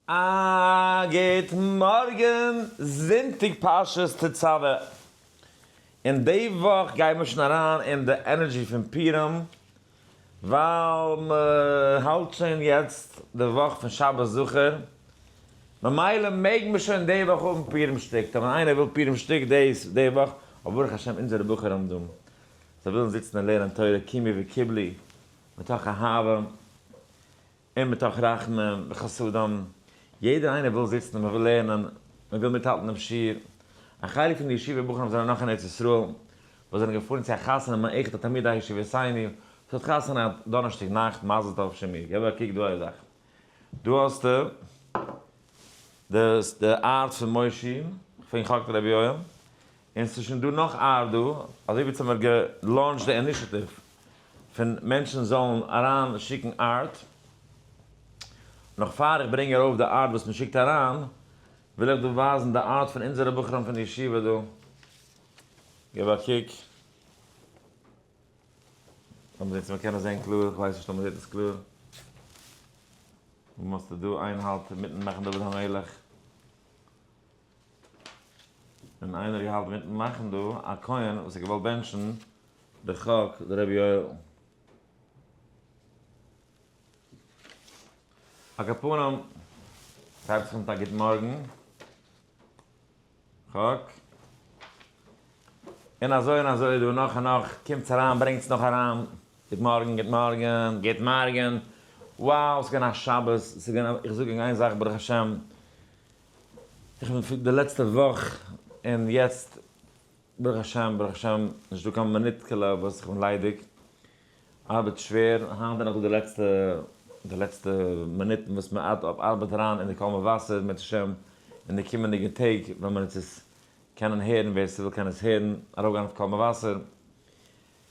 א גוט מארגן, זונטאג פרשת תצוה. און די וואך גייען מיר שוין אריין אין די energy פון פורים, ווייל מ'האלט שוין יעצט די וואך פון שבת זכור, ממילא מעג מען שוין די וואך האבן פורים שטיק, טאמער איינער וויל פורים שטיק דאס די וואך, אבער ברוך השם אונזערע בחורים דא, זיי ווילן זיצן און לערנען תורה קימו וקיבלו מתוך אהבה. און מתוך רחמים וחסדים, יעדער איינער וויל זיצן און מען וויל לערנען, מען וויל מיטהאלטן דעם שיעור. א חלק פון די ישיבה בחורים זענען נאך אין ארץ ישראל, וואס זענען געפארן צו א חתונה מאחד התלמידי ישיבתינו, וואס האט חתונה געהאט דאנערשטאג נאכט, מזל טוב שימי, געב א קוק דא א זאך, דא האסטו די art פון מושי, פון חק רבי יואל, און ס'איז שוין דא נאך art דא, אזוי ווי צו האבן מיר גע launch ט די initiative פון מענטשן זאלן אריין שיקן art, נאך פאר איך ברענג ארויף די art וואס מען שיקט אריין, וויל איך דא ווייזן די art פון אונזערע בחורים פון די ישיבה דא, געב א קוק, לאמיר זען צו מען קען עס זען קלאר, איך ווייס נישט אויב מען זעט עס קלאר, וואו האסטו דא איין האלט אינמיטן מאכן דוד המלך. און איינער האט געהאלטן מיטן מאכן דא א כהן וואס האט געוואלט בענטשן די חק די רבי יואל. על כל פנים, ס'הייבט זיך אן מיט א גוט מארגן, חק. און אזוי און אזוי דא נאך און נאך, קומטס אריין ברענגטס נאך אריין, גוט מארגן גוט מארגן גוט מארגן, wow ס'איז געווען א שבת, ס'איז געווען א, איך זאג ענק איין זאך ברוך השם, איך בין פון די לעצטע וואך און יעצט ברוך השם ברוך השם נישט דא קיין מינוטקעלע וואס איך בין ליידיג, ארבעט שווער, היינט איז נאך דא די לעצטע די לעצטע מינוטן וואס מען ארבעט אריין אין די קול מבשר אם ירצה השם אין די קומענדיגע טעג ווען מען וועט עס קענען הערן ווער ס'וויל קען עס הערן ארויפגיין אויף קול מבשר,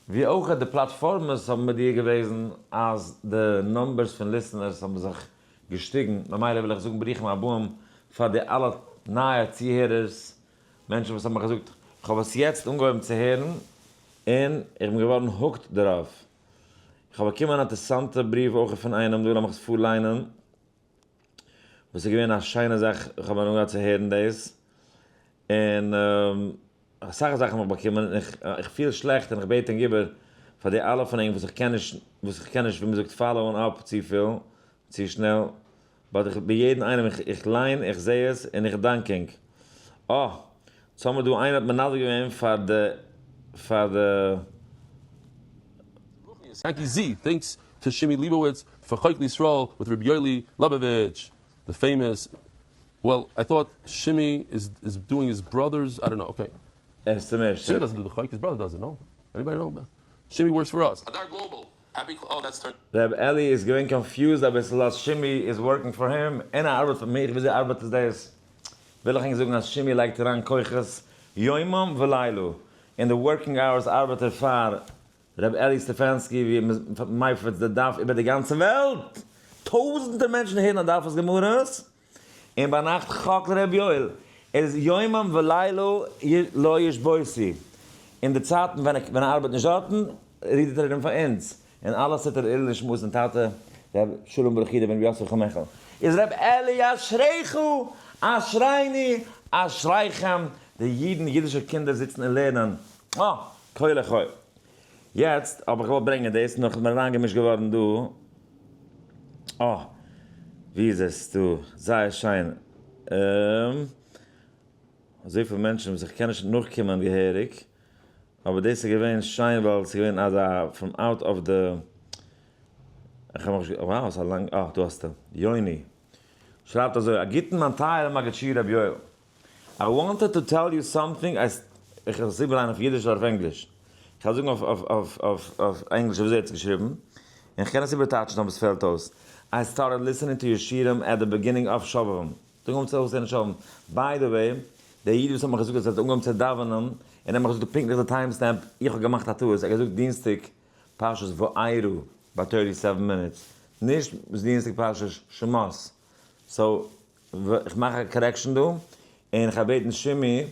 ווי אויך די פלאטפארמעס האבן מודיע געוועזן אז די numbers פון listeners האבן זיך געשטיגן, ממילא וויל איך זאגן ברוכים הבאים פאר די אלע נייע צוהערערס, מענטשן וואס האבן מיך געזאגט כ'האב עס יעצט אנגעהויבן צו הערן און איך בין געווארן hooked דערויף. איך האב באקומען אן אינטערעסאנטע בריוו אויך פון איינעם דא, לאמיך עס פארליינען, וואס איז געווען א שיינע זאך, איך האב אנגעהויבן צו הערן דאס, און אסאך זאכן האב איך באקומען, און איך פיל שלעכט און איך בעט ענק איבער פאר די אלע פון ענק וואס איך קען נישט, וואס איך קען נישט ווי מ'זאגט follow ען up צופיל, צו שנעל, but איך ביי יעדן איינעם איך איך ליין איך זע עס און איך דאנק ענק. אה! צו האמיר דא איינער האט מנדב געווען פאר די פאר די. Yanky Z thanks to Shimi Leibowitz for חוק לישראל with ר' יואלי לעבאוויטש the famous well I thought Shimi is is doing his brother's I don't know okay. עס צומישט. Shimi doesn't do the חוק his brother does it no? Anybody know? Shimi works for us. Adar Global happy oh that's turn. ר' אלי איז געווען confused אביסל אז שימי איז working פאר אים און ער ארבעט פאר מיך, וויאזוי ארבעט עס דאס? וויל איך ענק זאגן אז שימי לייגט אריין כוחות יומם ולילה, אין די working hours ארבעט ער פאר ר' אלי סטעפאנסקי ווי מ'מפיץ די דף איבער די גאנצע וועלט! טויזענטער מענטשן הערן א דפ'ס גמרות, און ביינאכט חק לר' יואל, ער איז יומם ולילה לא ישבותו, אין די צייטן ווען ער ארבעט נישט דארטן רודערט ער ארום פאר אונז, און אלעס טוט ער לעילוי נשמת זיין טאטע ר' שלום ברוך יודא בן ר' יוסף חמעכל, איז ר' אלי אשריך אשרינו אשריכם, די אידן אידישע קינדער זיצן און לערנען, אה! כה לחי. יעצט האב איך געוואלט ברענגען דאס, נאר כ'בין אריינגעמישט געווארן דא. אה, ווי איז עס דא? זייער שיין. אזויפיל מענטשן וואס איך קען נישט נאכקומען געהעריג. אבער דאס איז געווען שיין ווייל עס איז געווען אזא from out of the, איך האב מיך נישט, wow ס'איז א לאנג, אה דא האסטו, יוני שרייבט אזוי, א גוטן מיין טייערע מגיד שיעור רבי יואל. I wanted to tell you something, I איך וועל עס איבערליינען אויף אידיש אדער אויף ענגליש? איך וועל זאגן אויף ענגליש וויאזוי ער האט עס געשריבן, און איך קען עס איבערטייטשן אויב עס פעלט אויס. I started listening to your שיעורים at the beginning of שובבים. האט אנגעהויבן צו אויסהערן שובבים. By the way, דער איד וואס האט מיך געזאגט אז ער האט אנגעהויבן צו דאווענען, און ער האט מיך געזאגט פונקטליך די time stamp, איך האב געמאכט א טעות, ער האט געזאגט דינסטאג פרשת וארא ביי thirty seven minutes, נישט דינסטאג פרשת שמות. So איך מאך א correction דא, און איך גיי בעטן שימי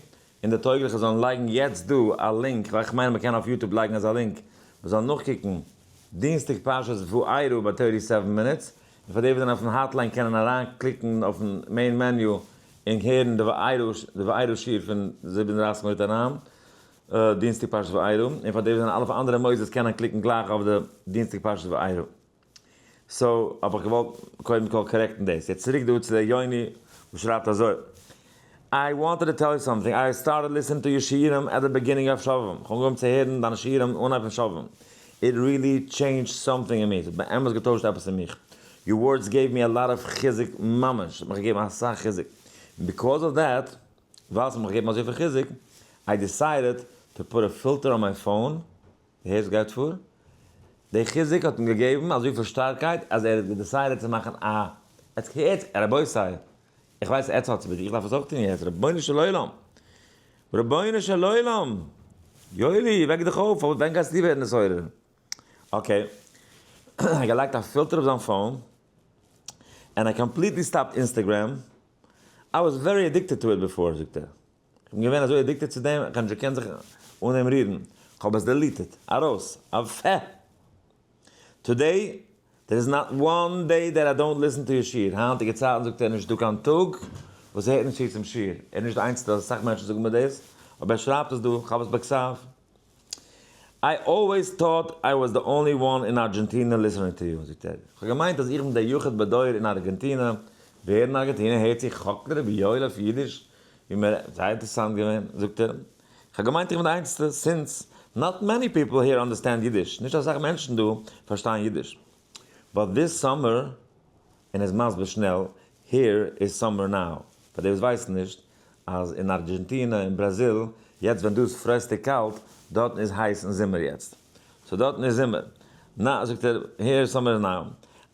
און די טויגליכע זאלן לייגן יעצט דא א link, ווייל איך מיין מ'קען אויף YouTube לייגן אזא link, מ'זאל נאכקוקן דינסטאג פרשת וארא ביי thirty seven minutes. און פאר די וואס זענען אויפן hotline קענען אריין קליקן אויפן main menu און הערן די וארא שיעור פון 37 מינוט אריין, דינסטאג פרשת וארא, און פאר די וואס זענען אלע אויף אנדערע מוסדות קענען קליקן גלייך אויף די דינסטאג פרשת וארא. so האב איך געוואלט קודם כל correct ן דאס. יעצט צוריק דא צו דער יוני וואס שרייבט אזוי. I wanted to tell you something, I started listening to your שיעורים at the beginning of שובבים, איך האב אנגעהויבן צו הערן דיינע שיעורים אנהייב פון שובבים, it really changed something in me, ס'האט באמת געטוישט עפעס אין מיך, your words gave me a lot of חיזוק ממש, ס'האט מיך געגעבן אסאך חיזוק, און because of that, ווייל ס'האט מיך געגעבן אזויפיל חיזוק, I decided to put a filter on my phone, די הערסט גייט פאר? די חיזוק האט אים געגעבן אזויפיל שטארקייט אז ער האט גע decide ט צו מאכן א, עטס הערטס רבותי, איך ווייס עטס האטס מיט, איך דארף עס אויך טון יעצט, רבונו של עולם! רבונו של עולם! יואלי, וועק דיך אויף, ווען גייסטו ווערן נתעורר? okay, ער האט געלייגט א פילטער אויף זיין phone, and I completely stopped Instagram, I was very addicted to it before, זאגט ער. כ'בין געווען אזוי addicted צו דעם, כ'האב נישט געקענט זיך אן דעם רירן, כ'האב עס deleted, ארויס, אויף. Today, there is not one day that I don't listen to your שיעור, היינטיגע צייטן זאגט ער נישט דא קיין טאג וואס ער הערט נישט צו צום שיעור, ער איז נישט די איינציגסטע, אסאך מענטשן זאגן מיר דאס, אבער ער שרייבט עס דא, כ'האב עס בכתב. I always thought I was the only one in Argentina listening to you, זאגט ער, כ'האב געמיינט אז איך בין דער יחיד בדור אין ארגענטינע, ווער אין ארגענטינע הערט זיך חק לרבי יואל אויף אידיש? ווי מיר, זייער אינטערעסאנט געווען, זאגט ער, כ'האב געמיינט איך בין די איינציגסטע, since not many people here understand Yiddish, נישט אסאך מענטשן דא פארשטייען אידיש, but this summer, און איז מסביר שנעל, here is summer now, פאר די וואס ווייסן נישט, אז אין ארגענטינע און בראזיל, יעצט ווען דא איז פראסטיג קאלט, דארטן איז הייס און זומער יעצט. so דארטן איז זומער. נא, זאגט ער, here is summer now.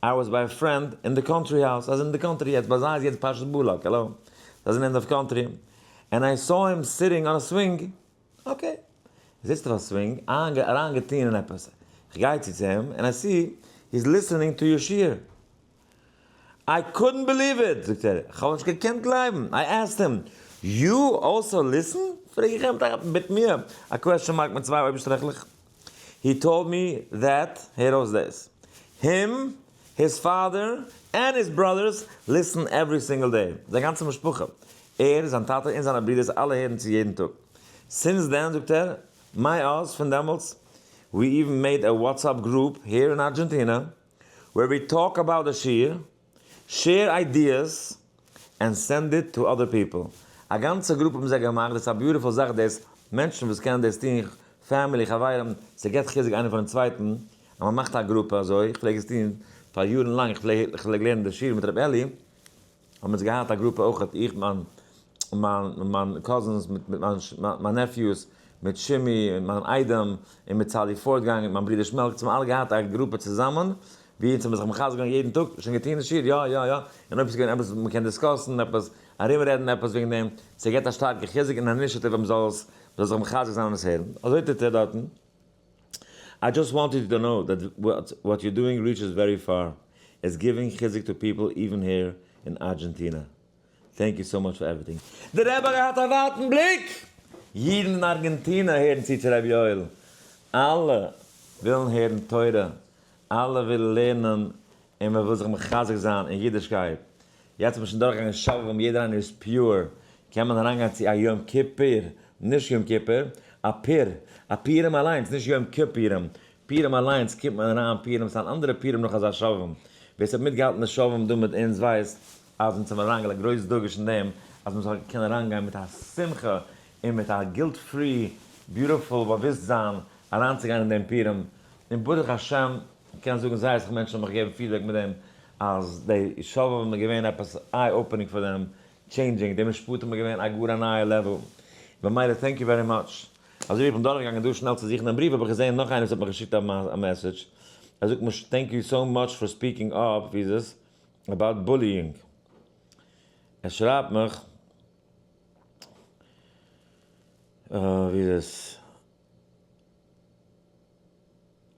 I was by a friend in the country house, אז אין די country יעצט, ביי זיי איז יעצט פרשת בלק, האלא? זיי זענען אין די country. And I saw him sitting on a swing. Okay. זיצט אויף א swing, אריינגעטוהן אין עפעס. כ'גיי צו צו אים, and I see he's listening to your שיעור. I couldn't believe it! זאגט ער, כ'האב נישט געקענט גלייבן! I asked him, you also listen? פרעג איך אים מיט מיר א question mark מיט צוויי אויבערשטרעכלעך. He told me that, הער אויס דאס, him, his father, and his brothers listen every single day. זיין גאנצע משפחה, ער, זיין טאטע און זיינע ברידערס אלע הערן צו יעדן טאג. Since then, זאגט ער, מאז, פון דעמאלטס, we even made a WhatsApp group here in Argentina, where we talk about the שיעור, share ideas, and send it to other people. א גאנצע גרופע האבן זיי געמאכט, דאס איז א beautiful זאך דאס, מענטשן וואס קענען דאס טון, family, חברים, ס'געבט חיזוק איינער פארן צווייטן, אז מ'מאכט א גרופע אזוי, איך פלעג עס טון פאר יארן לאנג, איך פלעג לערנען די שיעור מיט ר' אלי, האבן אונז געהאט א גרופע אויכעט, איך מיין מיין מיין cousins מיט מיט מיין מיין nephews, מיט שימי און מיין איידעם, און מיט סאלי פארטגאנג מיט מיין ברודער שמעלק, אונז האבן אלע געהאט א גרופע צוזאמען, ווי אונז האבן זיך מחזק געווען יעדן טאג, שוין געטון די שיעור? יא יא יא, און אויב ס'איז געווען עפעס וואס מ'קען discuss ן, עפעס ארומרעדן עפעס וועגן דעם, ס'געבט א שטארקע חיזוק און initiative אז מ'זאל עס, מ'זאל זיך מחזק זיין און עס הערן, אזוי טוט ער דארטן. I just wanted you to know that what you're doing reaches very far, it's giving חיזוק to people even here in Argentina. Thank you so much for everything. דער רבי האט געהאט א ווייטן בליק! אידן אין ארגענטינא הערן צו צו רבי יואל. אלע ווילן הערן תורה, אלע ווילן לערנען און מען וויל זיך מחזק זיין אין אידישקייט. יעצט האט מען שוין דורכגעגאנגען שובבים יעדער איינער איז pure, קען מען אריינגיין צו א יום כיפור, נישט יום כיפור, א פור, א פורים אליינס, נישט יום כיפורים, פורים אליינס קומט מען אריין פורים, ס'איז אן אנדערע פורים נאך אזא שובבים, ווער ס'האט מיטגעהאלטן די שובבים דא מיט אונז ווייסט אז אונז האבן אריינגעלייגט גרויס דגוש אין דעם אז מען זאל קענען אריינגיין מיט א שמחה און מיט א guilt free beautiful באוואוסטזיין אריינצוגיין אין דעם פורים, און ברוך השם כ'קען זאגן זייער אסאך מענטשן האבן מיך געגעבן feedback מיט דעם אז די שובבים איז געווען עפעס eye opening פאר דעם, changing, די משפטים איז געווען א גאר א נייע level, במילא thank you very much. אזוי ווי איך בין דורכגעגאנגען דא שנעל צו זוכן דעם בריוו האב איך געזען נאך איינער וואס האט מיך געשיקט א message, ער זאגט מיר thank you so much for speaking up, ווי איז עס? About bullying. ער שרייבט מיך, ווי איז עס?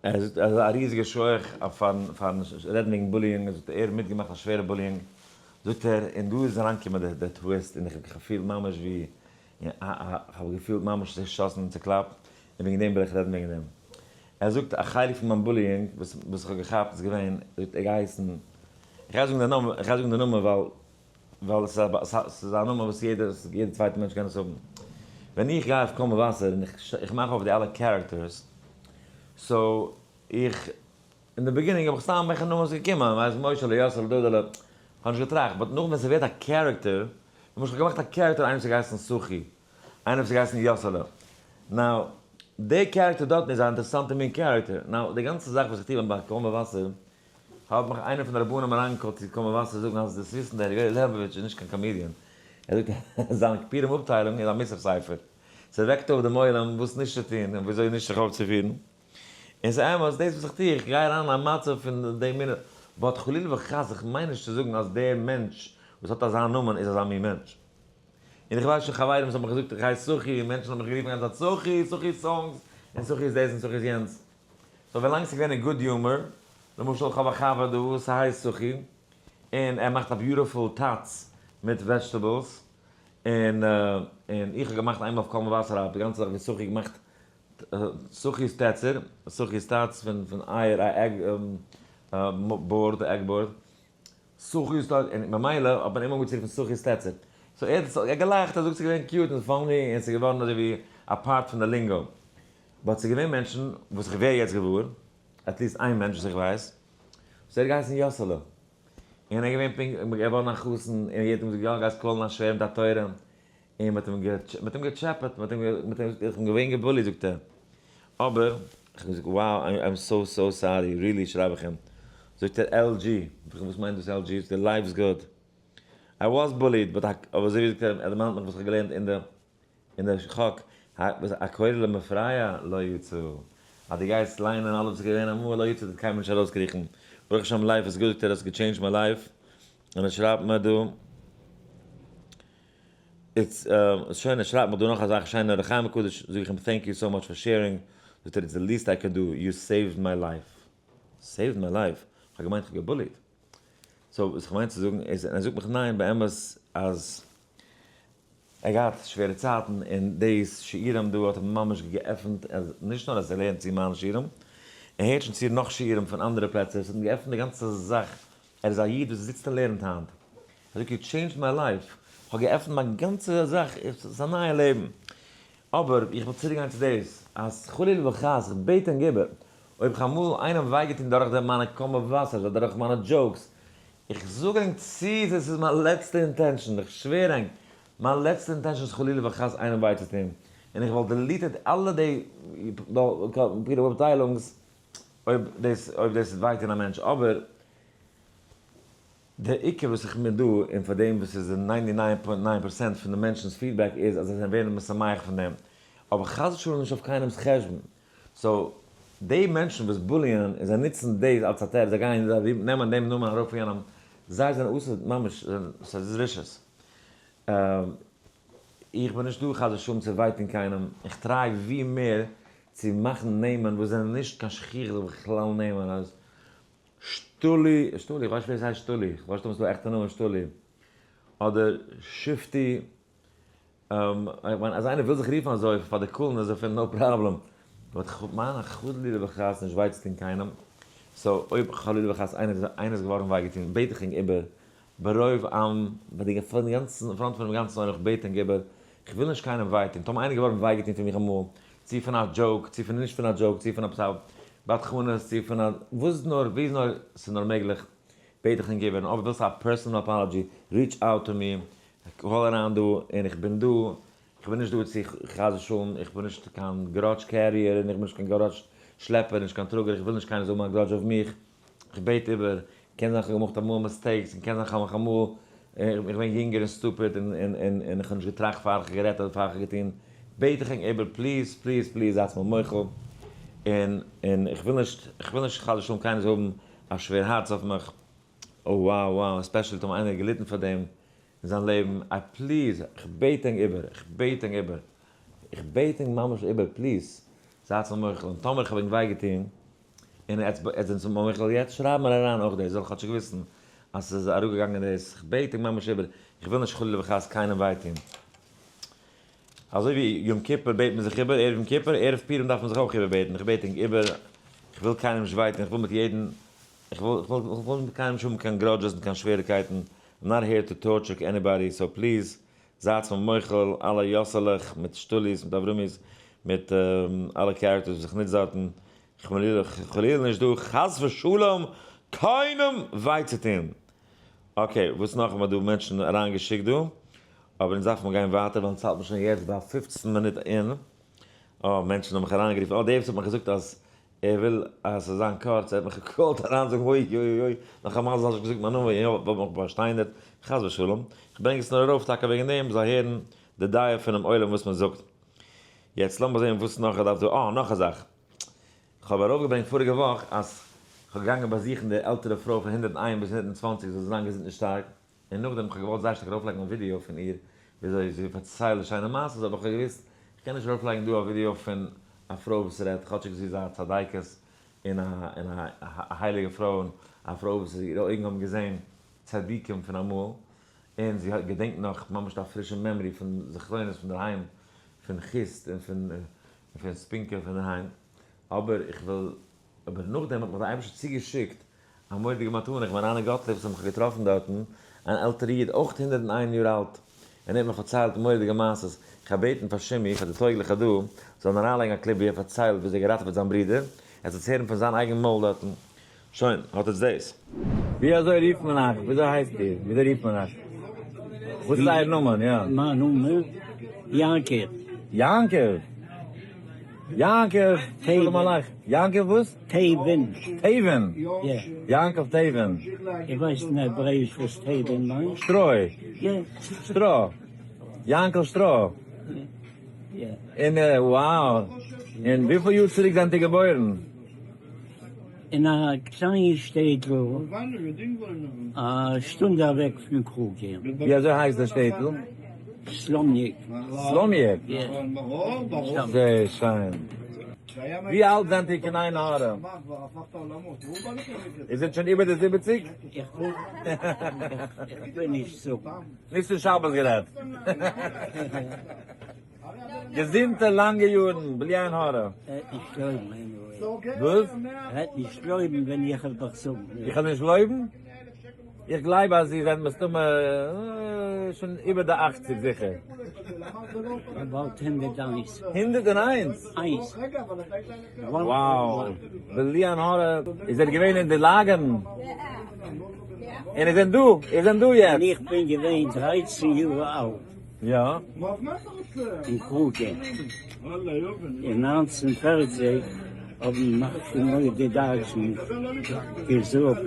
ער זאגט אז א ריזיגע שכח פארן פארן רעדן וועגן bullying, זאגט ער ער האט מיטגעמאכט א שווערע bullying, זאגט ער, און דא איז אריינגעקומען די twist, און איך האב געפילט ממש ווי, איך האב געפילט ממש צעשאסן און צעקלאפט, און וועגן דעם וויל איך רעדן וועגן דעם. ער זאגט א חלק פון מיין bullying וואס איך האב געכאפט איז געווען, זאגט ער געהייסן, ער איך גיי זאגן די נאמען, איך גיי זאגן די נאמען ווייל ווייל עס איז א נאמען וואס יעדער יעדער צווייטער מענטש קען עס האבן. ווען איך גיי אויף קול מבשר און איך מאך אויף די אלע characters, so איך, אין די beginning האב איך סתם וועלכע נאמען ס'איז געקומען, ווייסט משה'לע, יאסעלע, דוד'עלע, כ'האב נישט געטראכט, but נאכדעם ווען ס'ווערט א character, למשל כ'האב געמאכט א character איינער וואס האט געהייסן סוכי, איינער וואס האט געהייסן יאסעלע, now, די character דארטן איז א אינטערעסאנטע מין character, now, די גאנצע זאך וואס איך טוה ביי קול מבשר, האט מיך איינער פון די רבנים אריינגעקאלט צו קול מבשר זאגן אז דאס וויסן דער יואל לעבאוויטש איז נישט קיין comedian, ער זאגט אז זיין פורים אפטיילונג איז א מוסר ספר, ס'וועקט אויף דעם עולם וואס נישט צו טון און וויאזוי נישט זיך אויפצופירן. און ס'איז אמת, דאס וואס איך טו, איך גיי אריין אין א מצב פון די מינע, but חלילה וחס איך מיין נישט צו זאגן אז דער מענטש וואס האט אזא נאמען איז אזא מין מענטש. און איך ווייס שוין חברים וואס האבן מיך געזאגט איך הייס סוכי, און מענטשן האבן מיך גערופן גאנצע צייט סוכי, סוכי songs, און סוכי איז דאס און סוכי איז יענץ. so ווילאנג ס'איז געווען אין good humor, למשל איך האב א חבר דא וואס הייסט סוכי, און ער מאכט א beautiful טאץ מיט vegetables, און און איך האב געמאכט איינמאל אויף קול מבשר א די גאנצע זאך ווי סוכי געמאכט סוכי'ס טעצער, סוכי'ס טאץ פון פון אייער א egg board, egg board, סוכי'ס טאץ, און ממילא האט מען אים אנגעצויגן פון סוכי'ס טעצער. so ער האט געלאכט, ער זאגט ס'איז געווען cute און funny און ס'איז געווארן אזוי ווי א part פון די lingo. but ס'איז געווען מענטשן וואס איך ווער יעצט געוואר, at least איין מענטש וואס איך ווייס, וואס ער האט געהייסן יאסעלע. און ער איז געווען פונקט געווארן א חתן און יעדער האט אים געזאגט יא גייסט קאלן א שווער מיט א תורה. און מ'האט אים מ'האט אים געטשעפעט, מ'האט אים מ'האט אים איך בין געווען געבוליט זאגט ער, אבער איך האב געזאגט wow I'm so so sorry, really שרייב איך אים, זאגט ער LG, זאג איך וואס מיינט דאס LG, זאגט ער life is good, I was bullied but אבער אזוי ווי זאגט ער ער דערמאנט מיך וואס איך האב געלערנט אין די אין די חק, הקורא למפרע לא יצא, אז דו גייסט ליינען אלעס וואס איז געווען אמאל לא יצא וועט קיינמאל נישט ארויסקריכן, ברוך השם life is good זאגט ער האסט געטשעינדזשט מיי life, און ער שרייבט מיר דא. it's שוין ער שרייבט מיך דא נאך אזא שיינע אור החיים הקדוש, זאג איך אים thank you so much for sharing, זאגט ער it's the least I can do, you saved my life, saved my life? כ'האב געמיינט כ'האב געבוליט, so וואס כ'מיין צו זאגן איז, און ער זאגט מיך ניין באמת אז ער געהאט שווערע צייטן און דאס שיעורים דא האט אים ממש געעפנט, נישט נאר אז ער לערנט צו מיינע שיעורים, ער הערט שוין צו נאך שיעורים פון אנדערע פלעצער, ס'האט אים געעפנט די גאנצע זאך ער איז א איד וואס זיצט און לערנט היינט. ער זאגט you changed my life, כ'האב געעפנט מיין גאנצע זאך, ס'איז א נייע לעבן. אבער איך וויל צוריק גיין צו דאס, אז חלילה וחס, איך בעט ענק איבער, אויב איך אמאל איינעם וויי געטון דורך די מיינע קול מבשר, אדער דורך מיינע jokes, איך זאג ענק צו, דאס איז מיין לעצטע intention, איך שווער ענק, מיין לעצטע intention איז חלילה וחס איינעם וויי צו טון, און איך וואלט deleted אלע די אפטיילונגס אויב דאס אויב דאס איז וויי טון א מענטש, אבער די עיקר וואס איך בין דא און פאר דעם וואס איז די ninety nine point nine percent פון די מענטשנ'ס feedback איז אז זיי זענען ווערן משמח פון דעם, אבער חס ושלום נישט אויף קיינעמ'ס חשבון, so די מענטשן וואס בוליען און זיי נוצן דאס אלס א תירוץ זיי גייען זיי נעמען דעם נאמען ארויף פון יענעם, זיי זענען אסור ממש ס'איז רשעות. איך בין נישט דא חס ושלום צו וויי טון קיינעם, איך try ווי מער צו מאכן נעמען וואס זענען נישט קיין שכיח'דיגע בכלל נעמען אז שטולי, שטולי, איך ווייס נישט ווער עס הייסט שטולי, איך ווייס נישט אויב עס איז דא עכטע נאמען שטולי, אדער שיפטי, איך מיין אז איינער וויל זיך רופן אזוי פאר די coolness דערפון no problem, but כ'מיין אז חלילה וחס נישט וויי צו טון קיינעם, so אויב חלילה וחס איינער איז געווארן וויי געטון בעט איך ענק איבער ברוב עם, ביי די גאנצן front פונעם גאנצן עולם איך בעט ענק איבער, איך וויל נישט קיינעם וויי טון, טאמער איינער איז געווארן וויי געטון פון מיך אמאל, צו פון א joke, צו פון נישט פון א joke, צו פון עפעס א בדחנות, צו פון א וואס נאר, ווי נאר ס'איז נאר מעגליך, בעט איך ענק איבער, און אויב ווילסטו א personal apology, reach out to me, call אריין דא, און איך בין דא, איך בין נישט דא צו חס ושלום, איך בין נישט קיין grudge carrier, און איך בין נישט קיין grudge שלעפער, נישט קיין טראגער, איך וויל נישט קיינער זאל האבן א grudge אויף מיך, איך בעט איבער, קען זיין כ'האב געמאכט אמאל mistakes, און קען זיין כ'האב מיך אמאל, איך בין יונגער און stupid און און און איך האב נישט געטראכט פאר איך האב גערעדט אדער פאר איך האב געטון, בעט איך ענק איבער please please please זייטס מיר מוחל, און און איך וויל נישט, איך וויל נישט חס ושלום קיינער זאל האבן א שווער הארץ אויף מיך, oh wow wow, especially טאמער איינער האט געליטן פאר דעם אין זיין לעבן, איי please, איך בעט ענק איבער, איך בעט ענק איבער, איך בעט ענק ממש איבער please, זייטס מיר מוחל, און טאמער איך האב ענק וויי געטון, און עטס זענטס מוחל יעצט שרייב מיר אריין אויך דאס זאל איך כאטשיג וויסן אז ס'איז אראפגעגאנגען דאס, איך בעט ענק ממש איבער, איך וויל נישט חלילה וחס קיינעם וויי טון. אזוי ווי יום כיפור בעט מען זיך איבער, ערב יום כיפור, ערב פורים דארף מען זיך אויך איבערבעטן, איך בעט ענק איבער, איך וויל קיינעם נישט וויי טון, איך וויל מיט יעדן. איך וויל, איך וויל, איך וויל מיט קיינעם נישט האבן קיין grudges און קיין שוועריקייטן, I'm not here to torture anybody, so please, זייטס מיר מוחל, אלע יאסעלעך מיט שטולי'ס, מיט אברמי'ס, מיט אלע characters וואס איך נוץ דארטן, איך בין חלילה נישט דא חס ושלום קיינעם וויי צו טון. Okay, וואס נאך האבן דא מענטשן אריינגעשיקט דא? אבער אונז דארף מען גיין ווייטער ווייל אונז האלט מען שוין יעצט ביי 15 מינוט אין. אה, מענטשן האבן מיך אריינגערופן, אה, דער וואס האט מיך געזאגט אז ער וויל אז ס'זאל זיין קורץ, ער האט מיך געקאלט אריין זאגן אוי אוי אוי, נאך א מזל האסט נישט געזאגט מיין נאמען, יא, וואלט מיך באשטיינערט, חס ושלום. איך ברענג עס נאר ארויף טאקע וועגן דעם, מ'זאל הערן די דעה פונעם עולם וואס מען זאגט. יעצט לאמיר זען וואס נאך איך דארף דא, אה, נאך א זאך. כ'האב ארויפגעברענגט פאריגע וואך אז כ'האב געגאנגען באזוכן די עלטערע פרוי פון 101 ביז 120 זאל זי זיין געזונט און שטארק, און נאכדעם כ'האב געוואלט זייער שטארק ארויפלייגן א ווידיאו פון איר וויאזוי זי פארציילט די שיינע מעשות, אבער כ'האב געוואוסט כ'קען נישט ארויפלייגן דא א ווידיאו פון א פרוי וואס רעדט, כאטשיג זי איז א צדיקת און א הייליגע פרוי און א פרוי וואס אירע אויגן האבן געזען צדיקים פון אמאל, און זי געדענקט נאך ממש א פרישע memory פון זכרונות פון דערהיים, פון חוסט און פון ספינקא פון דערהיים, אבער איך וויל, אבער נאכדעם האט מיך דער אייבערשטער צוגעשיקט א מורא'דיגע מתנה, איך בין אריין אין גאטליב'ס און מיך געטראפן דארטן אן עלטערע איד, אויך 101 יאר אלט, און ער האט מיר פארציילט מורא'דיגע מעשות, איך האב בעטן פאר שימי, פאר די טויגליכע דא, זאלן אריינלייגן א clip ווי ער פארציילט וויאזוי ער געראטעוועט זיין ברודער, ער זאל עס הערן פון זיין אייגן מויל דארטן. שוין, האט עטס דאס. ווי אזוי רופט מען אייך? וויאזוי הייסט איר? וויאזוי רופט מען אייך? וואס איז אייער נאמען? יא. מיין נאמען? יעקב. יעקב? יעקב, שלום עליך. יעקב וואס? טעבין. טעבין? יא. יעקב טעבין. איר ווייסט אין העברעאיש וואס תבן מיינט? שטרוי. יא. שטרוי. יענקל שטרוי. יא. און wow. און וויפיל יאר צוריק זענט איר געבוירן? אין א קליין שטעטל א שטונדע אוועק פון קראקע. ווי אזוי הייסט די שטעטל? סלאניק. סלאניק? יא. זייער שיין. ווי אלט זענט איר קיין עין הרע? איר זענט שוין איבער די 70? איך וויל נישט זאגן. נישט צו שבת גערעדט. געזונטע לאנגע יארן, בלי עין הרע. ער וועט נישט גלויבן anyway. וואס? ער וועט נישט גלויבן ווען איך וועל דיך זאגן. איך וועל נישט גלויבן? איך גלייב אז איר זענט מסתמא שוין איבער די 80 זיכער. About 101. 101? איינס. Wow. בלי עין הרע. איר זענט געווען אין די לאגערן? און איר זענט דא? איר זענט דא יעצט? איך בין געווען 13 יאר אלט. יא. אין קראקע. אין 1940 האבן נאך די דייטשן געזאגט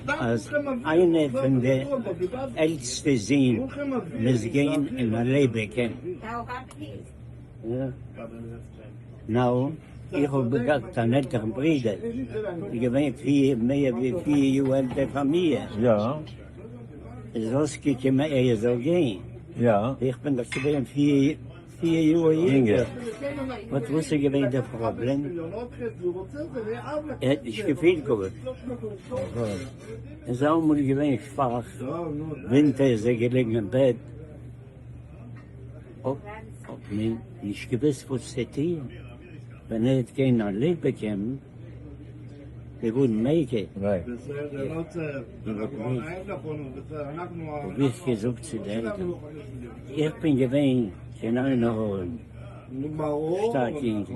אז איינע פון די עלטסטע זין מוז גיין אין א labor camp. נו, איך האב געהאט אן עלטערן ברודער, איז געווען פיר, מער ווי 4 יאר עלטער פאר מיר. יא. איז אויסגעקומען ער זאל גיין. יא. איך בין דאך געווען 4 יאר יונגער. באט וואס איז געווען דער פראבלעם? ער האט נישט געפילט גוט. איז אלעמאל געווען שוואך, ווינטער איז ער געלעגן אין בעט. האט מען נישט געוואוסט וואס צו טון. ווען ער האט גיין א labor camp, they wouldn't make it. האב איך געזאגט צו די עלטערן, איך בין געווען קיין עין הרע שטארק יונגל,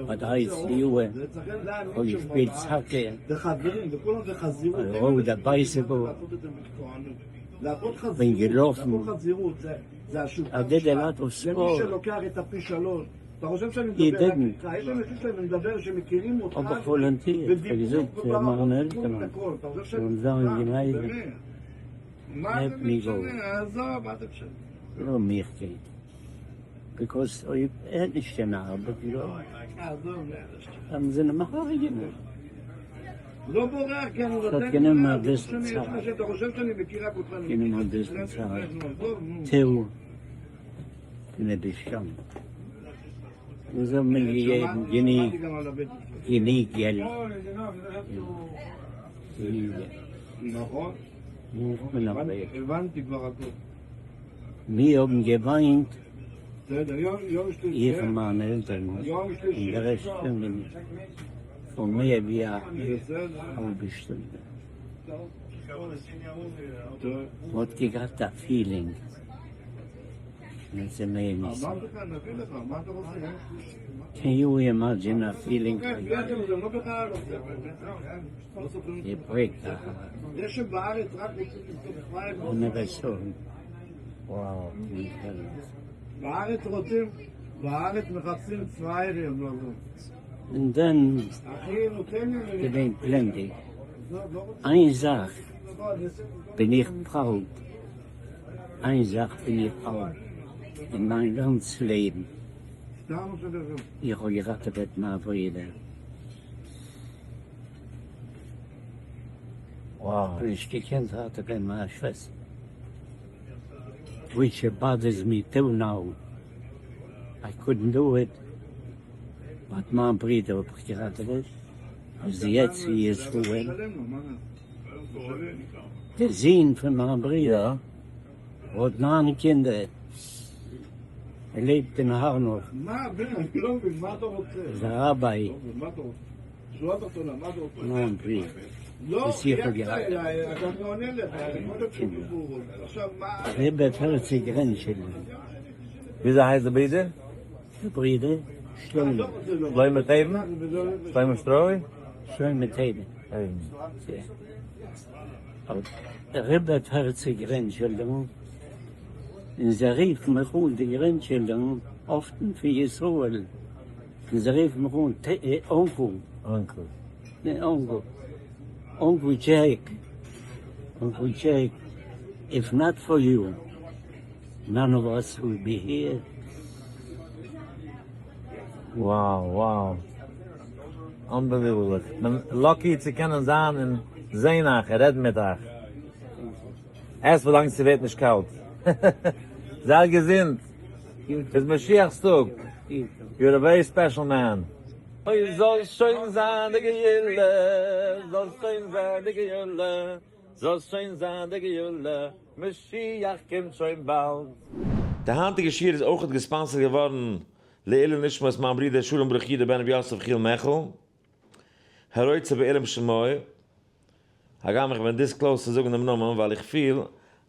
ביי 13 יאר האב איך געשפילט soccer, I rode a bicycle, בין געלאפן, I did a lot of sport. He didn't. האב איך וואלונטירט, איך האב געזאגט מיינע עלטערן זאלן זיין גענייגט, let me go. לאז מיך גיין. Because אויב ער האט נישט קיין ארבעט, האבן זיי אים אהרגענומען. ס'האט גענומען אביסל צייט. גענומען אביסל צייט. till בין איך געשטאנען. און זיי האבן מיר געגעבן גענוג, גענוג געלט. גענוג געלט. און איך בין אוועק. מיר האבן געוויינט, איך און מיינע עלטערן, און די רעשט פון די פאר מער ווי א האלבע שטונדע. מ'האט געהאט א feeling אז ס'איז מער ניסים. Can you imagine a feeling like that? You break the heart. You never saw him. און דאן געווען plenty. איין זאך בין איך proud, איין זאך בין איך proud אין מיין גאנץ לעבן, איך האב געראטעוועט מיין ברודער. איך האב נישט געקענט ראטעווען מיין שוועסטער, which bothers me till now, I couldn't do it, but מיין ברודער האב איך געראטעוועט, איז יעצט אין ישראל, דער זון פון מיין ברודער האט ניין קינדער, ער לעבט אין הר נוף, איז א ראביי, מיין ברודער וואס איך האב געראטעוועט קינדער, אריבער פערציג grandchildren. וויאזוי הייסט די ברודער? די ברודער שלמה. שלמה טעבן? שלמה שטרוי? שלמה טעבן. אריבער 40 grandchildren, און זיי רופן מיך אן די grandchildren אפטן פון ישראל, און זיי רופן מיך אן uncle. Uncle. Uncle. Uncle Jack. Uncle Jack, if not for you, none of us would be here. Wow, wow. Unbelievable. כ'בין lucky צו קענען זיין און זעהן אייך און רעדן מיט אייך. עס ווילאנג ס'ווערט נישט קאלט. זייט געזונט. ס'איז משיח'ס טאג. You're a very special man. אוי זאל שוין זיין די גאולה, זאל שוין זיין די גאולה, זאל שוין זיין די גאולה, משיח קומט שוין באלד. די היינטיגע שיעור איז אויכעט גע sponsor ט געווארן לעילוי נשמת מיין ברודער שלום ברוך יודא בן רבי יוסף חיל מעכל, הרוצה בעילום שמו, הגם איך בין this close צו זאגן דעם נאמען ווייל איך פיל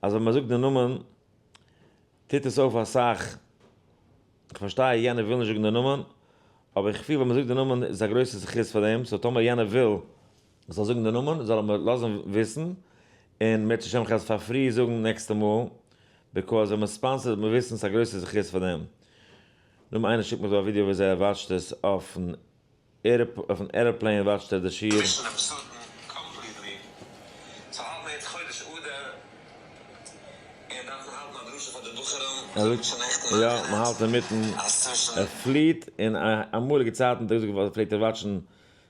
אז ווען מען זאגט די נאמען טוט עס אויף אסאך, איך פארשטיי יענער וויל נישט זאגן די נאמען, אבער איך פיל ווען מען זאגט די נאמען איז א גרויסע זכות פאר דעם, so טאמער יענער וויל איך זאל זאגן די נאמען זאל ער מיר לאזן וויסן, און מערצעשעם כ'וועל עס פאר free זאגן נעקסטע מאל, because ווען מען sponsor ט זאל מען וויסן ס'איז א גרויסע זכות פאר דעם. נאר איינער שיקט מיך דא א ווידיאו וויאזוי ער watch ט עס אויפן airplane watch ט ער די שיעור. צווישן דעם שטן completely. So האלט מען יעצט חודש אדר און דארף מען האלטן א דרשה פאר די בחורים, אזוי ווי שוין נעכטן יא, מען האלט אינמיטן, אז צווישן. ער פליעט, אין אמאליגע צייטן האט ער געזאגט אז פלעגט ער watch ן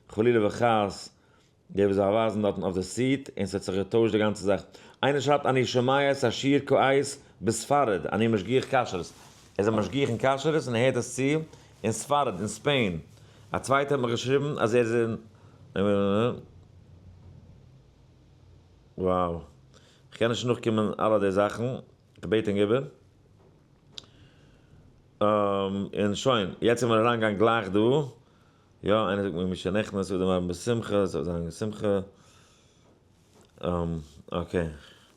חלילה וחס די וואס זיי ווייזן דארטן אויף די seat און ס'האט זיך געטוישט די גאנצע זאך. איינער שרייבט אני שומע את השיעור כעת בספרד, אני משגיח כשרות. ער איז א משגיח אין כשרות און ער הערט עס צו אין ספרד, אין Spain. א צווייטער האט מיך געשריבן אז ער איז אין. Wow. כ'קען נישט נאכקומען אלע די זאכן. כ'בעט ענק איבער. און שוין. יעצט וועלן מיר אריינגיין גלייך דא. יא, איינער זאגט מיר משנכנס אדר מרבין בשמחה, ס'זאל זיין שמחה. Okay,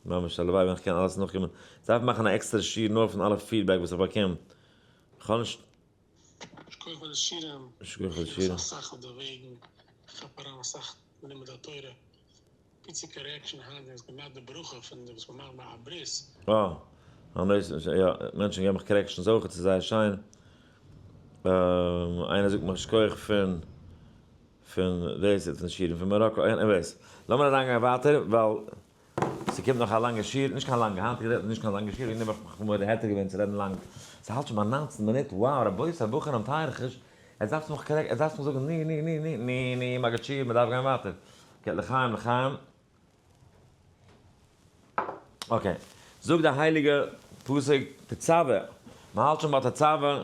ממש הלוואי ווען כ'קען אלעס נאכקומען. כ'דארף מאכן א עקסטערע שיעור נאר פון אלע feedback וואס איך באקום. כ'האב נישט. שכוח פאר די שיעורים. שכוח פאר די שיעורים. איך אסאך אויף די וועגן, איך כאפ אריין אסאך מלימוד התורה. פיצי correction היינט איז געמאכט די ברכה פון די וואס מ'מאכט ביי א ברית. אה, יא, מענטשן געבן מיך corrections אויך, עס איז זייער שיין. איינער זאגט מיך שכוח פון פון דאס איז פון שיעורים פון מאראקא, anyways, לאמיר אריינגיין ווייטער ווייל ס'קומט נאך א לאנגע שיעור, נישט קיין לאנגע, היינט גערעדט נישט קיין לאנגע שיעור, וועגן דעם האב איך מיך מורה היתר געווען צו רעדן לאנג, ס'האלט שוין ביי 19 מינוט, wow רבותי בחורים טייערע חש, עטס דארפטס מיך correct ן, עטס דארפטס מיך זאגן ני ני ני ני ני ני מגיד שיעור מ'דארף גיין ווייטער. Okay, לחיים לחיים. Okay, זאגט די הייליגע פסוק תצוה, מ'האלט שוין ביי תצוה,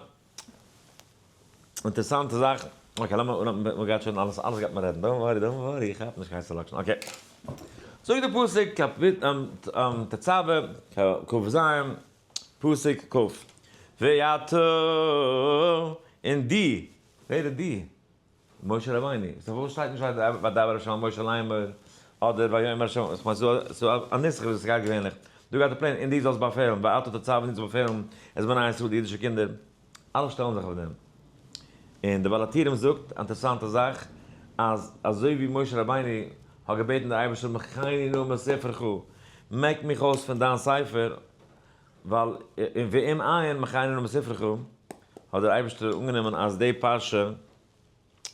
אינטערעסאנטע זאך, okay לאמיר, מ'גייט שוין אלעס, אלעס גייט מען רעדן, don't worry, don't worry, איך כאפ נישט קיין selection, okay. זאגט די פסוק תצוה, כ"ז, פסוק כ, ואתה, און די, ווער איז די? משה רבינו. So פארוואס שטייט נישט וידבר השם אל משה לאמר, אדער ויאמר השם, איך מיין ס'איז א נוסח ווי ס'גייט געווענליך. דא גייט ער plain, און דו זאלסט באפעלן, ואתה תצוה און דו זאלסט באפעלן את בני ישראל די אידישע קינדער. אלע שטעלן זיך אויף דעם. און דער בעל הטורים זאגט א אינטערעסאנטע זאך, אז אזוי ווי משה רבינו האט געבעטן דער אייבערשטער מחני נא מספרך, מעק מיך אויס פון דיין ספר, ווייל ואם אין מחני נא מספרך, האט דער אייבערשטער אנגענומען אז די פרשה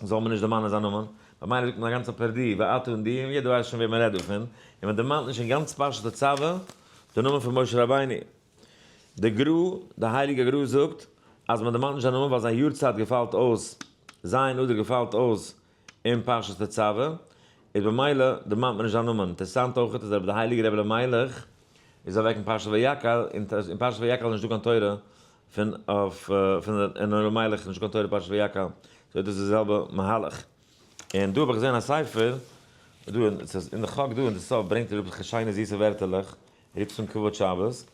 זאל מען נישט דערמאנען זיין נאמען, במילא זאגט מען א גאנצע פרדי ואתה און די, און יעדער ווייסט שוין וועם מען רעדט דא פון, און מען דערמאנט נישט אין גאנץ פרשת תצוה די נאמען פון משה רבינו. די גרא, די הייליגע גרא זאגט אז מען דערמאנט נישט זיין נאמען ווייל זיין יארצייט געפאלט אויס, ז' אדר געפאלט אויס אין פרשת תצוה, איז במילא דערמאנט מען נישט זיין נאמען. אינטערעסאנט אויך איז אז די הייליגע רבי אלימלך איז אוועק אין פרשת ויקהל, און אין פרשת ויקהל איז נישטא קיין תורה פון אויף פון אין אלימלך איז נישטא קיין תורה פרשת ויקהל, so איז דאס די זעלבע מהלך. און דא האב איך געזען א ספר, דא אין די חק דא אין די סוף ברענגט ער אראפ שיינע זיסע ווערטערלעך, רופט עס אן כבוד שבת,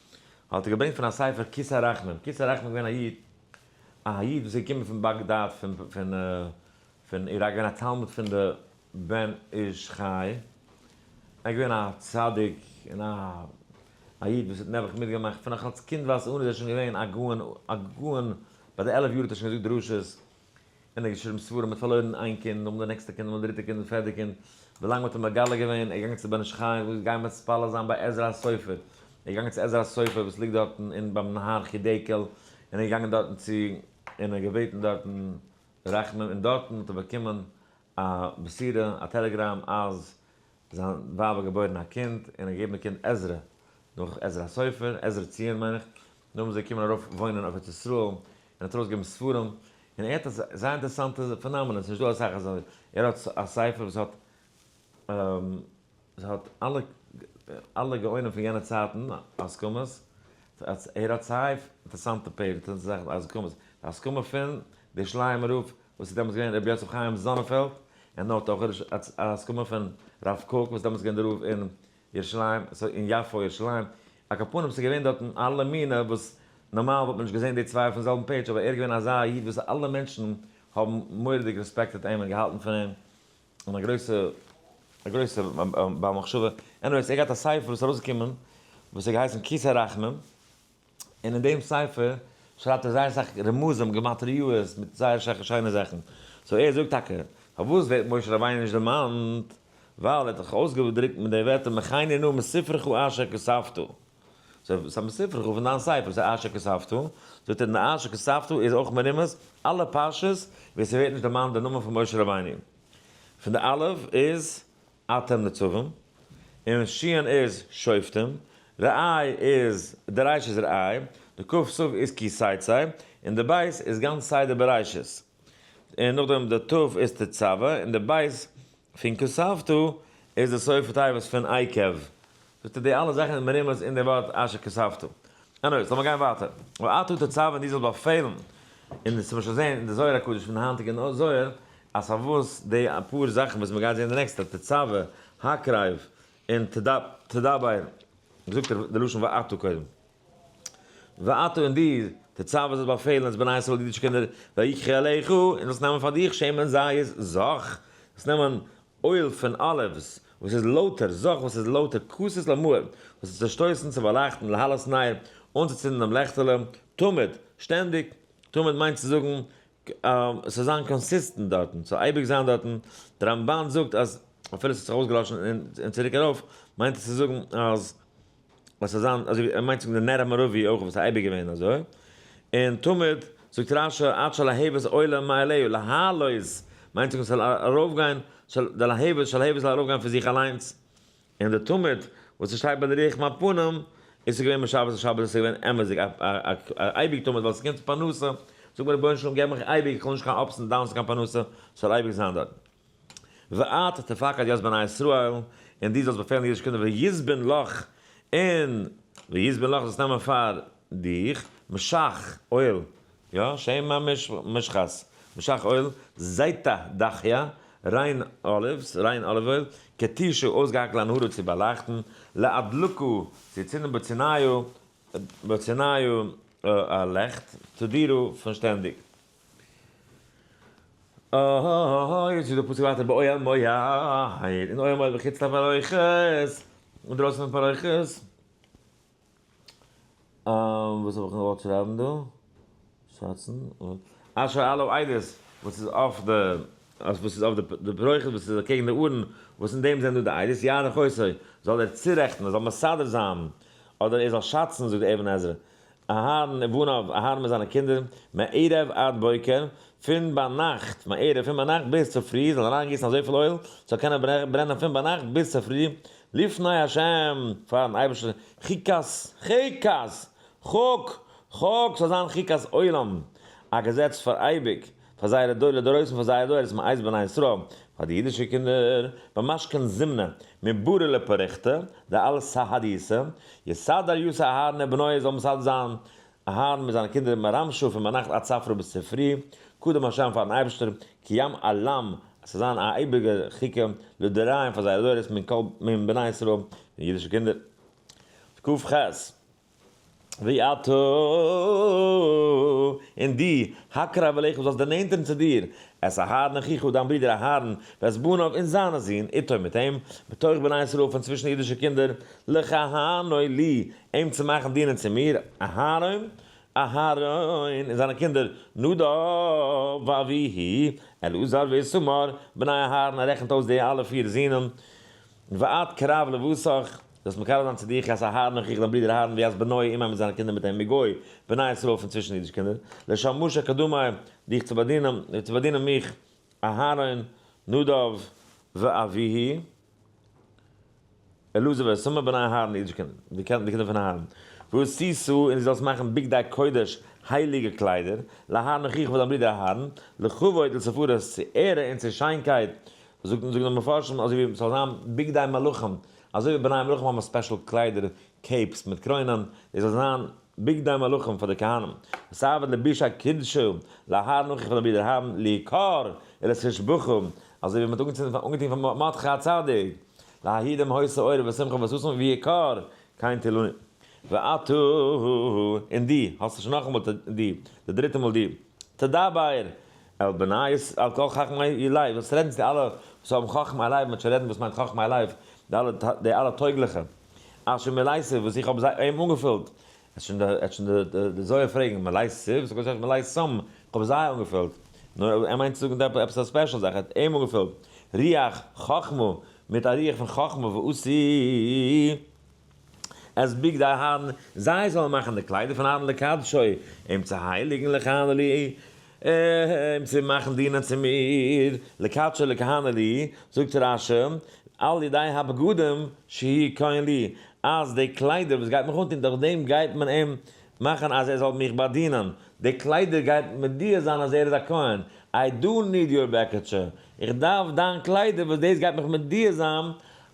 האט ער געברענגט פון א ספר כסא רחמים, כסא רחמים איז געווען א איד, א איד וואס איז געקומען פון באגדאד פון פון פון איראק, געווען א תלמיד פון די בן איש חי, ער איז געווען א צדיק און א א איד וואס האט נעבעך מיטגעמאכט פון נאך אלס קינדווייז אן איז ער שוין געווען א גאון, א גאון, ביי די 11 יאר האט ער שוין געזאגט דרשות, און ער האט געשריבן ספרים, האט פארלוירן איין קינד, נאכדעם די נעקסטע קינד, נאכדעם די דריטע קינד, די פערטע קינד, ווילאנג מ'האט אים מגלה געווען, ער איז געגאנגען צו בן איש חי, און געזאגט גיי מתפלל זיין ביי עזרא הסופר, ער איז געגאנגען צו עזרא הסופר וואס ליגט דארטן אין ביים נהר חידקל, און ער איז געגאנגען דארטן צו, און ער האט געבעטן דארטן רחמים, און דארטן האט ער באקומען א בשורה, א טעלעגראם אז זיין ווייב האט געבוירן א קינד, און ער האט געגעבן די קינד עזרא, נאך עזרא הסופר, עזרא ציון מיין איך, נאכדעם זיי קומען ארויף וואוינען אויף ארץ ישראל, און האט ארויסגעגעבן ספרים, און ער האט א זייער אינטערעסאנטע phenomenon, ס'נישט דא אסאך אזוי, ער האט א ספר וואס האט האט אלע אלע גאונים פון יענע צייטן הסכמות, ער האט סיי אינטערעסאנטע פעיפער, אינטערעסאנטע זאכן, הסכמות, די הסכמה פון די ירושלימ'ער רב וואס איז דעמאלטס געווען רבי יוסף חיים זאנענפעלד, און נאך אויך א הסכמה פון רב קוק וואס איז דעמאלטס געווען די רב אין ירושלים, so אין יפו ירושלים, על כל פנים ס'איז געווען דארטן אלע מיני וואס נארמאל וואלט מען נישט געזען די צוויי אויפן זעלבן page, אבער ער איז געווען אזא איד וואס אלע מענטשן האבן מורא'דיג respected אים און געהאלטן פון אים, און א גרויסע א גרויסע בעל מחשבה, anyways ער האט געהאט א ספר וואס איז ארויסגעקומען וואס האט געהייסן כסא רחמים, און אין דעם ספר שרייבט ער זייער אסאך רמזים גמטריאות מיט זייער אסאך שיינע זאכן, so ער זאגט טאקע פארוואס ווערט משה רבינו נישט דערמאנט, ווייל ער האט זיך אויסגעדרוקט מיט די ווערטער מחני נא מספרך אשר כתבת, so ס'איז מספרך פון דיין ספר, ס'איז אשר כתבת, זאגט ער אין די אשר כתבת איז אויך מרומז אלע פרשות וואו ס'ווערט נישט דערמאנט די נאמען פון משה רבינו, פון די אלף איז אתם נצבים, און שין איז שופטים, ראה איז, די ריש איז ראה, די כף סוף איז כי תצא, און די בית איז גאנץ סדר בראשית. און נאכדעם די ת' איז תצוה, און די בית פון כתבת איז די סופי תיבות פון עקב. זאגט ער די אלע זאכן איז מרומז אין די ווארט אשר כתבת. anyways, לאמיר גיין ווייטער. ואתה תצוה און דו זאלסט באפעלן, און דאס האט מען שוין געזען אין די זוהר הקדוש פון די היינטיגע זוהר, אז פארוואס די אפאר זאכן וואס מ'גייט זען די נעקסטע, תצוה, הקרב, און תדבר, זאגט ער די לשון ואתה קודם. ואתה און דו, תצוה זאלסט באפעלן את בני ישראל די אידישע קינדער, ויקחו אליך, און זאלסט נעמען פאר דיך שמן זית זך, זאלסט נעמען oil פון olives, וואס איז לויטער, זך וואס איז לויטער, כתית למאור, וואס איז צעשטויסן צו באלייכטן, להעלות נר, אנצוצינדן דעם לעכטעלע, תמיד, שטענדיג, תמיד מיינט צו זאגן, ס'זאל זיין consistent דארטן, ס'זאל אייביג זיין דארטן, דער רמב"ן זאגט אז אפילו ס'האט זיך אויסגעלאשן און צוריק ארויף, מיינט עס צו זאגן אז עס זאל זיין אזוי ווי ער מיינט צו זאגן די נר המערבי אויך וואס איז אייביג געווען אזוי, און תמיד זאגט רש"י עד שלהבת עולה מאליה, להעלות מיינט צו זאגן ס'זאל ארויפגיין, די להבת שלהבת זאל ארויפגיין פון זיך אליינס, און די תמיד וואס עס שטייט ביי די רוח מהפנים איז עס געווען משבת לשבת עס איז געווען אמת'דיג א אייביג תמיד ווייל עס קומט צו פרנסה, זאגט מען רבונו של עולם געב מיך אייביג איך וויל נישט קיין ups און downs קיין פרנסה, ס'זאל אייביג זיין דארט. ואת תפקד את בני ישראל, און דו זאלסט באפעלן די אידישע קינדער ויזבון לך, און ויזבון לך זאלסט נעמען פאר דיך, משח oil, יא, שמן משחת, משח oil, זיתא דכיא, ריין olives, ריין olive oil, כתישה אויסגעהאקט לאנהרה צו באלייכטן, לאדלקה צו צינדן בצנעא, בצנעא א לעכט, תדירא פון שטענדיג. אוי, יעצט איז דער פסוק ווייטער באוהל מועד, אין אוהל מועד בחוץ לפרוכת, אינדרויסן פון פרוכת. וואס האב איך געוואלט שרייבן דא? שאצן. אשר על העדות, וואס איז אויף די, וואס איז אויף די פרוכת, וואס איז אקעגן די ארון, וואס אין דעם זענען דא די עדות, יערוך אותו, זאל ער צורעכטן, ער זאל מסדר זיין, אדער ער זאל שאצן, זאגט דער אבן עזרא, אהרן ובניו, אהרן מיט זיינע קינדער, מערב עד בוקר, פון ביינאכט, מערב, פון ביינאכט ביז צופרי, זאל אריינגיסן אזויפיל אויל, ס'זאל קענען ברענען פון ביינאכט ביז צופרי, לפני השם, פארן אייבערשטן, חוקת, חוקת, חוק, חוק, ס'זאל זיין חוקת עולם, א געזעץ פאר אייביג, פאר זייערע דור לדורות און פאר זייערע דורות, מאת בני ישראל, פאר די אידישע קינדער, במשכן זימנה, מברא לפריכתא, דעל סהדיתא, יסדר יוסי אהרן ובנו זאל מסדר זיין אהרן מיט זיינע קינדער מרמשו פון ביינאכט עד צפרא ביז צופרי, קדם השם פארן אייבערשטער, כי ים עלם, עס זאל זיין א אייביגע חוקה לדוריהם פאר זייערע דורות מן כל מן בני ישראל, פון אידישע קינדער. כ ח. ואתה, און דו, הקרב אליך, זאלסט דערנענטערן צו דיר, את אהרן אחיך, דיין ברודער אהרן, ואת בניו, און זיינע זין, איתו, מיט אים, מתוך בני ישראל, פון צווישן אידישע קינדער, לכהנו לי, אים צו מאכן דינען צו מיר, אהרן, אהרן, און זיינע קינדער, נדב, ואביהוא, אלעזר, ואיתמר, בני אהרן, ער רעכנט אויס די אלע פיר זינען, ואת קרב לבסך, זאלסט מקרב זיין צו דיך, את אהרן אחיך דיין ברודער אהרן, ואת בנו עמו מיט זיינע קינדער מיט אים מגוי בני ישראל פון צווישן אידישע קינדער, לשמשך קדמי, דיך צו באדינען, צו באדינען מיך, אהרן, נדב, ואביהוא, אלעזר ואיתמר בני אהרן, אידישע קינדער, די קינדער פון אהרן. ועשית, און דו זאלסט מאכן בגדי קודש, הייליגע קליידער, לאהרן אחיך פאר דיין ברודער אהרן, לכבוד ולתפארת, צו עהרע און צו שיינקייט, זאגט זאגן די מפרשים אזוי ווי ס'זאל זיין בגדי מלכים, אזוי ווי בני מלכים האבן special קליידער, capes מיט קרוינען, דאס זאל זיין בגדי מלכים פאר די כהנים. ותעביד לבושי קדשא לאהרן אחיך פאר דיין ברודער אהרן ליקר ולתשבחא, אזוי ווי מ'האט אנגעצינדן אנגעטון פאר מרדכי הצדיק, להאידם היתה אורה ושמחה וששון ויקר כן תהי לנו. ואתה, און דו, האסט שוין נאכאמאל דו, די דריטע מאל דו, תדבר אל בני אל כל חכמי לב, וואס רעדן צו די אלע וואס האבן חכמי לב, מ'וועט שוין רעדן וואס מיינט חכמי לב, די אלע די אלע טויגליכע, אשר מלאתיו וואס איך האב זיי אים אנגעפילט, עט שוין די עט שוין די די זוהר פרעגן מלאתיו, זאג איך מלאתם, איך האב זיי אנגעפילט, נאר ער מיינט צו זאגן עפעס א special זאך, ער האט אים אנגעפילט, רוח חכמה, מיט א רוח פון חכמה ועשו. את בגדי אהרן, זיי זאלן מאכן די קליידער פון אהרן לקדשו, אים צו הייליגן לכהנו לי, אים צו מאכן דינען צו מיר, לקדשו לכהנו לי, זאגט רש י, על ידי הבגדים שהוא כהן לי, אז די קליידער וואס גייט מיך אנטון, דורך דעם גייט מען אים מאכן אז ער זאל מיך באדינען, די קליידער גייט מודיע זיין אז ער איז א כהן, I do need your בעקעטשע, איך דארף דיין קליידער וואס דאס גייט מיך מודיע זיין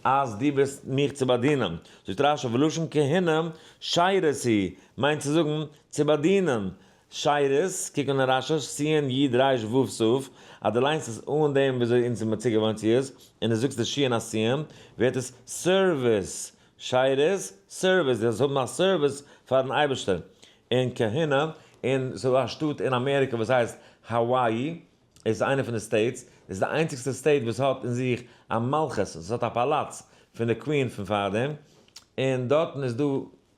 אז דו ביסט מיך צו באדינען. זאגט רש י ולשון כהונה שירות היא, מיינט צו זאגן, צו באדינען. שירות, קוק אן אין רש י, סי' י ר ו ס', אז דו ליינסט עס אן דעם וויאזוי אונז זעמיר צוגעוואוינט צו עס, און דו זאגסט די שי"ן א סי"ן, ווערט עס service. שירות, service, דו זאלסט האבן א service פארן אייבערשטער. און כהונה, און ס'איז דא א שטאט אין אמעריקע וואס הייסט האוואי, עס איז איינע פון די states, עס איז די איינציגסטע state וואס האט אין זיך א מלכות, עס האט א פאלאץ פון די queen פון פארדעם, און דארטן איז דא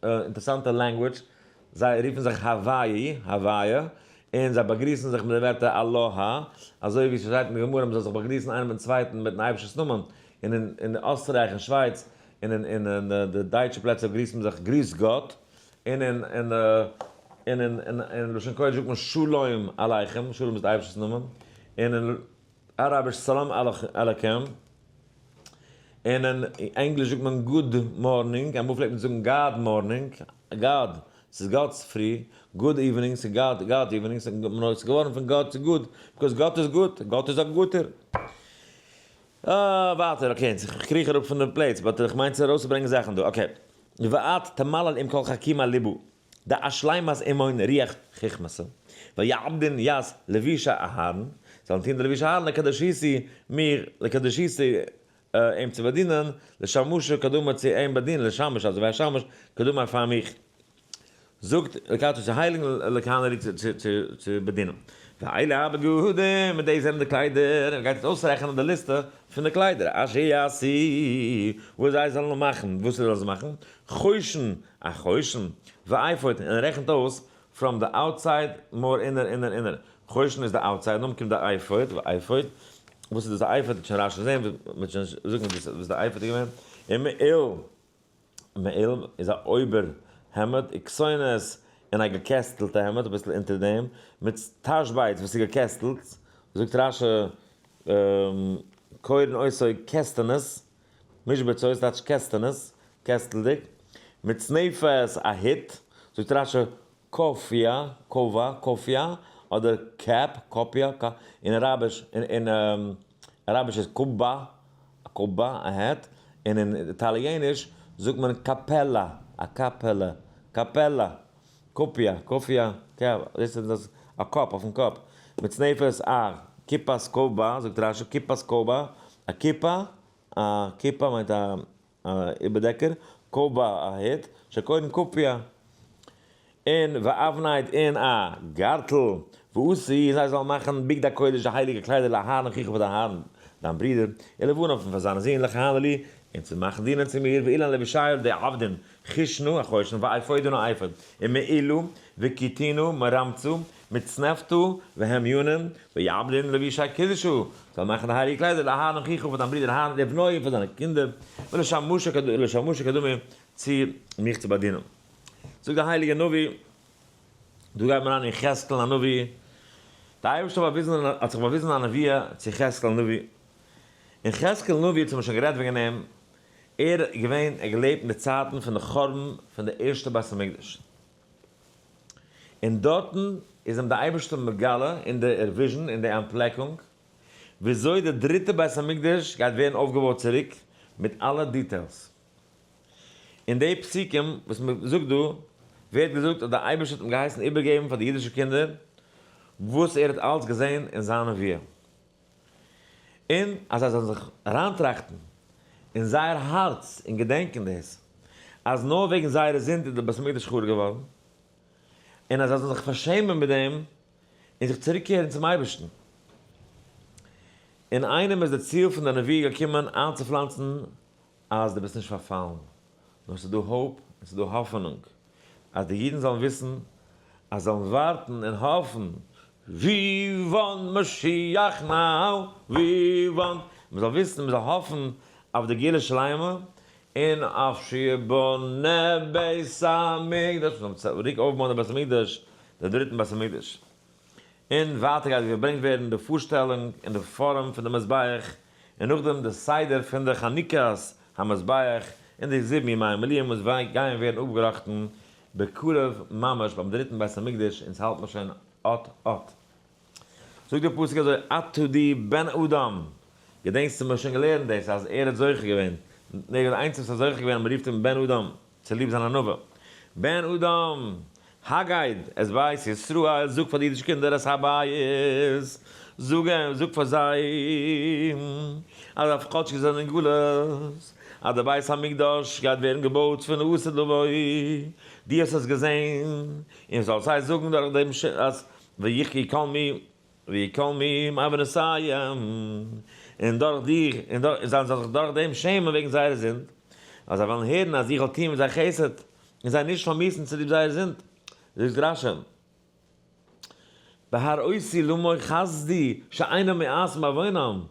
אינטערעסאנטע language, זיי רופן זיך האוואי, האוואי, און זיי באגריסן זיך מיט די ווערטער aloha, אזוי ווי ס'שטייט אין די גמרא מ'זאל זיך באגריסן איינער מיטן צווייטן מיטן אייבערשטנ'ס נאמען, און אין אסטרייך און שווייץ און אין די דייטשע פלעצער גריסט מען זיך Grüß Gott, און אין און אין אין לשון קודש זאגט מען שלום עליכם, שלום איז די אייבערשטער'ס נאמען, און אין אראביש סלאם עליכם, און אין ענגליש זאגט מען good morning, אמאל פלעגט מען זאגן God morning, God, ס'איז גאט'ס פרי, good evening, ס'איז God, God evening, ס'איז געווארן פון God צו good, because גאט איז גוט, גאט איז א גוטער. אה, ווייטער, okay, איך קריך אראפ פון די plates, but איך מיין צו ארויסצוברענגען זאכן דא, okay. ואת תמלל עם כל חכימי לבא, דאשלימת עמהון רוח חכמתא, ויעבדון ית לבושי אהרן, זאלן טון די לבושי אהרן לקדשיתי מיר, לקדשיתי אים צו באדינען, לשמשא קדמי צו אים באדינען, לשמש אזוי ווי א שמש, קדמי פאר מיך. זאגט לקדשו צו הייליגן לכהנו לי צו באדינען. ואלה הבגדים, און דאס זענען די קליידער, ער גייט יעצט אויסרעכענען די ליסטע פון די קליידער, אשר יעשו, וואס זיי זאלן מאכן, וואס זיי זאלן מאכן, חושן, א חושן, ואפוד, און ער רעכנט אויס from the outside more inner inner inner, חושן איז די outside, נאכדעם קומט די אפוד, ואפוד, וואס איז דאס א אפוד, וועט שוין רשי זען, מ'וועט שוין זאגן וואס די אפוד איז געווען, און מעיל. מעיל איז א אויבער העמד, וכתונת און א געקעסטלטע העמד אביסל אונטער דעם, מיט תשבץ וואס איז געקעסטלט, זאגט רשי קורין אותו קעסטענעס, משבצות טייטש קעסטענעס, קעסטלדיג, מצנפת א היט, זאגט רשי קאפיא, כובע, קאפיא, אדער cap, קאפיא, אין אראביש, אין אראביש איז קובא, א קובא, א hat, און אין איטאליעניש זאגט מען cappella, א קאפעלע, cappella, קאפיא, קאפיא, cap, דאס איז א קאפ, אויפן קאפ, מצנפת א כיפת כובע, זאגט רשי, כיפת כובע, א כיפה, א כיפה מיינט א א איבערדעקער, כובע א הוט, שקורין כופיא, און ואבנט און א גארטל, ועשו און זיי זאלן מאכן בגדי קודש די הייליגע קליידער לאהרן אחיך פאר אהרן דיין ברודער, ולבניו און פאר זיינע זין לכהנו לי, און צו מאכן דינען צו מיר, ואילן לבשי די עבדין חושנו א חושן ואפודון א אפוד, ומעילו וכתינו מרמצו מצנפתו והמינון ויעבדון לבושי קדשו, זאל מאכן די הייליגע קליידער לאהרן אחיך פאר דיין ברודער אהרן ולבניו און פאר זיינע קינדער, ולשמשי קדמי צו מיך צו באדינען. זאגט דער הייליגער נביא, דא גייט מען אריין אין יחזקאל הנביא, דער אייבערשטער האט באוויזן האט זיך באוויזן א נבואה צו יחזקאל הנביא, און יחזקאל הנביא האט מען שוין גערעדט וועגן אים, ער איז געווען, ער האט געלעבט אין די צייטן פון די חורבן פון די ערשטע בית המקדש. און דארטן איז אים די אייבערשטער מגלה אין די vision, אין די אנטפלעקונג, וויאזוי די דריטע בית המקדש גייט ווערן אויפגעבויט צוריק, מיט אלע details. אין די פסוקים וואס מען זאגט דא, ווערט געזאגט אז די אייבערשטער האט אים געהייסן איבערגעבן פאר די אידישע קינדער וואס ער האט אלץ געזען אין זיין נבואה. און אז זיי זאלן זיך אריינטראכטן אין זייער הארץ און געדענקען דאס, אז נאר וועגן זייערע זינד איז דער בית המקדש חרוב געווארן, און אז זיי זאלן זיך פארשעמען מיט דעם און זיך צוריקקערן צום אייבערשטן. אינאיינעם איז דער ציל פון דער נבואה געקומען איינצופלאנצן אז דו ביסט נישט פארפאלן, נאר ס'איז דא hope און ס'איז דא האפענונג, אז די אידן זאלן וויסן אז זיי זאלן ווארטן און האפן, we want משיח now, we want, מ'זאל וויסן, מ'זאל האפן אויף די גאולה שלימה, און אויף שיבנה בית המקדש, מ'זאל צוריק אויפבויען די בית המקדש, די דריטן בית המקדש. און ווייטער גייט געברענגט ווערן די פארשטעלונג און די פארעם פון די מזבח, און נאכדעם די סדר פון די חנוכת המזבח און די זיבן ימי המילואים וואס גייען ווערן אפגעראכטן בקרוב ממש ביים דריטן בית המקדש, אונז האלט מיר שוין אט אט. זאגט דער פסוק אזוי, אתה דו בן אדם, געדענקסטו מיר האבן שוין געלערנט דאס אז ער האט זוכה געווען, ער איז דער איינציגסטער וואס האט זוכה געווען אז מען רופט אים בן אדם, צוליב זיין ענווה. בן אדם, הגד את בית ישראל, זאג פאר די אידישע קינדער את הבית, זאג אים, זאג פאר זיי, אז אויף כאטש זיי זענען אין גלות, אז דער בית המקדש גייט ווערן געבויט פון לעתיד לבוא, דו האסט עס געזען, און זאלסט זיי זאגן דורך דעם אז ויחי כל מי ויקלמו מעוונותיהם, און דורך דיך, און זיי זאלן זיך דורך דעם שעמען וועגן זייערע זינד, ווייל זיי וועלן הערן אז איך וועל טון מיט זיי חסד, און זיי נישט פארמיאוסן צוליב זייער זינד. זאגט רשי, בהראותי למו חסדי שאינם מיאסין בעוונם,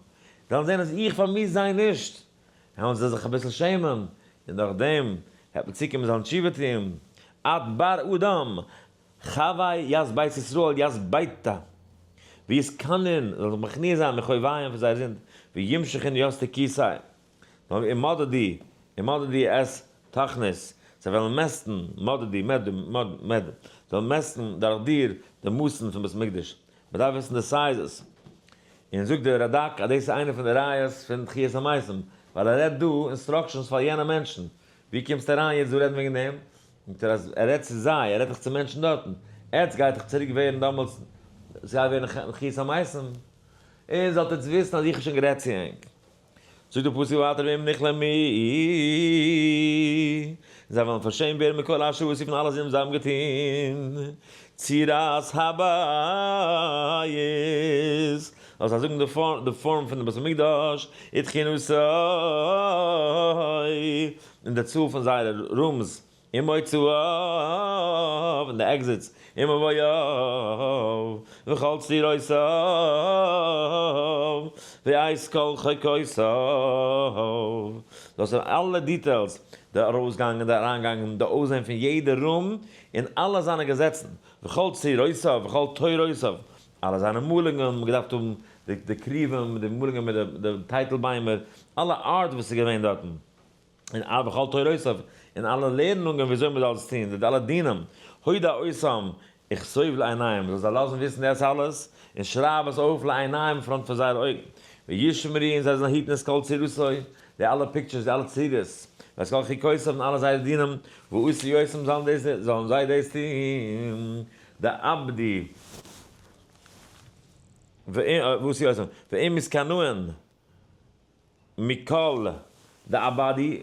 זיי וועלן זען אז איך פארמיאוס זיי נישט, וועלן זיי זיך אביסל שעמען, און דורך דעם וועט מען צוקומען זיי זאלן תשובה טון, את בר אדם, חוי את בית ישראל ית ביתה, ויתכנעון, זאל זיך מכניע זיין מחוביהם פון זייער זינד, וימשכון ית תקיסי, ומדדו, ומדדו את תכנית, זיי וועלן מעסטן, מדדו, מד, מד, מד, זיי וועלן מעסטן דורך דיר די מאסן פון בית מקדש, מען דארף וויסן די sizes. און זאגט דער רדק אז דאס איז איינע פון די ראיות פון תחיית המתים, ווייל ער רעדט דא instructions פאר יענע מענטשן, ווי קומסטו אריין יעצט דא רעדן וועגן דעם? זאגט ער אז ער רעדט צו זיי, ער רעדט דאך צו מענטשן דארטן, עטץ גייט דאך צוריק ווערן דאמאלטס, ס'גייט ווערן תחיית המתים, און זאלט עטץ וויסן אז איך האב שוין גערעדט צו ענק. זאגט דער פסוק ווייטער ואם נכלמו, זיי וועלן פארשעמט ווערן מכל אשר עשו פון אלע זינד וואס זיי האבן געטון. צורת הבית, זאלסט זיי זאגן די פארם פון די בית המקדש, ותחינתו, און די צאל פון זייערע rooms, ומוצאיו, און די exits, ומבואיו, וכל צורותיו, ואת כל חוקותיו. דאס זענען אלע details, די ארויסגאנג און די אריינגאנג און די אויסזען פון יעדע room, און אלע זיינע געזעצן, וכל צורותיו, וכל תורותיו, אלע זיינע מאלונגען, מ'האט געדארפט האבן די כרובים, די מאלונגען מיט די טייטל ביימער, אלע art וואס איז געווען דארטן. און א וכל תורותיו, און אלע לערנונגען ווי אזוי מען זאל עס טון, די אלע דינים, הודע אותם, וכתוב לעיניהם, זאלסט זיי לאזן וויסן דאס אלעס, און שרייב עס אויף לעיניהם front פון זייערע אויגן, וישמרו און זיי זאלן היטן את כל צורתו, די אלע pictures, די אלע צורות, ואת כל חוקותיו און אלע זייערע דינים, ועשו אותם זאלן דאס, זאלן זיי דאס טון, דעבדי, ועשו אותם, ואם יתקנאון. מכל דעבדי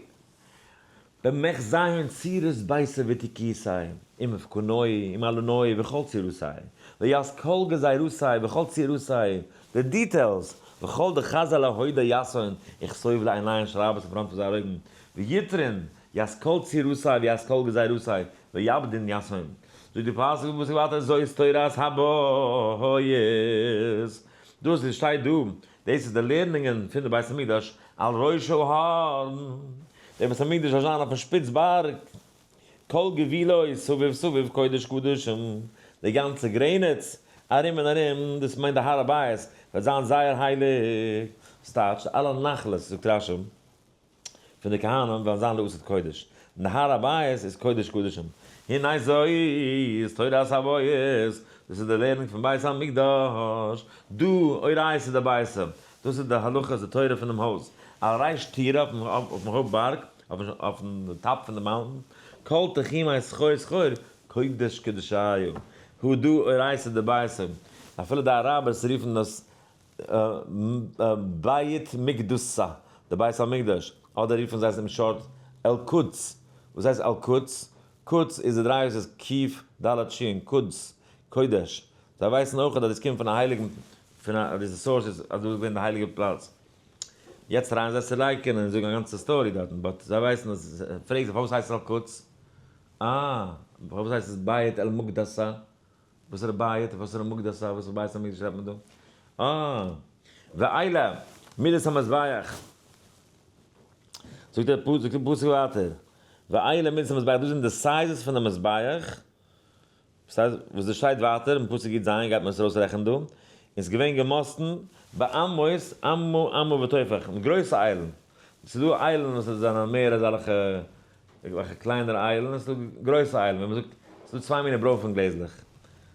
במחזיהון צורת ביתא ותיקותיה, ומפקנוהי ומעלנוהי וכל צורתיה, וית כל גזירותיה וכל צורתיה, די details, וכל דחזא להודע יתהון, וכתוב לעיניהון שרייב עס אין front פון זייער אויגן, ויטרון ית כל צורתיה וית כל גזירותיה, ויעבדון יתהון. זאגט די פסוק וואס איז ווייטער זאת תורת הבית. דאס איז שטייט דא דאס איז די לערנונגען פון די בית המקדש על ראש ההר, דער בית המקדש זאל זיין אויפן שפיץ בארג, כל גבולו סביב סביב קודש קדשים, די גאנצע גרעניץ ארום און ארום, דאס מיינט די הר הבית, וועט זיין זייער הייליג, ס'טייטש אלע נחלות, זאגט רשי. פון די כהנים וועלן זיין לעשות קודש, און די הר הבית איז קודש קדשים. הנה זאת תורת הבית, דאס איז די לערנונג פון בית המקדש, דא אורייתא דביתא, דאס איז די הלכות די תורה פונעם הויז, על ריש טורא אויפן הויפט בארג, אויפן top פון די mountain, כל תחומי סחור סחור, קודש קדשיו, הוא דא אורייתא דביתא, אפילו די אראבערס רופן דאס בית מקדסא, די בית המקדש, אדער רופן זיי עס אין short אל קודס, וואס הייסט אל קודס? קודס איז די דריי אותיות קוף דלת שין, קודס, קודש, זיי ווייסן אויך אז דאס קומט פון א הייליגן, פון א, די source איז אז דא איז געווען די הייליגע פלאץ. יעצט טרייען זיי צו לייקענען און זאגן א גאנצע story דארטן, but זיי ווייסן אז, פרעג זיי פארוואס הייסט עס אל קודס? אה, פארוואס הייסט עס בית אל מקדסא? וואסערע בית? וואסערע מקדסא? וואסערע בית המקדש רעדט מען דא? אה, ואלה מידות המזבח. זאגט דער פסוק, זאגט דער פסוק ווייטער, ואלה מידות המזבח, דאס זענען די sizes פון די מזבח, וואס דאס שטייט ווייטער אין פסוק י"ז, גייט מען עס ארויסרעכענען דא, און ס'איז געווען געמאסטן באמות אמה אמה וטפח, מיט גרויסע איילן, ס'איז דא איילן וואס זענען מער אזעלכע וועלכע קליינערע איילן, עס איז דא גרויסע איילן, ווען מען זאגט, עס איז דא צוויי מיני ברוינפן גלעזלעך,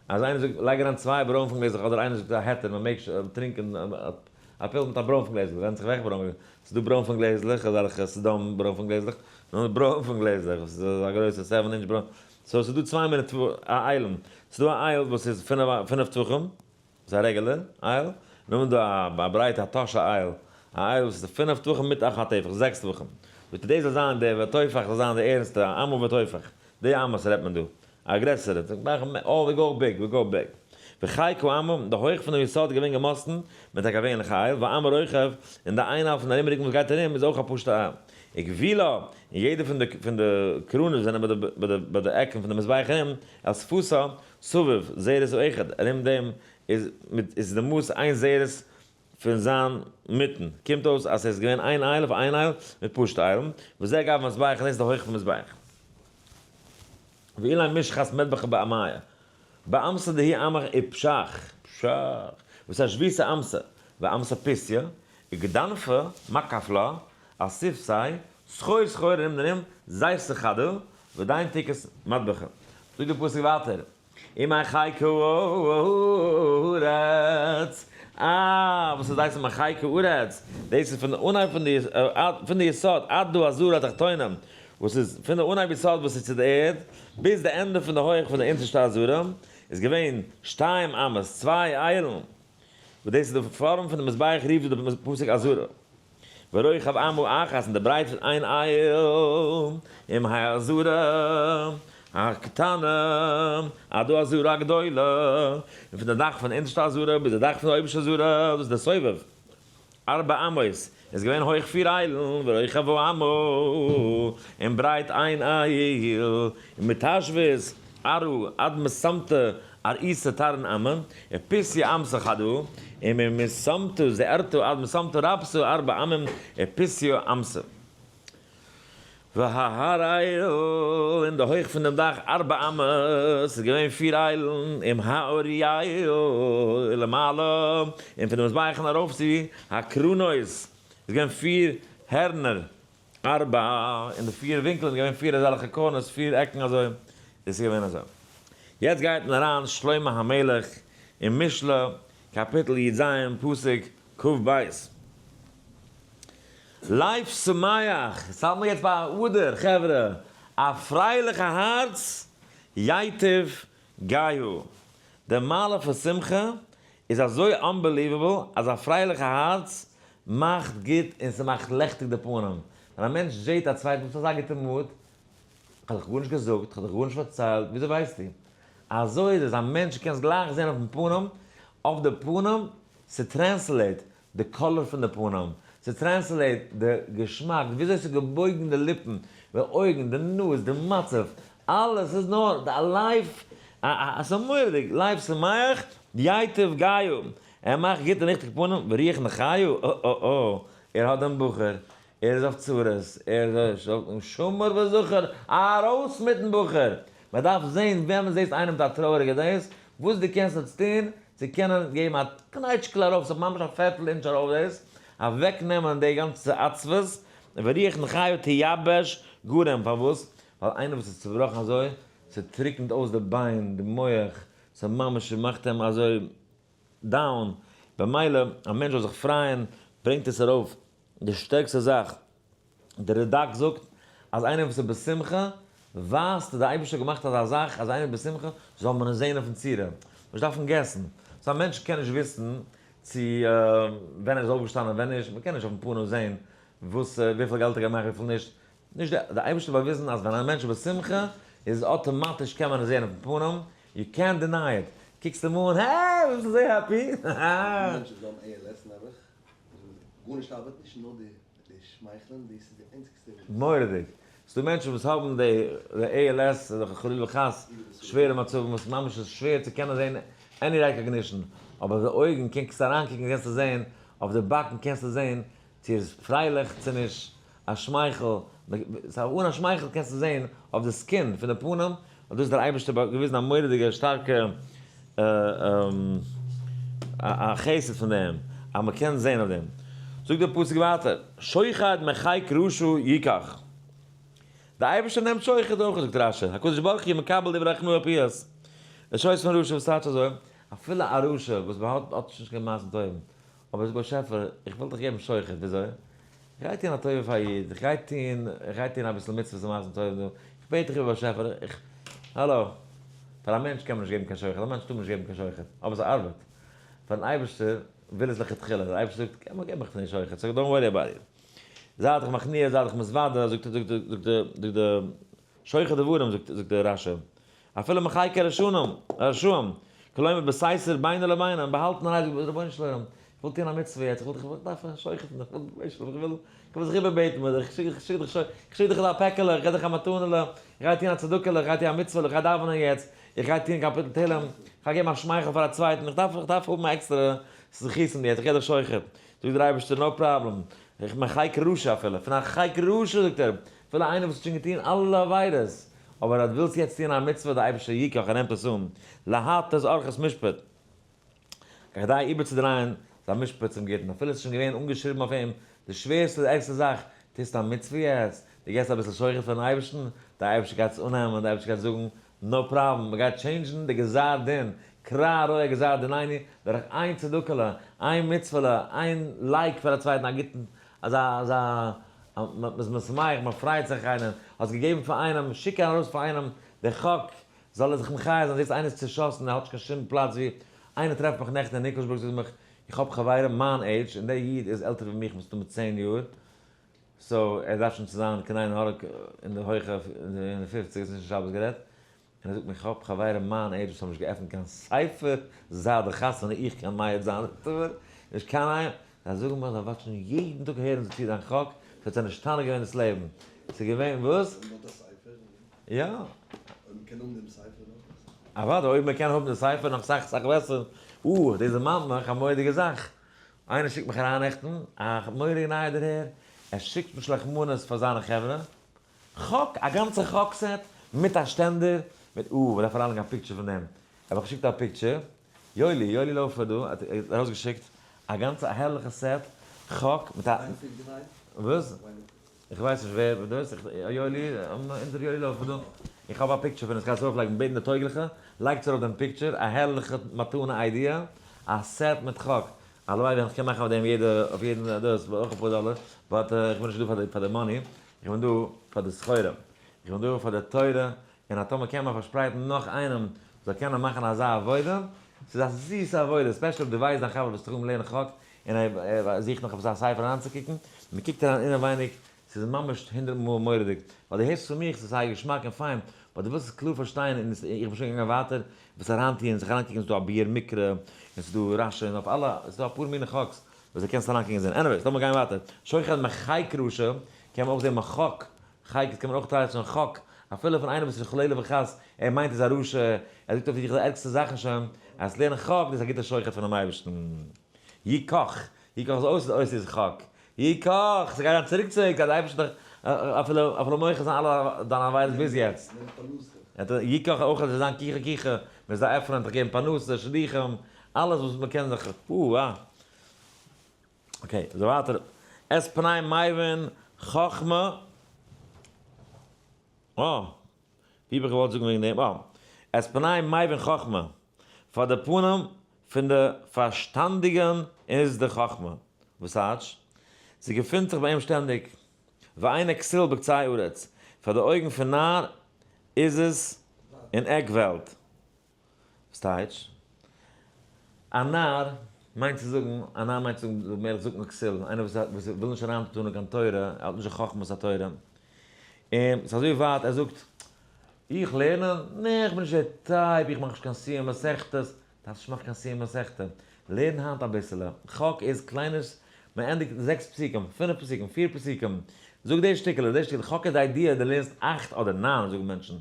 אז איינער זאגט לייג אריין צוויי ברוינפן גלעזלעך אדער איינער זאגט א היתר מען מעג טרינקען א פיל מיט א ברוינפן גלעזל, ווענדט זיך וועלכע ברוינפן גלעזל, עס איז דא ברוינפן גלעזלעך אזעלכע סדום ברוינפן גלעזלעך, נאר ברוינפן גלעזלעך וואס איז אזא גרויסע seven inch ברוינפן, so עס איז דא צוויי מיני איילן, עס איז דא א אייל וואס איז פינף טפחים, ס'איז א regular אייל, נאכדעם איז דא א ברייטע א טאשע אייל, א אייל וואס איז פינף טפחים מיט א טפח, זעקס טפחים. זאגט ער דאס זאל זיין די וטפח זאל זיין די ערנסטע, א אמה וטפח, די אמות רעדט מען דא, א גרעסערע, זאגט מען אה we go big, we go big. וחיקה אמה, די הויך פונעם יסוד איז געווען געמאסטן מיט א געווענליכע אייל, ואמה רוחב, און די איין אייל פון די ארומריגן וואס גייט ארום איז אויך א פשוטע אייל. וגבולה, און יעדע פון די פון די קרונות וואס זענען ביי די ביי די עקן פון די מזבח ארום, אל שפתה, סביב, זרת האחד, ארום דעם איז מיט איז די מאס איין זרת פון זיין מיטן, קומט אויס אז ס'איז געווען איין אייל אויף איין אייל מיט פשוטע איילן, וזה גבה מזבח און דאס איז די הויך פון מזבח. ואולי משחת מטבח באמיה, באמתא דהיא עמך ופשח, פשח, וואס איז א שביתה אמתא, ואמתא פסיה, וגדנפא מקף לה, על שפתי, סחור סחור ארום און ארום, זית חדא, ודיין תקת מטבחא. זאגט דער פסוק ווייטער, ומחק הארץ, אה, וואס איז דאס ומחק הארץ? דאס איז פון די אנהייב פון די, פון די יסוד עד דא עזרה התחתונה, וואס איז פון די אנהייב יסוד וואס איז צו די ערד, ביז די ענדע פון די הויך פון די אונטערשטע עזרה, איז געווען שתיים אמות, צוויי איילן, וואס דאס איז די פארעם פון די מזבח רופט דא די פסוק עזרה. ורוחב אמה אחת, און די ברייט פון איין אייל, עם העזרה הקטנה עד העזרה הגדולה, און פון די דאך פון די אונטערשטע עזרה ביז די דאך פון די אויבערשטע עזרה, דאס איז די סובב, ארבע אמות, איז געווען הויך פיר איילן, ורוחב האמה, און ברייט איין אייל, און מתשבות ארו עד מסמתא ארעיסא תרין אמה, ופסיא אמתא חדא, און ממסמתא זערתא עד מסמתא רבתא ארבע אמים, ופסיא אמתא. וההר איל, און די הויך פון דעם דאך ארבע אמות, איז געווען פיר איילן, עם האוריאל למעלה, און פון דעם מזבח און ארויף צו הקרנות, איז געווען פיר הערנער, ארבע, אין די פיר ווינקלען איז געווען פיר אזעלכע corners, פיר עקן אזוי, דאס איז געווען אזוי. יעצט גייט מען אריין שלמה המלך אין משלי קאפיטל י ז פסוק כ ב. לב שמח, עס האלט מיר יעצט ביי אדר חברה, א פרייליכע הארץ ייטיב גאה. די מעלה פון שמחה איז אזוי unbelievable אז א פרייליכע הארץ מאכט גוט און ס'מאכט לעכטיג די פנים. ווען א מענטש זעהט א צווייטן וואס האט אזא גוטע mood, כ'האב דיך גארנישט געזאגט, כ'האב דיך גארנישט פארציילט, וויאזוי ווייסטו? אזוי איז עס, א מענטש קענסט גלייך זעהן אויפן פנים, אויף די פנים, ס' translate די color פון די פנים, ס' translate די געשמאק, וויאזוי ס'איז געבויגן די ליפן, די אויגן, די נאז, די מצב, אלעס איז נאר די לייף, ס'איז מורא'דיג, לב שמח, ייטיב גאה, ער מאכט גוט און ריכטיג פנים, ורוח נחיו, אה אה אה, ער האט דעם בחור, ער איז אויף צרות, ער איז שמור וזכור, ארויס מיטן בחור! מען דארף זען ווען מען זעהט איינעם מיט א טרויעריגע דאס, וואס דו קענסט יעצט טון צו קענען געבן א קנייטשקל ארויף, ס'איז ממש א פערטל אינטש ארויף דאס, אוועק נעמען די גאנצע עצבות, ורוח נחיו תייבש גרם, פארוואס? ווייל איינער וואס איז צובראכן אזוי, ס'טריקנט אויס די ביין, די מח, ס'ממש ס'מאכט אים אזוי down, במילא א מענטש זאל זיך פרייען ברענגט עס ארויף די שטערקסטע זאך, דער רדק זאגט אז איינער וואס איז בשמחה ווייזט די אייבערשטער האט געמאכט אזא זאך אז איינער איז בשמחה זאל מען עס זען אויפן צורה, נישט דארפן guess ן, so א מענטש קען נישט וויסן צו ווען ער איז אויפגעשטאנען און ווען נישט, מען קען נישט אויפן פנים זען וואס וויפיל געלט ער האט געמאכט וויפיל נישט, נישט די אייבערשטער האט באוויזן אז ווען א מענטש איז בשמחה איז אטאמאטיש קען מען עס זען אויפן פנים, you can't deny it, קוקסט אים אן, hey! ביסט אזוי happy? מענטשן וואס האבן ALS נעבעך, גארנישט ארבעט נישט נאר די שמייכלען, דאס איז די איינציגסטע וואס. מורא'דיג. ס'דא מענטשן וואס האבן די ALS, חלילה וחס, שווערע מצבים וואס ממש איז שווער צו קענען זען any recognition, אבער אויף די אויגן קענסטו אריינקוקן קענסטו זען, אויף די באקן קענסטו זען צו ער איז פרייליך צו נישט, א שמייכל, אן א שמייכל קענסטו זען אויף די skin פון די פנים, אז דאס איז דער אייבערשטער געוויזן א מורא'דיגע שטארקע א חסד פון דעם, אז מען קען זען אויף דעם. זאגט דער פסוק ווייטער, שוחד מחיק רשע יקח. דער אייבערשטער נעמט שוחד אויך, זאגט רשי, הקדוש ברוך הוא מקבל דברי הכנעה פיוס. דער שויס פון רשע וואס טייטש אזוי, אפילו א רשע וואס האט נישט קיין מעשים טובים, אבער זאג באשעפער, איך וויל דיך געבן שוחד, וויאזוי? איך גיי טון א טובה פאר א איד, איך גיי טון, איך גיי טון אביסל מצוות און מעשים טובים דא, איך בעט דיך איבער באשעפער, איך, האלא, פאר א מענטש קען מען נישט געבן קיין שוחד, א מענטש טאר מען נישט געבן קיין שוחד, אבער ס'ארבעט, פארן אייבערשטער וויל עס לכתחילה, דער אייבערשטער זאגט, געב מיך פון די שוחד, so don't worry about it, זיי דיך מכניע, זיי דיך מתוודה, זאגט זאגט זאגט זאגט די שוחד דברים, זאגט זאגט דער רשי, אפילו מחיק הרשעים, הרשעים, כלומר בסתר בינו לבינם, באהאלטענערהייט זאגט רבונו של עולם, איך וויל טון א מצוה יעצט, איך וויל איך דארף א שוחד פון דיך, איך וויל איך וויל זיך איבערבעטן מיט דיך, איך שיק דיך איך שיק דיך אזא פעקעלע, איך גיב דיך א מתנה'לע, איך גיי טון א צדקה'לע, איך גיי טון א מצוה'לע, איך גיי דאווענען יעצט, איך גיי טון קאפיטל תהלים, איך גיי געבן א שמייכל פאר א צווייטן, איך דארף איך דארף האבן א עקסטערע זכותים יעצט, איך גיב דיך שוחד, זאגט דער אייבערשטער no problem, איך מחיק רשע אפילו, פון א חיק רשע זאגט ער, אפילו איינער וואס האט שוין געטון אלע עבירות, אבער אז דו ווילסט יעצט טון א מצוה, דער אייבערשטער יקח, ער נעמט עס אן, להטות ארחות משפט, כדי איבערצודרייען זיין משפט צום גוטן, אפילו עס איז שוין געווען אנגעשריבן אויף אים די שווערסטע די ערגסטע זאך, טוסט א מצוה יעצט, דו געבסט אביסל שוחד פארן אייבערשטן, דער אייבערשטער גייט עס אננעמען, דער אייבערשטער גייט זאגן, no problem, מען גייט change ן די גזר דין, קרע רוע גזר דינינו, דורך איין צדקה'לע, איין מצוה'לע, איין like פאר א צווייטן, א גוטן, אזא אזא מען איז משמח, מען פרייט זיך איינעם, האסט געגעבן פאר איינעם, שיק ארויס פאר איינעם די חק, זאל ער זיך מחיה זיין, זעסט איינער איז צעשאסן, ער האט נישט קיין שום פלאץ ווי, איינער טרעפט מיך נעכטן אין ניקלשבורג זאגט ער מיך, איך האב חברים מיין עידזש, און דער איד איז עלטער ווי מיך מסתמא 10 יאר, so ער דארף שוין צו זיין קיין עין הרע אין די הויכע אין די פופציגער, ס'נישט שבת גערעדט, און ער זאגט מיר כ'האב חברים מיין עידזש וואס האבן נישט געעפנט קיין ספר זייט די חתונה, איך קען מעיד זיין נישט קיין איין, זיי זאגן מיר זיי וואטשן יעדן טאג הערן זיי צו דיין חק, ס'האט זיי נשתנה געווען דאס לעבן, ס'איז געווען וואס? אויב מ'האט א ספר. יא. אויב מ'קען האבן דעם ספר נאך בעסער. אוודאי אויב מ'קען האבן די ספר נאך סאך סאך בעסער. אה, דאס דערמאנט מיך א מורא'דיגע זאך. איינער שיקט מיך אריין נעכטן א מורא'דיגע נייע דערהער, ער שיקט משלוח מנות פאר זיינע חברה, חק, א גאנצע חק set, מיט א שטענדער, מיט אה, מ'דארף אריינלייגן א picture פון דעם. ער האט מיך געשיקט א picture, יואלי, יואלי לאופער דא, האט ארויסגעשיקט א גאנצע א הערליכע set חק מיט א. וואס? איך ווייס נישט ווער דאס איז, יואלי, אונזער יואלי לאופער דא, איך האב א picture פון עס, כ'גיי עס ארויפלייגן, בעטן די טויגליכע, לייגטס ארויף דעם picture, א הערליכע מתנה idea, א set מיט חק, הלוואי ווען כ'קען מאכן אויף דעם יעדע, אויף יעדן דאס, אויך אפאר דאלער, but איך בין נישט דא פאר די money, איך בין דא פאר די סחורה, איך בין דא פאר די תורה, און אז טאמער קען מען פארשפרייטן נאך איינעם זאל קענען מאכן אזא עבודה, ס'איז א זיסע עבודה, especially אויב דו ווייסט דיין חבר וואס טראגן לערנען חק, און ער זוכט נאך עפעס א ספר אריינצוקוקן, מען קוקט אריין אינעווייניג, ס'איז ממש הונדרעט מאל מורא'דיג, ווייל דו הערסט פון מיך, ס'איז זייער געשמאק און פיין, but דו ווילסט עס קלאר פארשטיין, און איך בין שוין געגאנגען ווייטער, וואס אריינטוען, זיך אריינקוקן, ס'איז דא א ביאור מקרא, און ס'איז דא רשי, און אויף אלע, ס'איז דא אפאר מיני חק'ס וואס דו קענסט אריינקוקן און זען, anyways, לאמיר גיין ווייטער, שוחד מחק רשע, קען מען אויך זען מחק, חק קען מען אויך טייטשן חק, אפילו פון איינעם וואס איז חלילה וחס, ער מיינט איז א רשע, ער זאגט אויף דיך די ערגסטע זאכן שוין, אז לערנען חק דאס איז א גוטע שוחד פונעם אייבערשטן. יקח, יקח איז אויס אויס איז חק. יקח, ס'גייט זיין צוריק צוריק אז די אייבערשטער האט דיך אפילו אפילו מוחל זיין אלע דיינע עבירות ביז יעצט. יקח אויך אז עס זיין קיחה קיחה, מען זאל עפענען דיך געבן פרנסה, שידוכים, אלעס וואס מען קען זיך, אה. okay, אזוי ווייטער, את פני מבין חכמה, אה, ווי האב איך געוואלט זאגן וועגן דעם, אה, את פני מבין חכמה, פאר די פנים פון די פארשטאנדיגן איז די חכמה, וואס טייטש? זי געפינט זיך ביי אים שטענדיג, ואין כסיל בקצה ארץ, פאר די אויגן פון נאר איז עס אין עק וועלט. וואס טייטש? א נאר מיינט צו זאגן, א נאר מיינט צו זאגן, דער מלך זאגט מען כסיל, איינער וואס וואס וויל נישט אריין טאן אין קיין תורה, ער האט נישט די חכמת התורה, און ס'איז אזוי ווייט, ער זאגט, איך לערנען? נע, איך בין נישט דער type, איך מאך נישט קיין סיום מסכתות, דארפסט נישט מאכן קיין סיום מסכתא, לערן היינט אביסעלע, חק איז קליינערס, מען ענדיגט זעקס פסוקים, פינף פסוקים, פיר פסוקים, זאג די שטיקעלע, די שטיקעלע, חק איז די idea, דו לערנסט אכט אדער ניין זאגן מענטשן,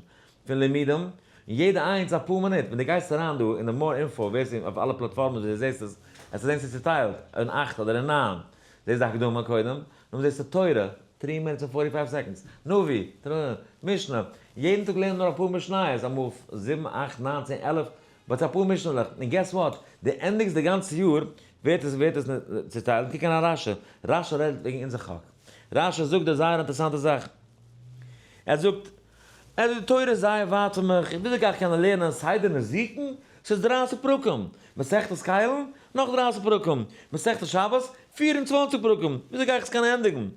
פון לימודים, און יעדע איינס אפאר מינוט, ווען דו גייסט אריין דא אין די more info ווער ס'איז אויף אלע פלאטפארמעס ווי דו זעסט עס, וועסטו זען ס'איז צוטיילט אין אכט אדער אין ניין, זעסט די הקדמה קודם, נאכדעם זעסטו תורה, three minutes און forty five seconds, נביא, משנה, יעדן טאג לערן נאר אפאר משניות, אמאל זיבן אכט ניין צען 11, but אפאר משנה'לעך, און guess what, דו ענדיגסט די גאנצע יאר, ווערט עס ווערט עס צוטיילט, קוק אריין רשי, רשי רעדט וועגן אונזער חק, רשי זאגט דא זייער אינטערעסאנטע זאך, ער זאגט, ער זאגט די תורה איז זייער ווייט פון מיך, וויאזוי גיי איך קענען לערנען סדר נזיקין? ס'איז דרייסיג פרקים, מסכת כלים נאך דרייסיג פרקים, מסכת שבת 24 פרקים, וויאזוי גיי איך עס קענען ענדיגן?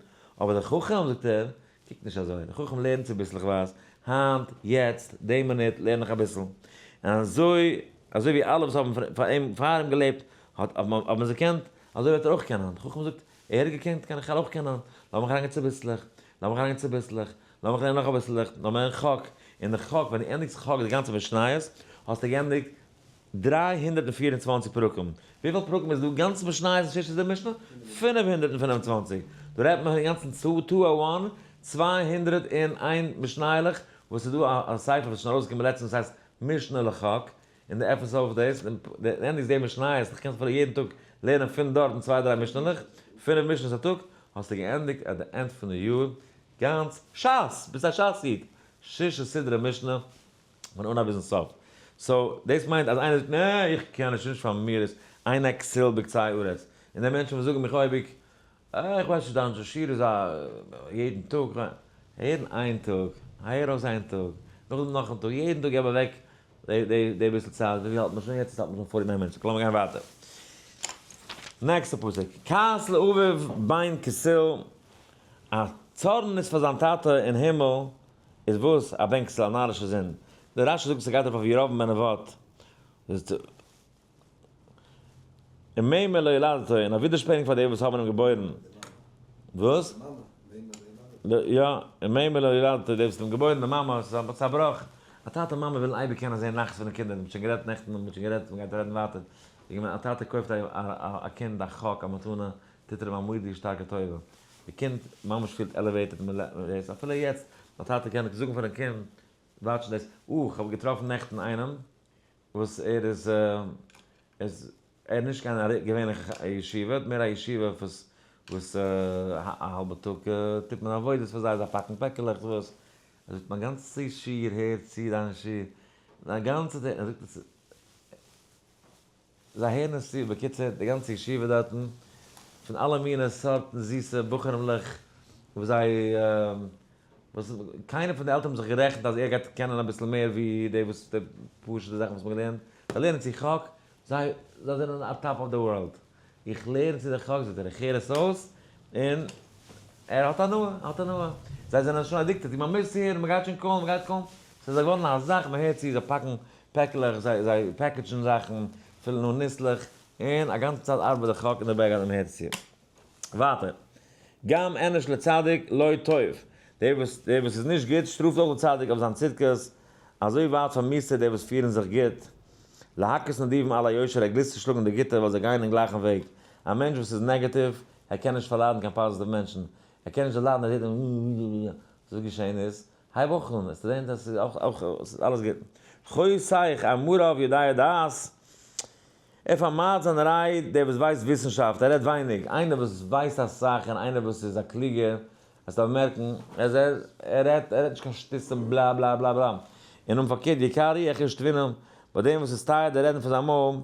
אבער דער חכם זאגט ער, קוקט נישט אזוי, דער חכם לערנט צוביסלעכווייז, היינט, יעצט, די מינוט לערן איך אביסל, און אזוי אזוי ווי אלע וואס האבן פאר אים פאר אים געלעבט האט האבן עס געקענט, אזוי וועט ער אויך קענען, דער חכם זאגט, ער האט געקענט, קען איך אויך קענען, לאמיך אריינגיין צוביסלעך, לאמיך אריינגיין צוביסלעך, לאמיך לערנען נאך אביסל ליכט, נאר מער חק, און די חק, ווען דו ענדיגסט חק די גאנצע משניות, האסטו געענדיגט 324 פרקים. וויפיל פרקים איז דא גאנץ משניות אין ששת די משנה? 525. דא רעדט מען אינגאנצן two two one, 201 משנה'לעך, וואס איז דא א ספר וואס איז שוין ארויסגעקומען לעצטנס וואס הייסט משנה לחק, און דו עפענסט אויף דאס, און דו ענדיגסט די משניות, דו קענסט אפילו יעדן טאג לערנען פון דארטן צוויי דריי משנה'לעך, פינף משנה'ס א טאג, האסטו געענדיגט at the end פון די יאר גאנץ שס! ביסט א שס איד! ששה סדרי משנה פון אנהייב ביזן סוף. so דאס מיינט אז איינער זאגט נע איך קען נישט נישט פאר מיר איז אין כסיל בקצה הארץ. און די מענטשן וואס זאגן מיך אייביג אה איך ווייס נישט דיין שיעור איז א יעדן טאג הערן איין טאג הער אויס איין טאג נאכדעם נאכן טאג יעדן טאג געב אוועק די ביסל צייט ווי האלט מען שוין יעצט האלט מען שוין forty nine minutes לאמיר גיין ווייטער נעקסטע פסוק כעס לאביו בן כסיל א צארן איז פאר זיין טאטע אין הימל איז וואס? א בן כסיל א נארישע זון. דער רשי זאגט ס'גייט ארויף אויף ירבעם בן נבט. ומרמה לילדתו און א ווידערשפעניג פאר די וואס האבן אים געבוירן. וואס? יא, און מימר לא ילדת, דער וואס האט אים געבוירן, די מאמע, ס'איז א בראך. א טאטע און מאמע ווילן אייביג קענען זען נחת פון די קינדער, מ'האט שוין גערעדט נעכטן און מ'האט שוין גערעדט, מ'גייט רעדן ווייטער. וועגן ווען א טאטע קויפט א קינד א חק, א מתנה, טוט ער אים א מורא'דיגע שטארקע טובה. די קינד ממש פילט elevated, מ'לערנט, אפילו יעצט, א טאטע קען זאגן פארן קינד, watch דאס, אה, כ'האב געטראפן נעכטן איינעם, וואס ער איז, איז ער נישט קיין געווענליכע ישיבה, מער א ישיבה וואס וואס א האלבע טאג טוט מען עבודות פאר זיי, זיי פאקן פעקעלעך וואס, ער זאגט מיין גאנצע שיעור הערט צו דיין שיעור, דיין גאנצע, ער זאגט עס, זיי הערן עס צו, בקיצור די גאנצע ישיבה דארטן, פון אלע מיני סארטן זיסע בחורים'לעך, וואס זיי, וואס קיינער פון די עלטערן האבן זיך גערעכנט אז ער גייט קענען אביסל מער ווי די וואס די פשוט'ע זאכן וואס מ'האט געלערנט, זיי לערנען צו חק, זיי זיי זענען א top of the world, איך לערן צו די חק זאגט ער, איך הער עס אויס, און ער האט הנאה, ער האט הנאה, זיי זענען שוין addicted, מען מוז צוהערן, מען גייט שוין call ן, מען גייט call ן, ס'איז געווארן א זאך, מען הערט צו, זיי פאקן פעקלעך, זיי זיי package ן זאכן, פילן אן ניסלעך, און א גאנצע צייט ארבעט די חק אין די background און מען הערט צו. ווייטער, גם ענש לצדיק לא טוב, דער וואס דער וואס איז נישט גוט שטראפט אויך די צדיק אויף זיין צדקות, אזוי ווייט פארמיסט ער די וואס פירן זיך גוט. להכות נדיבים על היושר, ער גליסט צו שלאגן די גוטע ווייל זיי גייען אין גלייכן וועג. א מענטש וואס איז נעגאטיוו, ער קען נישט פארליידן קיין פאזיטיוו מענטשן, ער קען נישט דערליידן אז יעדער וואס איז געשען איז, הייב אויך אן, עס זען אז ס'איז אויך אויך ס'איז אלעס גוט. חוסך אמריו יודע דעת, ער פארמיידט זיין רייד, דער וואס ווייסט וויסנשאפט, ער רעדט ווייניג, איינער וואס ווייסט אסאך און איינער וואס איז א קלוגער, וועסטו באמערקן אז ער ער רעדט ער רעדט נישט קיין שטותים בלא בלא בלא בלא, און אום פארקערט יקר הוא איך תבונה, ביי דעם וואס איז טייער די רעדן פון זיין מויל,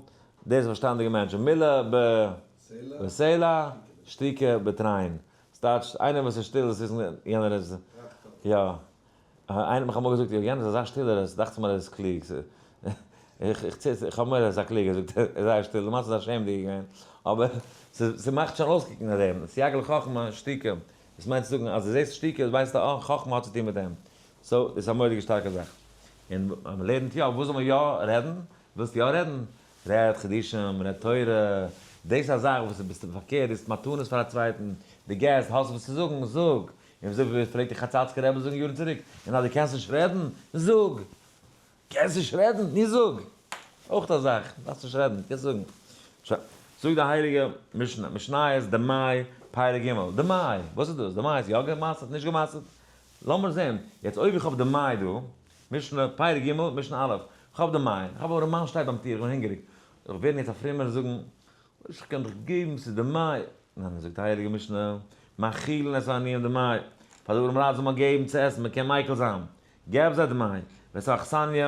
דער איז א פארשטאנדיגער מענטש, מילה ב בסלע שתיקה בתרין, ס'טייטש איינער וואס איז שטיל דאס איז יענער איז יא. איינער האט מיך אמאל געזאגט, יענער איז אזא שטילער, עס דאכט זיך מיר ער איז קלוג. איך איך האב מורא ער איז א קלוגער, זאגט ער, ער איז זייער שטיל, למעשה איז א שעמעדיגער געווען, אבער ס'מאכט שוין אויסקוקן אויף דעם, סייג לחכמה שתיקה, דאס מיינט צו זאגן אז דו זעסט שתיקה ווייסטו אה, חכמה האט צו טון מיט דעם, so דאס איז א מורא'דיגע שטארקע זאך. און אז מ'לערנט יא, וואס זאל מען יא רעדן? ווילסט יא רעדן? רעד חידושים, רעד תורה, דאס איז א זאך וואס ביסטו פארקערט, דאס איז מתנות פאר א צווייטן, דו געסט, האסט וואס צו זאגן, זאג, און וויאזוי פלעגט די חצאצקער רבי זאגן יארן צוריק, און אז דו קענסט נישט רעדן, זאג! קענסט נישט רעדן? נו זאג! אויך א זאך, דארפסט נישט רעדן, קענסט זאגן. שוין, זאגט די הייליגע משנה, משניות דמאי פרק ג', דמאי, וואס איז דאס? דמאי איז יא גע'מעשר'ט נישט גע'מעשר'ט? לאמיר זען, יעצט אויב איך האב דמאי דא, משנה פרק ג', משנה א', איך האב דמאי, איך האב א ארעמאן שטייט ביים טיר, איך בין הונגעריג, איך ווער יעצט א פרומער זאגן, וואס איך קען דיך געבן, ס'איז דמאי, ניין, זאגט די הייליגע משנה, מאכילין את העניים דמאי, פאר די ארעמעלייט זאל מען געבן צו עסן, מען קען מיקל זיין, געב זיי דמאי, ואת האכסניא,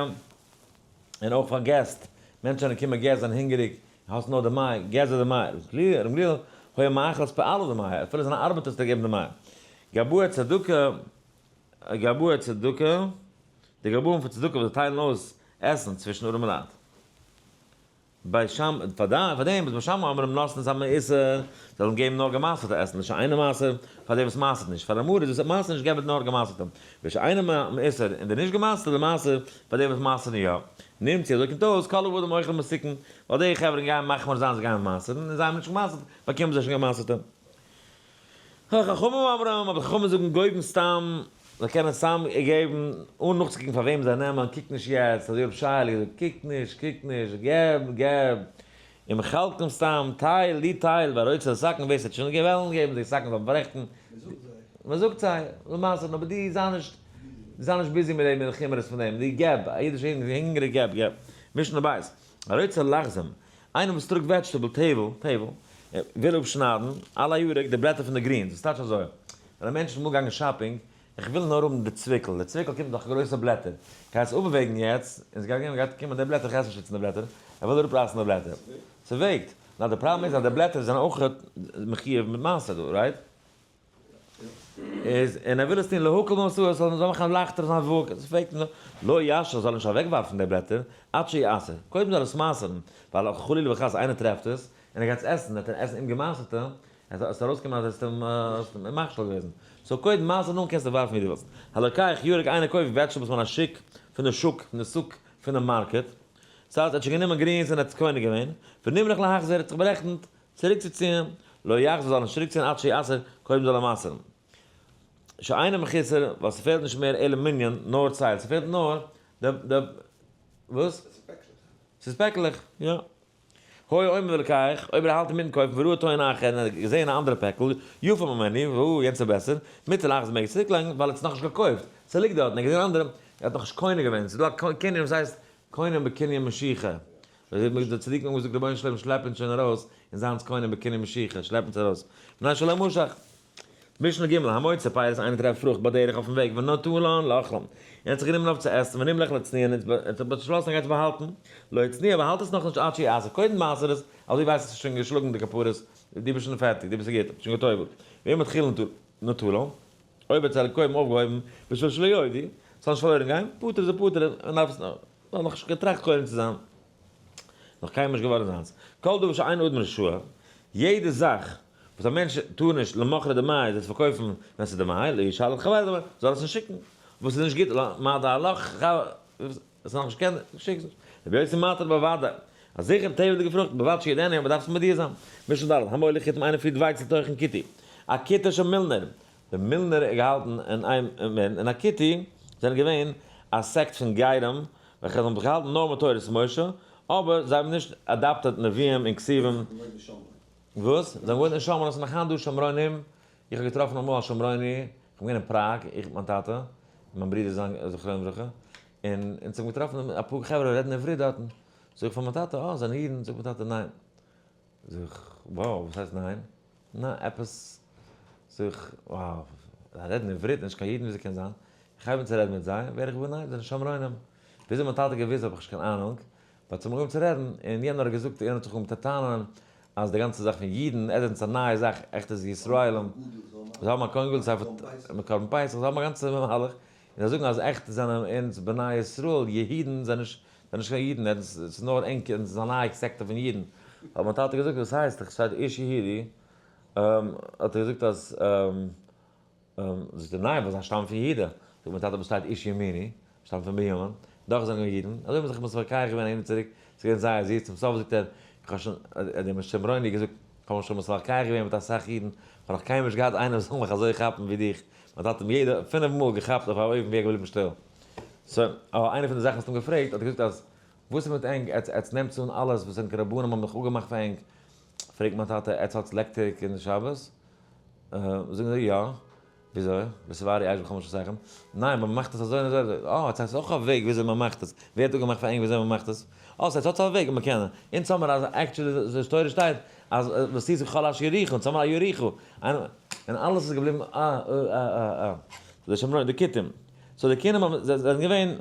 און אויך פאר געסט, מענטשן זענען קומען געסט זענען הונגעריג, האסט נאר דמאי, געב זיי דמאי, ר' גמליאל, היה מאכיל את פועליו דמאי, אפילו זיינע ארבעטערס האט ער געגעבן דמאי. גבאי צדקה, גבאי צדקה, די גבאים פון צדקה וואס זיי טיילן אויס עסן צווישן ארעמעלייט. בית שמאי, פאר דעם וואס בית שמאי אומרים נותנין את המעושר, זאלן געבן נאר געמעשר'טע עסן, לשאינו מעשר, פאר דעם וואס מעשר'ט נישט, פאר עם הארץ וואס מעשר'ט נישט געבט נאר געמעשר'טע, ושאינו מעושר, און די נישט געמעשר'טע למעשר, פאר דעם וואס מעשר'ן יא. נמצא, אזוי קומט אויס, כל האדם אוכל מתוקן, ווייל די חברה גייען מחמיר זיין זיי גייען מעשר'ן, און זיי האבן נישט געמעשר'ט, באקומען זיי שוין געמעשר'טע. חכמים אומרים, אבער חכמים זאגן גובים סתם, זיי קענען סתם געבן אן נאכצוקוקן פאר וועם זיי נעמען, קוק נישט יעצט, אזוי האט שייעלע געזאגט, קוק נישט, קוק נישט, געב, געב, און מחלקים סתם, טייל, די טייל, והרוצה לתקן, ווער ס'האט שוין געוועלן געבן, די תקן זאל מען פאררעכטן, מען זאגט זיי, למעשה, אבער די זיי נישט, זיי נישט busy מיט דעם, מיט די חומרות פון דעם, די געב, א אידיש הונגעריג געב, געב, משנה בית, הרוצה לחזים, איינער וואס טראגט vegetable טבל, טבל, וויל אפשניידן על הירק די בלעטער פון די greens, דאס טייטש אזוי, ווען א מענטש איז אמאל געגאנגען shopping, איך וויל נאר האבן די צוויקל, די צוויקל קומט נאך גרויסע בלעטער, כ'גיי עס אפוועגן יעצט, און ס'גייט גייט קומען די בלעטער, איך עס נישט איצט די בלעטער, ער וויל אראפרייסן די בלעטער, ס'וועגט, נאר די פראבלעם איז אז די בלעטער זענען אויך מחיוב מיט מעשר דא, right? איז און ער וויל עס טון להקל במשאו עס זאל מאכן לייכטער זיין וואג, עס פרעגט אים לא ישאיל זאל ער נישט אוועקווארפן די בלעטער עד שיעשר, קודם זאל ער עס מעשר'ן, ווייל חלילה וחס איינער טרעפט עס און ער גייט עס עסן, וועט ער עסן אומגעמעשר'טע, עס וועט ארויסקומען אז עס איז אים מכשיל געוועזן, so קודם מעשר נאכדעם קענסטו ווארפן ווי דו ווילסט. הלוקח ירק איינער קויפט vegetables מן השוק, פון די שוק, פון די סוק, פונעם market, ס'הייסט ער האט שוין גענומען greens און ער האט עס קונה געווען, ונמרח להחזיר ער האט זיך בארעכנט, צוריקצוציען, לא יחזיר זאל ער נישט צוריקציען עד שיעשר, קודם זאל ער מעשר'ן. שאינו מחוסר, ווייל ס'פעלט נישט מער אלא מנין, נאר צייל, ס'פעלט נאר די, די, וואס? ס'איז פעקלעך, יא. היה אומר ולוקח, אויב ער האלט אינמיטן קויפן וראה טוען אחר און ער האט געזען א אנדערע פעקל, יפה ממנו, והוא, יענץ איז בעסער, מותר להחזיר מעג ער צוריקלייגן, ווייל ער האט עס נאכנישט געקויפט, ס'ליגט דארט און ער האט געזען אנדערע, ער האט נאכנישט קונה געווען, ס'איז דא א קנין וואס הייסט קונה בקנין משיכה, די צדיקים האבן געזאגט רבונו של עולם שלעפ אונז שוין ארויס, און זיי אונז קונה בקנין משיכה, שלעפ אונז ארויס, מפני שלא משך. משנה ג', המוצא פירות איינער טרעפט פרוכט בדרך אויפן וועג ונטלן לאכלן, און האט זיך גענומען אויף צו עסן, ונמלך להצניען, און האט זיך באשלאסן ער גייט עס באהאלטן, לא הצניע באהאלט עס נאכנישט עד שיעשר, קודם מעשר עס, אזוי ווייסט עס איז שוין געשלאגן די כפרות, דו ביסט שוין פערטיג, דו ביסט גוט, האסט שוין גע'טובל'ט, ואם מתחילן נטלן, אויב האט ער קודם אויפגעהויבן בשביל שלא יודו, ס'זאל נישט פארלוירן גיין, פטור איז ער פטור, און דארף עס נאכנישט געטראכט קודם צו זיין. נאך קיינמאל נישט געווארן זיינס. כל דבר שאין אדם רשאי, יעדע זאך וואס א מענטש טאר נישט למכרו דמאי זאל עס פארקויפן ווען ס'איז דמאי, לא ישלח לחברו דמאי, זאל עס נישט שיקן, וואס איז נישט גוט מה דעלך וואס איז נאכנישט קען, שיק עס נישט. רבי יוסי מתיר בוודאי, א זיכער טבע'דיגע פרוכט, בלבד שידענו, אבער דארף עס מודיע זיין. משנה ד', המוליך חיטים איינער פירט ווייץ לתוכן כותי, א כיתה של מילנער, די מילנער געהאלטן אין איין און א כותי זענען געווען א סעקט פון גרים וועלכע האבן זיך געהאלטן נאר מיט תורת משה, אבער זיי האבן נישט adopted נביאים און כתובים. וואס? זיי האבן געוואוינט אין שומרון, עס איז נאך היינט דא שומרונים, איך האב געטראפן אמאל א שומרוני, איך בין געווען אין פראג, איך מיט מיין טאטע, און מיין ברודער זכרונו לברכה, און אונז האבן געטראפן אפאר חברה רעדן עברית דארטן, זאג איך פאר מיין טאטע, אה, זענען אידן, זאגט מיין טאטע, ניין. זאג איך, wow, וואס הייסט ניין? ניין, עפעס, זאג איך, wow, זיי רעדן עברית, נישט קיין אידן, וויאזוי קען זיין? איך הייב אן צו רעדן מיט זיי, ווער איך געוואר ניין, זיי זענען שומרונים. וויאזוי מיין טאטע געוואוסט האב איך נישט קיין אהנונג, but זיי האבן אנגעהויבן צו רעדן, און יענער האט געזאגט, יענער האט זיך אנגעהויבן צו טענה'ן אז די גאנצע זאך פון אידן, עס איז א נייע זאך, עכט איז ישראלים, זיי האבן א כהן גדול, זיי האבן קרבן פסח, זיי האבן א גאנצע מהלך, און זיי זאגן אז עכט זענען אונז בני ישראל, יהודים זענען נישט זענען נישט קיין אידן, עס איז נאר ענק, און עס איז א נייע סעקטע פון אידן. האט מיין טאטע געזאגט, וואס הייסט, איך שטייט איש יהודי, האט ער געזאגט אז, זאגט ער ניין, ווייל זיי שטאמען פון יהודה. זאגט מיין טאטע, אבער שטייט איש ימיני, שטאמט פון בנימין, דאך זענען מיר אידן. אזוי האט מען זיך מתווכח געווען אהין און צוריק, עס איז געווען זייער זיס, צום סוף זאגט ער, איך האב שוין, האט דער שומרוני געזאגט, איך האב מיך שוין מתווכח געווען מיט אסאך אידן, איך האב נאך קיינמאל נישט געהאט איינער וואס זאל מיך אזוי כאפן ווי דיך. מיין טאטע האט אים יעדע פינף מאל געכאפט אויף א אופן ווי ער געבליבן שטיל. so, איינע פון די זאכן וואס האט אים געפרעגט, האט ער געזאגט אז וואס איז מיט ענק, עטס עטס נעמטס אן אלעס וואס ענקער רבנים האבן זיך אפגעמאכט פאר ענק, פרעגט מיין טאטע, עטס האטס לעקטעריק אין שבת? זאגן זיי יא, וויאזוי? וסברתי אש בחמש עשיכם? ניין, מען מאכט עס אזוי און אזוי אזוי, אה, עטס האטס אויך א וועג וויאזוי מען מאכט עס, ווער האט אפגעמאכט פאר ענק וויאזוי מען מאכט עס? אה, so עטס האטס א וועג, מען קען, אונז האמער אז actually די תורה שטייט אז ועשית כל אשר יורוך, אונז האמער א יורוך, און אלעס איז געבליבן אה אה אה אה, די שומרונים, די כותים. so די כהנים האבן זיי זענען געווען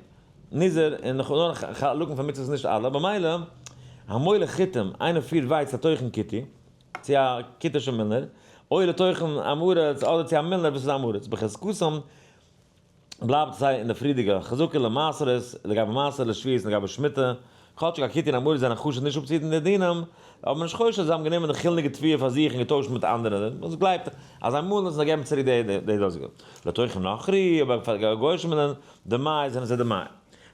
נזהר אין נאר חלקים פון מצוות נישט אלע, במילא המוליך חיטים, איינער פירט ווייץ לתוכן כותי, צו א כותישע מילנער, או לתוכן עם הארץ אדער צו א מילנער וואס איז עם הארץ, בחזקתם בלייבט זיי אין די פריערדיגע חזקה למעשרות, לגבי מעשר לשביעית און לגבי שמיטה, כאטשיג א כותי און עם הארץ זענען חשוד נישט אפצוהיטן די דינים, האט מען נישט חושד אז זיי האבן גענומען די חולינ'דיגע תבואה פאר זיך און געטוישט מיט אנדערע, וואס גלייבט אז זיי מאלן און זיי געבן צוריק די דאזיגע. לתוכן נכרי, אבער פאר גוי'אישע מילן, דמאי זענען זיי דמאי.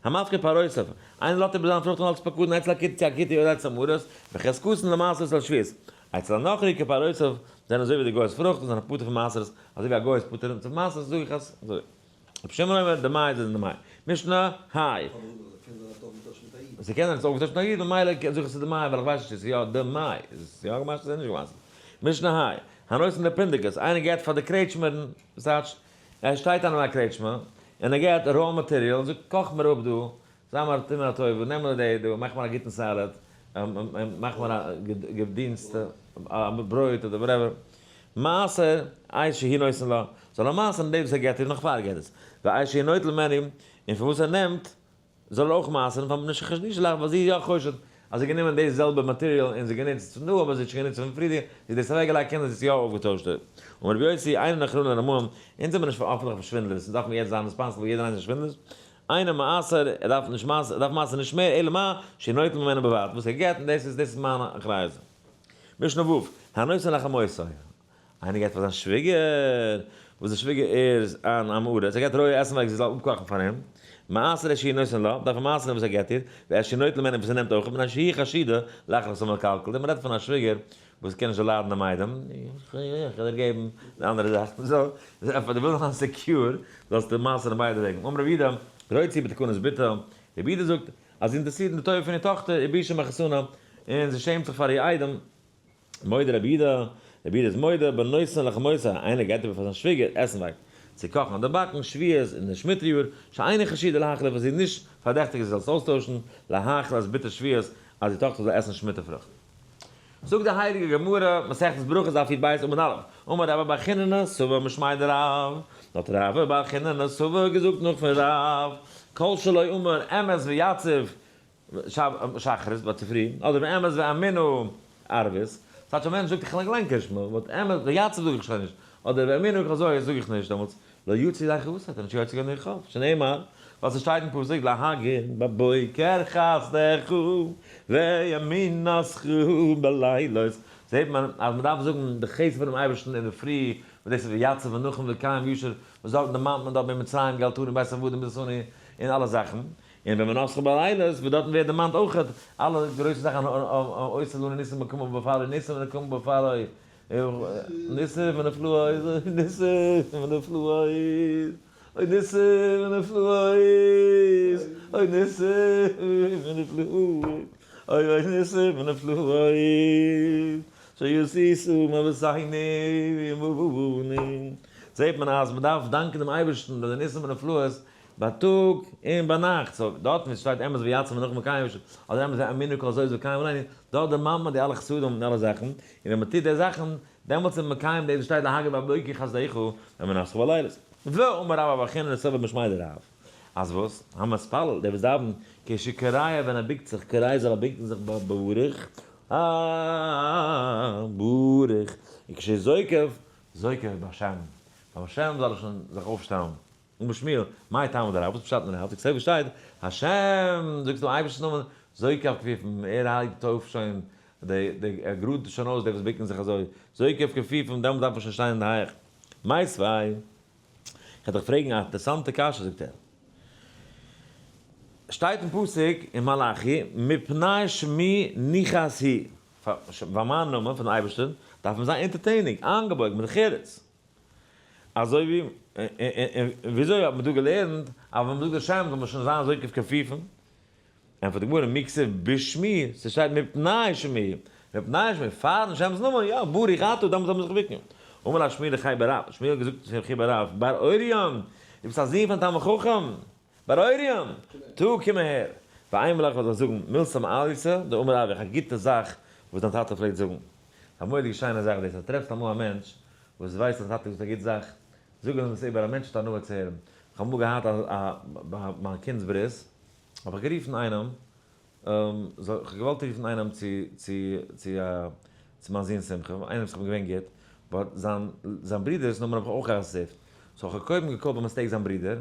המפקיר פירותיו, איינער לאזט איבער זיין פרוכט אן אלס פקדון אצל הכותי צו א כותי אדער אצל עם הארץ, בחזקתן למעשרות ולשביעית. אצל הנכרי כפירותיו זענען אזוי ווי די גוי'ס פרוכט און זענען פטור פון מעשרות, אזוי ווי א גוי איז פטור פון מעשרות זאג איך אז אזוי. רבי שמעון אומר, דמאי זענען דמאי. משנה היי. ס'קען זיין עס איז אויפגעטוישט מיט א איד ממילא זאג איך ס'איז דמאי ווייל איך ווייס נישט צו ס'איז יא דמאי. איז עס יא געמאכט צו ס'איז נישט געמאכט. משנה היי. הנותן לפונדקית, איינער געט פאר די קרעטשמערן, וואס טייטש? ער שטייט אן אין א קרעטשמע און ער געט raw material און זאגט קאך מיר אפ דא, זיי מיר טו מיר א טובה, נעם מיר די דא, מאך מיר א גוטן salad, מאך מיר א געדינסטע ברויט אדער whatever. מעשר את שהוא נותן לה, זאל ער מעשר'ן דאס וואס ער געט איר נאך פאר ער געט עס, ואת שהוא נוטל ממנה, און פון וואס ער נעמט, זאל ער אויך מעשר'ן, פאר מפני שחשדנוה לך, ווייל זי איז יא חושד אז זי האט גענומען די זעלבע material און זי גענוצט פון דא, אבער זי האט שוין גענוצט פון פריערדיגע, זי האט דאס אוועקגעלייגט קען זיין זי איז יא אויפגעטוישט. אמר רבי יוסי, אין אנחנו לרמאים, אונז זעמיר נישט פאראנטווארטליך פאר שווינדלערס, אונז דארף מיר יעצט זיין responsible יעדער איינער איז שווינדלערס, אינו מעשר, ער דארף נישט מעשר, ער דארף מעשר נישט מער, אלא מה שנוטל ממנו בלבד, וואס ער געט, און דאס איז דאס איז מיין אחריות. משנה ו', הנותן לחמותו, איינער געט פאר זיין שוויגער, וואס די שוויגער איז אן עם הארץ, ער געט רויע עסנווארג זי זאל אפקאכן פאר אים, מעשר את שהיא נותן לה, דארף ער מעשר'ן וואס ער געבט איר, ואת שהיא נוטל ממנו וואס ער נעמט אויך, מפני שהיא חשודה להכניס המקלקל, דען מ'רעדט פון א שוויגער וואס קען נישט דערליידן דעם איידעם, איך וועל דיר געבן די אנדערע זאך, so פאר דו ווילסט זיין secure זאלסטו מעשר'ן ביידע וועגן. אמר רבי יהודה, רוצה בתקנת בתה, רבי יהודה זאגט אז זי אינטערעסירט אין די טובה פון איר טאכטער, ובושה מחתנה, און זי שעמט זיך פאר איר איידעם, מודה רבי יהודה, רבי יהודה איז מודה, בנותן לחמותו, איינער געבט איבער פאר זיין שוויגער עסנווארג צו קאכן אדער באקן, שביעית אין די שמיטה יאר, שאינה חשודה להחליף וואס זי איז נישט פארדעכטיגט זי זאל עס אויסטוישן, להאכיל את בתה שביעית, אז די טאכטער זאל עסן שמיטה פרוכט. זאגט די הייליגע גמרא, מסכת ברכות דף י"ב עמוד א', אמר רבה בר חיננא סבא משמיה דרב, האט רבה בר חיננא סבא געזאגט נאך פון רב, כל שלא אמר אמת ויציב שחרית ביי צופרי, אדער ואמת ואמינו ערבית, ס'טייטש א מענטש זאגט איך גלענק נישט מער, but אמת ויציב זאג איך שוין נישט, אדער ואמינו אזוי זאג איך נישט דעמאלטס, לא יצא ידי חובתו האט ער נישט יוצא געווען די חוב, שנאמר, ווייל ס'שטייט אין פסוק להגיד בבוקר חסדך וימינתך בלילות, זעט מען אז מ'דארף זאגן די חסד פונעם אייבערשטן אינדערפרי, וואס דאס איז ויציב ונכון וקיים וישר, וואס דארטן דערמאנט מען דארט ממצרים גאלתנו בית עבדים ביתנו און אלע זאכן. און ואמונתך בלילות, וואס דארטן ווערט דערמאנט אויך אלע גרויסע זאכן עושה לנו ניסים ונקמה בפרעה, ניסים ונקמה בפרעה, ניסים ונפלאות, ניסים ונפלאות, אוי ניסים ונפלאות, אוי ניסים ונפלאות, אוי אוי ניסים ונפלאות, שעשית מאבותינו ועמנו. זעט מען אז מען דארף דאנקען דעם אייבערשטן ביי די ניסים ונפלאות, בייטאג און ביינאכט, so דארטן ווי ס'שטייט אמת ויציב ונכון וקיים וישר, אדער אמת ואמינו כל זאת וקיים עלינו, דארט דערמאנט מען די אלע חסדים און אלע זאכן, און ווען מ'טוט די זאכן, דעמאלטס איז מען מקיים דאס וואס שטייט להגיד בבוקר חסדך ואמונתך בלילות. ואמר רבה בר חיננא סבא משמיה דרב, אז וואס? המתפלל, דער וואס דאווענט, כשכורע ווען ער בוקט זיך, כורע זאל ער בוקן זיך ברוך, ברוך, וכשזוקף, זוקף בהשם, ביים השם זאל ער שוין זיך אויפשטעלן. אמר שמואל, מאי טעמא דרב, וואס פשט אין רב, זאגט וואס שטייט, השם, זאגסט דעם אייבערשטנ'ס נאמען, זוקף כפיפים, ער הייבט אויף שוין די, די, ער גראדט שוין אויס די וואס בוקן זיך אזוי, זוקף כפיפים, דעמאלט דארף מען שוין שטיין אין די הייך. מיתיבי, איך וועל דיך פרעגן א אינטערעסאנטע קשיא, זאגט ער, שטייט אין פסוק אין מלאכי, מפני שמי ניחס הוא, פאר מיין נאמען פון אייבערשטען דארף מען זיין אונטערטעניג, איינגעבויגן מיט דרך ארץ. אזוי ווי, און וויאזוי האט מען דא געלערנט אז ווען מ'זאגט די שם זאל מען שוין זיין אזוי כפכפיפן? ענטפערט די גמרא, מי כתיב בשמי, ס'שטייט מפני שמי, מפני שמי, פארן שם'ס נאמען, יא, ברוך אתה, דאמאלס זאל מען זיך בוקן. אמר לה שמואל לחיי ברב, שמואל האט געזאגט צו חיי ברב, בר אוריון, דו ביסט א זון פון תלמיד חכם, בר אוריון, טא קום אהער, ואימא לך וועל איך זאגן, מילתא מעלייתא דאמר אבוך, א גוטע זאך וואס דיין טאטע פלעגט זאגן. א מורא'דיגע שיינע זאך דאס, אז טרעפסט אמאל א מענטש וואס ווייסט אז טאטע זאגט א גוט זאך, זאג אים עס איבער, א מענטש האט הנאה צו הערן. איך האב אמאל געהאט א ביי מיין קינד'ס ברית, האב איך גערופן איינעם, זאל, איך האב געוואלט רופן איינעם צו צו צו א צו מיין זון'ס שמחה, איינעם וואס איך בין געווען גוט, but זיין זיין ברודער'ס נאמען האב איך אויך געסעיווט, so איך האב קודם געקאלט ביי mistake זיין ברודער,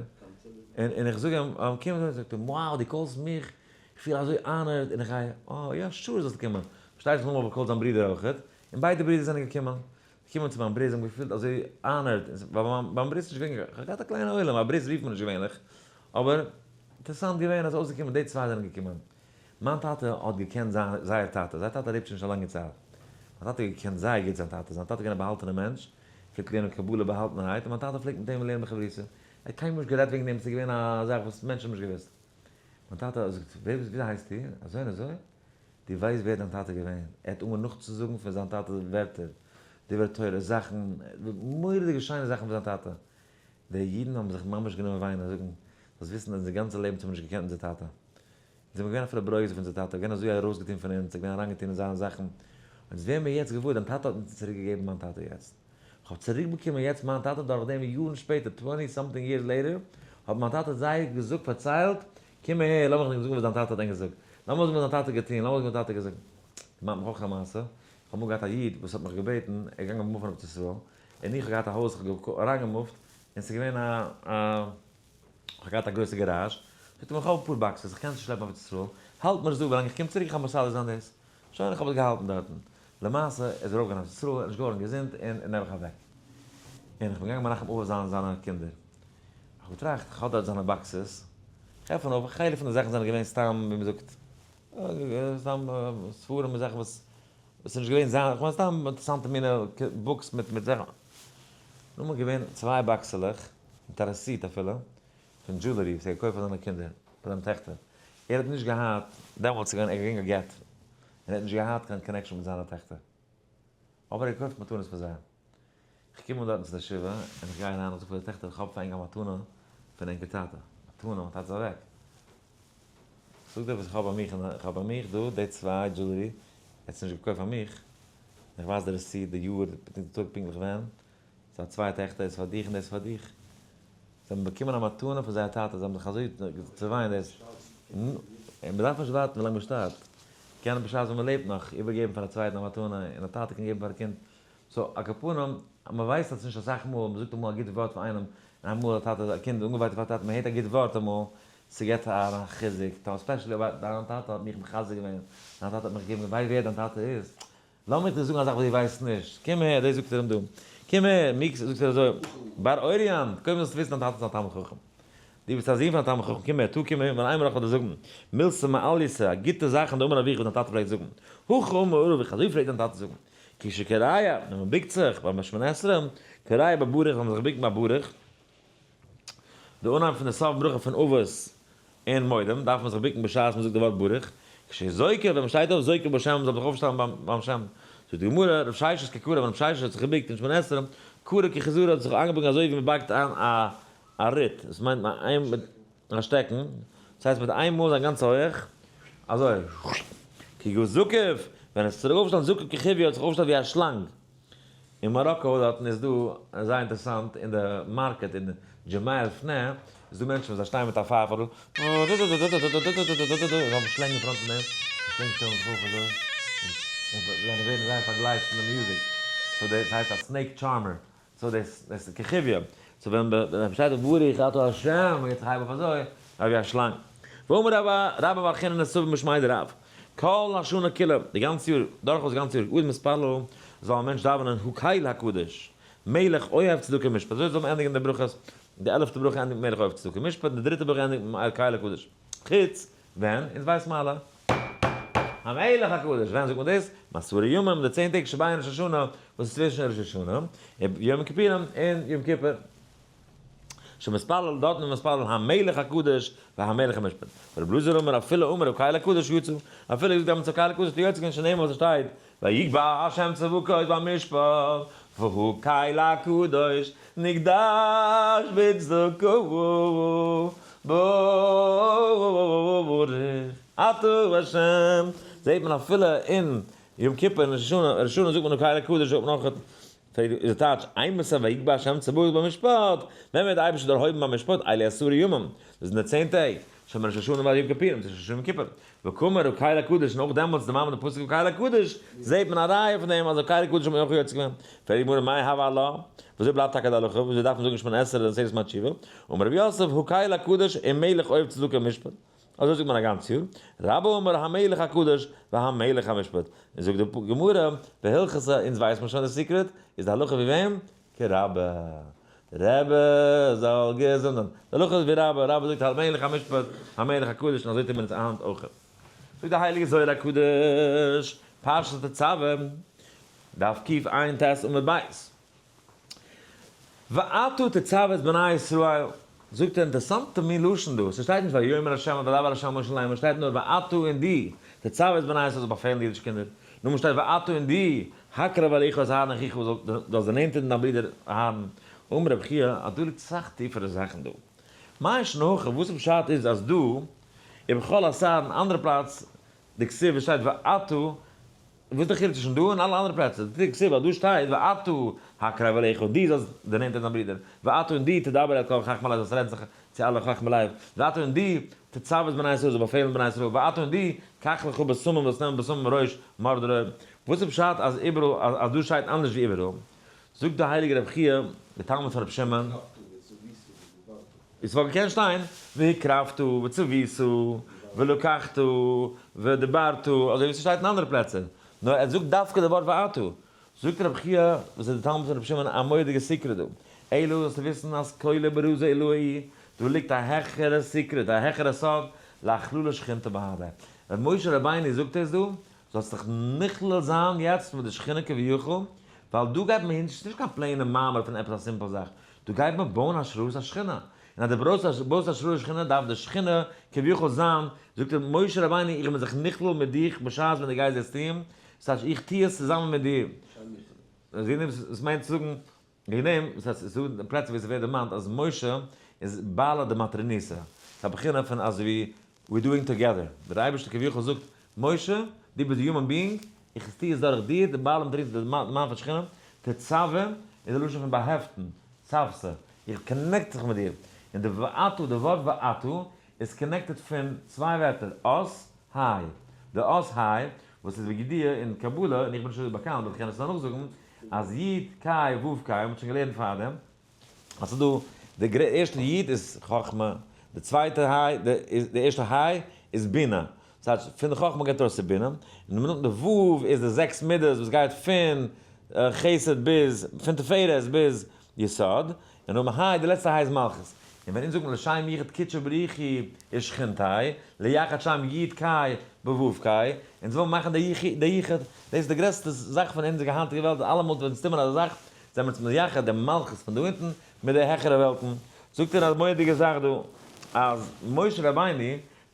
און און איך זאג אים, קום אזוי, זאגט ער, wow דו קאלסט מיך, איך פיל אזוי honored, און איך גיי, אה יא sure זאלסטו קומען, פארשטייט זיך נאכדעם האב איך געקאלט זיין ברודער אויכעט, און ביידע ברידער זענען געקומען. געקומען צו מיין ברית, זיי האבן געפילט אזוי honored, ווייל ביים ברית איז נישט געווען, כ'האב געהאט א קליינע עולם, א ברית רופט מען נישט געווענליך, אבער אינטערעסאנט געווען אז אויסגעקומען די צוויי זענען געקומען. מיין טאטע האט געקענט זייער טאטע, זייער טאטע לעבט שוין נישט א לאנגע צייט. מיין טאטע האט געקענט זייער גוט זיין טאטע, זיין טאטע איז געווען א באהאלטענער מענטש, פלעגט לערנען קבלה באהאלטענערהייט, און מיין טאטע פלעגט מיט אים לערנען בחברותא. ער האט קיינמאל נישט גערעדט וועגן דעם, ס'איז געווען א זאך וואס מענטשן האבן נישט געוואוסט. מיין טאטע האט געזאגט, ווער ביסט, וויאזוי הייסטו? אזוי און אזוי. דו ווייסט ווער דיין טאטע איז געווען? ער האט אנגעהויבן נאכצוזאגן פון זיין טאטע ווערטער, דברי תורה, זאכן, מורא'דיגע שיינע זאכן פון זיין טאטע. די אידן האבן זיך ממש גענומען וויינען, זאגן, זאלסט וויסן אונזער גאנצע לעבן האבן מיר נישט געקענט אונזער טאטע. אונז זעמיר געווען אפילו ברוגז אויף אונזער טאטע, געווען אזוי ארויסגעטון פון אונז, געווען אריינגעטון אין זיינע זאכן. אונז ווערן מיר יעצט געוואר, דיין טאטע האט אונז צוריק געגעבן מיין טאטע יעצט. כ'האב צוריק באקומען יעצט מיין טאטע דורכדעם יארן שפעטער, twenty something years later, האט מיין טאטע זיי געזאגט, פארציילט, קום אהער, לאמיך דיר זאגן וואס דיין טאטע האט ענק געזאגט. לאמיר זאגן וואס דיין טאטע האט געטון, לאמיר זאגן וואס דיין טאטע האט געזאגט. דערמאנט מיך אויך א מעשה. איך האב אמאל געהאט א איד וואס האט מיך געבעטן, ער איז געגאנגען מופן ארץ ישראל, און איך האב געהאט א הויז, איך האב אריינגעמופט, און ס'איז געווען א א, איך האב געהאט א גרויסע גאראזש, זאגט ער מיר איך האב אפאר boxes, איך קען עס נישט שלעפן אויף ארץ ישראל, האלט מיר עס דא ווילאנג איך קום צוריק, איך וועל מסדר זיין דאס. שוין, איך האב עס געהאלטן דארטן. למעשה איז ער ארויפגעגאנגען ארץ ישראל, ער איז נישט געווארן געזונט, און נעבעך אוועק. און איך בין געגאנגען מנחם אבל זיין זיינע קינדער. איך האב געטראכט, איך האב דארט זיינע boxes, כ'עפן אויף, א חלק פון די זאכן זענען געווען סתם ווי מ'זאגט סתם ספרים און זאכן וואס איז נישט געווען זיין, כ'מיין סתם אינטערעסאנטע מינע books מיט מיט זאכן. נאכדעם איז געווען צוויי באקסעלעך, מיט א receipt אפילו, פון jewelry וואס ער האט געקויפט פאר זיינע קינדער, פאר זיינע טעכטער. ער האט נישט געהאט, דעמאלטס איז געווען ער געווען גע'גט, און ער האט נישט געהאט קיין connection מיט זיינע טעכטער. אבער ער האט געקויפט מתנות פאר זיי. איך קום אן דארטן צו די שבעה, און איך גיי אריין און זאג פאר די טעכטער, איך האב פאר ענק א מתנה פון ענקער טאטע. מתנה? מיין טאטע איז אוועק. זאג דיר וואס איך האב ביי מיך, איך האב ביי מיך דא די צוויי jewelry, ער האט עס נישט געקויפט פאר מיך, איך ווייז די receipt, די יאר, די טאג פונקטליך ווען, ס'איז א צוויי טעכטער, דאס פאר דיך און דאס פאר דיך. זיי האבן באקומען א מתנה פון זייער טאטע, זיי האבן זיך אזוי צעוויינט דאס, און מ'דארף נישט ווארטן ווילאנג מ'שטארבט, קען בשעת ווען מ'לעבט נאך איבערגעבן פאר א צווייטן א מתנה, און א טאטע קען געבן פאר א קינד, so על כל פנים, מ'ווייסט אז נישט אסאך מאל, מ'זאגט אמאל א גוט ווארט פאר איינעם, און אמאל א טאטע, א קינד אנגעווייטאגט פאר א טאטע, מ'הערט א גוט ווארט אמאל, ס'געבט א חיזוק, especially אויב דיין טאטע האט מיך מחזק געווען, דיין טאטע האט מיך געגעבן, ווייסט ווער דיין טאטע איז? לאמיך דיר זאגן א זאך וואס דו ווייסט נישט, קום הער, דאס זאגט ער אים דא, קום הער, מיקס, זאגט ער אזוי, בר אוריין, קודם זאלסטו וויסן דיין טאטע איז א תלמיד חכם, דו ביסט א זון פון א תלמיד חכם, קום הער, טא קום הער, ווען איינמאל איך וועל דיר זאגן, מילתא מעליותא, א גוטע זאך אין די אמר אביך וואס דיין טאטע פלעגט זאגן, הכי אמר אביך, אזוי פלעגט דיין טאטע זאגן, כשכורע, ווען מען בוקט זיך ביים שמונה עשרה, כורע בברוך, זאל מען זיך בוקן ביי ברוך, די אנהייב פון די סוף ברכה פון אבות און מודים דארף מען זיך בוקן בשעת מען זאגט די ווארט ברוך, כשזוקף ווען מען שטייט אויף זוקף בשם זאל מען זיך אויפשטעלן ביים שם, זאגט די גמרא, רב ששת כי כרע ווען רב ששת האט זיך געבוקט אין שמונה עשרה, כרע כחיזרא האט זיך איינגעבויגן אזוי ווי מען בייגט איין א ריט, דאס מיינט מיט א שטעקן, דאס הייסט מיט איין מאל זיין גאנצע הויעך, אזוי, כי גא זוקף, ווען עס איז צוריק אויפגעשטאנען זוקף כחיויא האט זיך אויפגעשטעלט ווי א שלאנג. אין מאראקא דארטן איז דא, זייער אינטערעסאנט, אין די market אין דזשעמאע על פנה, איז דא מענטשן וואס זיי שטייען מיט א פייפערל, זיי האבן שלענג אין front פון דעם, די שלענג שטעלן זיך אויף אזוי, און זיי ווערן זייער פארגלייבט פון די מוזיק, so דאס הייסט א snake charmer, so דאס איז כחיויא, so ווען מען שטייט אויף ברוך אתה השם, מען געבט זיך הייב אויף אזוי, אזוי ווי א שלאנג. ואמר רבה, רבה בר חיננא סבא משמיה דרב, כל השנה כולה, די גאנצע יאר, דורכאויס די גאנצע יאר, אדם מתפלל, זאל א מענטש דאווענען הקל הקדוש, מלך אוהב צדקה ומשפט, אזוי זאל מען ענדיגן די ברכות, די עלעפטע ברכה ענדיגט מיט מלך אוהב צדקה ומשפט, און די דריטע ברכה ענדיגט מיט הקל הקדוש. חוץ ווען, אונז ווייסן מיר אלע, המלך הקדוש, ווען זאגט מען דאס? בעשרה ימים, די צען טעג שבין ראש השנה, וואס איז צווישן ראש השנה און יום כיפורים און יום כיפור. שמתפלל, דארטן איז מתפלל המלך הקדוש והמלך המשפט. ורבי אלעזר אומר אפילו אמר הקל הקדוש יצא, אפילו געזאגט דעמאלטס הקל הקדוש האט יוצא געווען שנאמר וואס עס שטייט ויגבה ה' צבקות במשפט והקל הקדוש נקדש בצדקה ברוך אתה ה' זעט מען אפילו אין יום כיפור און ראש השנה, ראש השנה זאגט מען הקל הקדוש זאגט מען אויך איז די טייטש, אימתי ויגבה השם צבאות במשפט, ווען וועט די אייבערשטער דערהויבן במשפט, אלו עשרה ימים, דאס זענען די צען טעג, שבין ראש השנה ועד יום כיפורים, צווישן ראש השנה און יום כיפור, וקאמר הקל הקדוש, און אויך דעמאלטס די מעמד הפסוק הקל הקדוש, זעט מען א ראיה פון דעם אז הקל הקדוש האט מען אויך יוצא געווען. פרעגט די גמרא מאי הוה עלה, וויאזוי בלייבט טאקע די הלכה, וויאזוי דארף מען זאגן שמונה עשרה און עשרת ימי תשובה, אמר רב יוסף, הקל הקדוש ומלך אוהב צדקה ומשפט. אזוי זאגט מען א גאנץ יאר, רבה אמר המלך הקדוש והמלך המשפט, און זאגט די גמרא, והלכתא, אונז ווייסט מען שוין די secret, איז די הלכה ווי וועם? כרבה, די רבי זאל געזונט זיין, די הלכה איז ווי רבה, רבה זאגט המלך המשפט, המלך הקדוש, און אזוי טוט מען עס היינט אויך. זאגט די הייליגע זוהר הקדוש, פרשת תצוה, דף קע"ט עמוד ב'. ואתה תצוה את בני ישראל, זאגט ער אינטערסאנטע מין לשון דא, ס'שטייט נישט ויאמר ה' וידבר ה' אל משה לאמר, שטייט נאר ואתה און דו, תצוה את בני ישראל זאל באפעלן די אידישע קינדער, נאכדעם שטייט ואתה און דו, הקרב אליך את אהרן אחיך זאלסט דערנענטערן דיין ברודער אהרן, אמר רבי חייא אז דא ליגט סאך טיפערע זאכן דא. מאי שנא הכא, וואס פשט איז אז דא, ובכל אתר אין אנדערע פלאץ, דכתיב וואס שטייט ואתה, וואס איז די חילוק צווישן דא און אלע אנדערע פלעצער? דכתיב אז דא שטייט ואתה הקרב אליך דו זאלסט דערנענטערן דיין ברודער, ואתה און דו תדבר אל כל חכמי לב זאלסט רעדן זיך צו אלע חכמי לב, ואתה און דו תצוה את בני ישראל זאלסט באפעלן בני ישראל, ואתה און דו קח לך בשמים זאלסט נעמען בשמים ראש מרדרא. וואס איז פשט אז איבעראל אז דא שטייט אנדערש ווי איבעראל? זאגט דער הייליגער רבי חייא, דער תלמיד פון רבי שמעון, עס וואלט געקענט שטיין והקרבת וצוית ולקחת ודברת, אזוי ווי ס'שטייט אין אנדערע פלעצער, נאר ער זאגט דווקא די ווארט ואתה. זאגט רבי חייא, וואס איז די תלמיד פון רבי שמעון, א מורא'דיגע secret דא, אלא זאלסטו וויסן אז כולא ברזא עילאה היא. דא ליגט א העכערע secret, א העכערע סוד, לאכלולא שכינתא בהדיה. ווען משה רבינו זאגט עס דא, זאלסט זיך נכלל זיין יעצט מיט די שכינה כביכול, ווייל דא גייט מען, ס'איז נישט קיין plain ע מאמר פון עפעס א simple זאך, דא גייט מען בויען השראת השכינה, און אז דו בויסט השראת השכינה דארף די שכינה כביכול זיין, זאגט ער משה רבינו איך בין זיך נכלל מיט דיך בשעת ווען דו גייסט דאס טון, ס'טייטש איך טו עס צוזאמען מיט דיר. דאס מיינט צו זאגן, וועגן דעם, דאס הייסט, עס איז דא פלעצער ווי עס ווערט דערמאנט אז משה איז בעלה דמטרוניתא, ס'איז א בחינה פון אזוי ווי we're doing together, ווי דער אייבערשטער כביכול זאגט, משה, דו ביסט די human being, איך טו עס דורך דיר, די בעלה דמטרוניתא, די מאן פון שכינה, תצוה איז די לשון פון באהעפטן, צוותא, איך connect זיך מיט דיר, און די ואתה, די ווארט ואתה, איז connected פון צוויי ווערטער, אות, היי. די אות היי, וואס איז בידיעה אין קבלה, און איך בין נישט אזוי באקאנט, אבער איך קען עס נאכזאגן, אז י' קיי ו' קיי, מ'האט שוין געלערנט פארדעם, אז ס'איז דא, די ערשטע י' איז חכמה, די צווייטע היי, די ערשטע היי איז בינה, דאס הייסט פון די חכמה גייט ארויס צו בינה, און די ו' איז די זעקס מידות וואס גייט פון חסד ביז, פון תפארת ביז יסוד, און נאכדעם היי, די לעצטע היי איז מלכות. און ווען אונז זאגן לשם יחוד קודשא בריך הוא ושכינתיה, ליחד שם י' קיי בו' קיי, אונז ווילן מאכן די יחוד, דאס איז די גרעסטע זאך פון אונזער היינטיגע וועלט, אלעמאל ווען אונז טוען אזא זאך, זענען מיר אונז מייחד די מלכות פון דא אונטן מיט די העכערע וועלטן. זאגט ער א מורא'דיגע זאך דא, אז משה רבינו,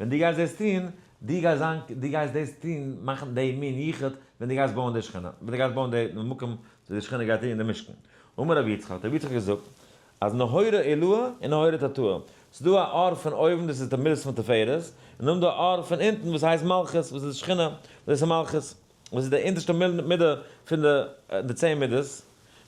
ווען דו גייסט דאס טון, דו גייסט זיין, דו גייסט דאס טון, מאכן די מין יחוד, ווען דו גייסט בויען די שכינה, ווען דו גייסט בויען די מקום וואו די שכינה גייט אין די משכן. אמר רבי יצחק, האט רבי יצחק געזאגט, אז נהורא עילאה און נהורא תתאה, ס'איז דא א אור פון אויבן דאס איז די מידות פון תפארת, און נאכדעם דא א אור פון אונטן וואס הייסט מלכות, וואס איז שכינה, וואס דאס איז מלכות, וואס איז די אונטערשטע מידה פון די 10 מידות,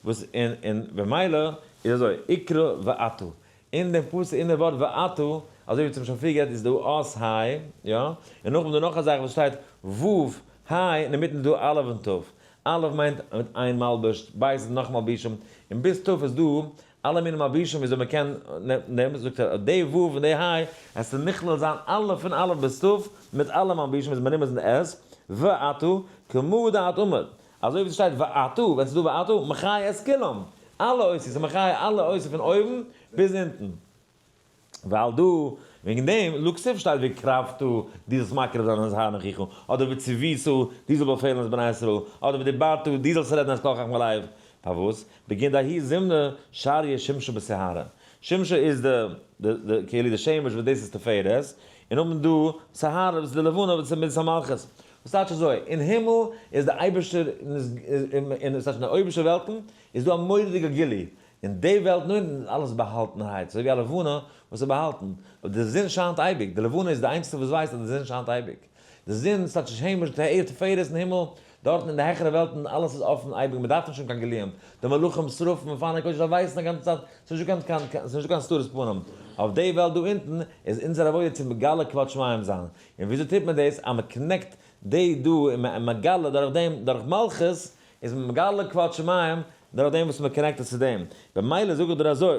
וואס און און במילא איז אזוי, אקרא ואתה, אין דעם פסוק אין דער ווארט ואתה, אזוי ווי צום שוין פריער גערעדט איז דא אות היי, יא, און נאכדעם איז דא נאך א זאך וואס שטייט ו' היי, אינמיטן איז דא א' און ת', א' מיינט מיט איין מלבוש, ב' איז נאך מלבישים, און ביז ת' איז דא אלע מיני מלבישים וויאזוי מען קען נעמען, זאגט ער די ו' און די היי, עס איז נכלל זיין אלע פון א' ביז ת' מיט אלע מלבישים איז מרומז אין ס, ואתה, כמו דאת אמר, אזוי ווי ס'שטייט ואתה, ווען ס'איז דא ואתה, מחיה את כולם, אלע אותיות, ס'איז מחיה אלע אותיות פון אויבן ביז אונטן. ווייל דא, וועגן דעם, לא כתיב שטייט והקרבת, דו זאלסט מקריב זיין את אהרן אחיך, אדער וצוית, דו זאלסט באפעלן את בני ישראל, אדער ודיברת, דו זאלסט רעדן את כל חכמי לב. פארוואס? בגין דהאי זימנא שריא שמשא בסיהרא. שמשא איז די, די, כאילו די שמש וואס דאס איז תפארת, און האבן דא סיהרא וואס איז די לבנה וואס איז מידת המלכות. וואס טייטש אזוי? אין הימל איז די אייבערשטער, אין וואס טייטש אין די אויבערשטע וועלטן איז דא א מורא'דיגע גילוי, אין די וועלט נאר איז אלעס באהאלטענערהייט, אזוי ווי א לבנה וואס איז באהאלטן, אבער די זון שיינט אייביג, די לבנה איז די איינציגסטע וואס ווייסט אז די זון שיינט אייביג, די זון ס'טייטש שמש תאיר תפארת אין הימל, דארטן אין די העכערע וועלטן אלעס איז אפן אייביג, מען דארף נישט האבן קיין גילויים, די מלאכים שרפים אופני קודש זיי ווייסן א גאנצע צייט, ס'איז נישטא קיין קיין ס'איז נישטא קיין הסתרת פנים, אויף די וועלט דא אונטן איז אונזער עבודה צו מגלה כבוד שמים זיין, און וויאזוי טוט מען דאס? אז מען connect די דא און מען מגלה דורך דעם, דורך מלכות איז מען מגלה כבוד שמים דורך דעם וואס מען connect עס צו דעם, במילא זאג איך דיר אזוי,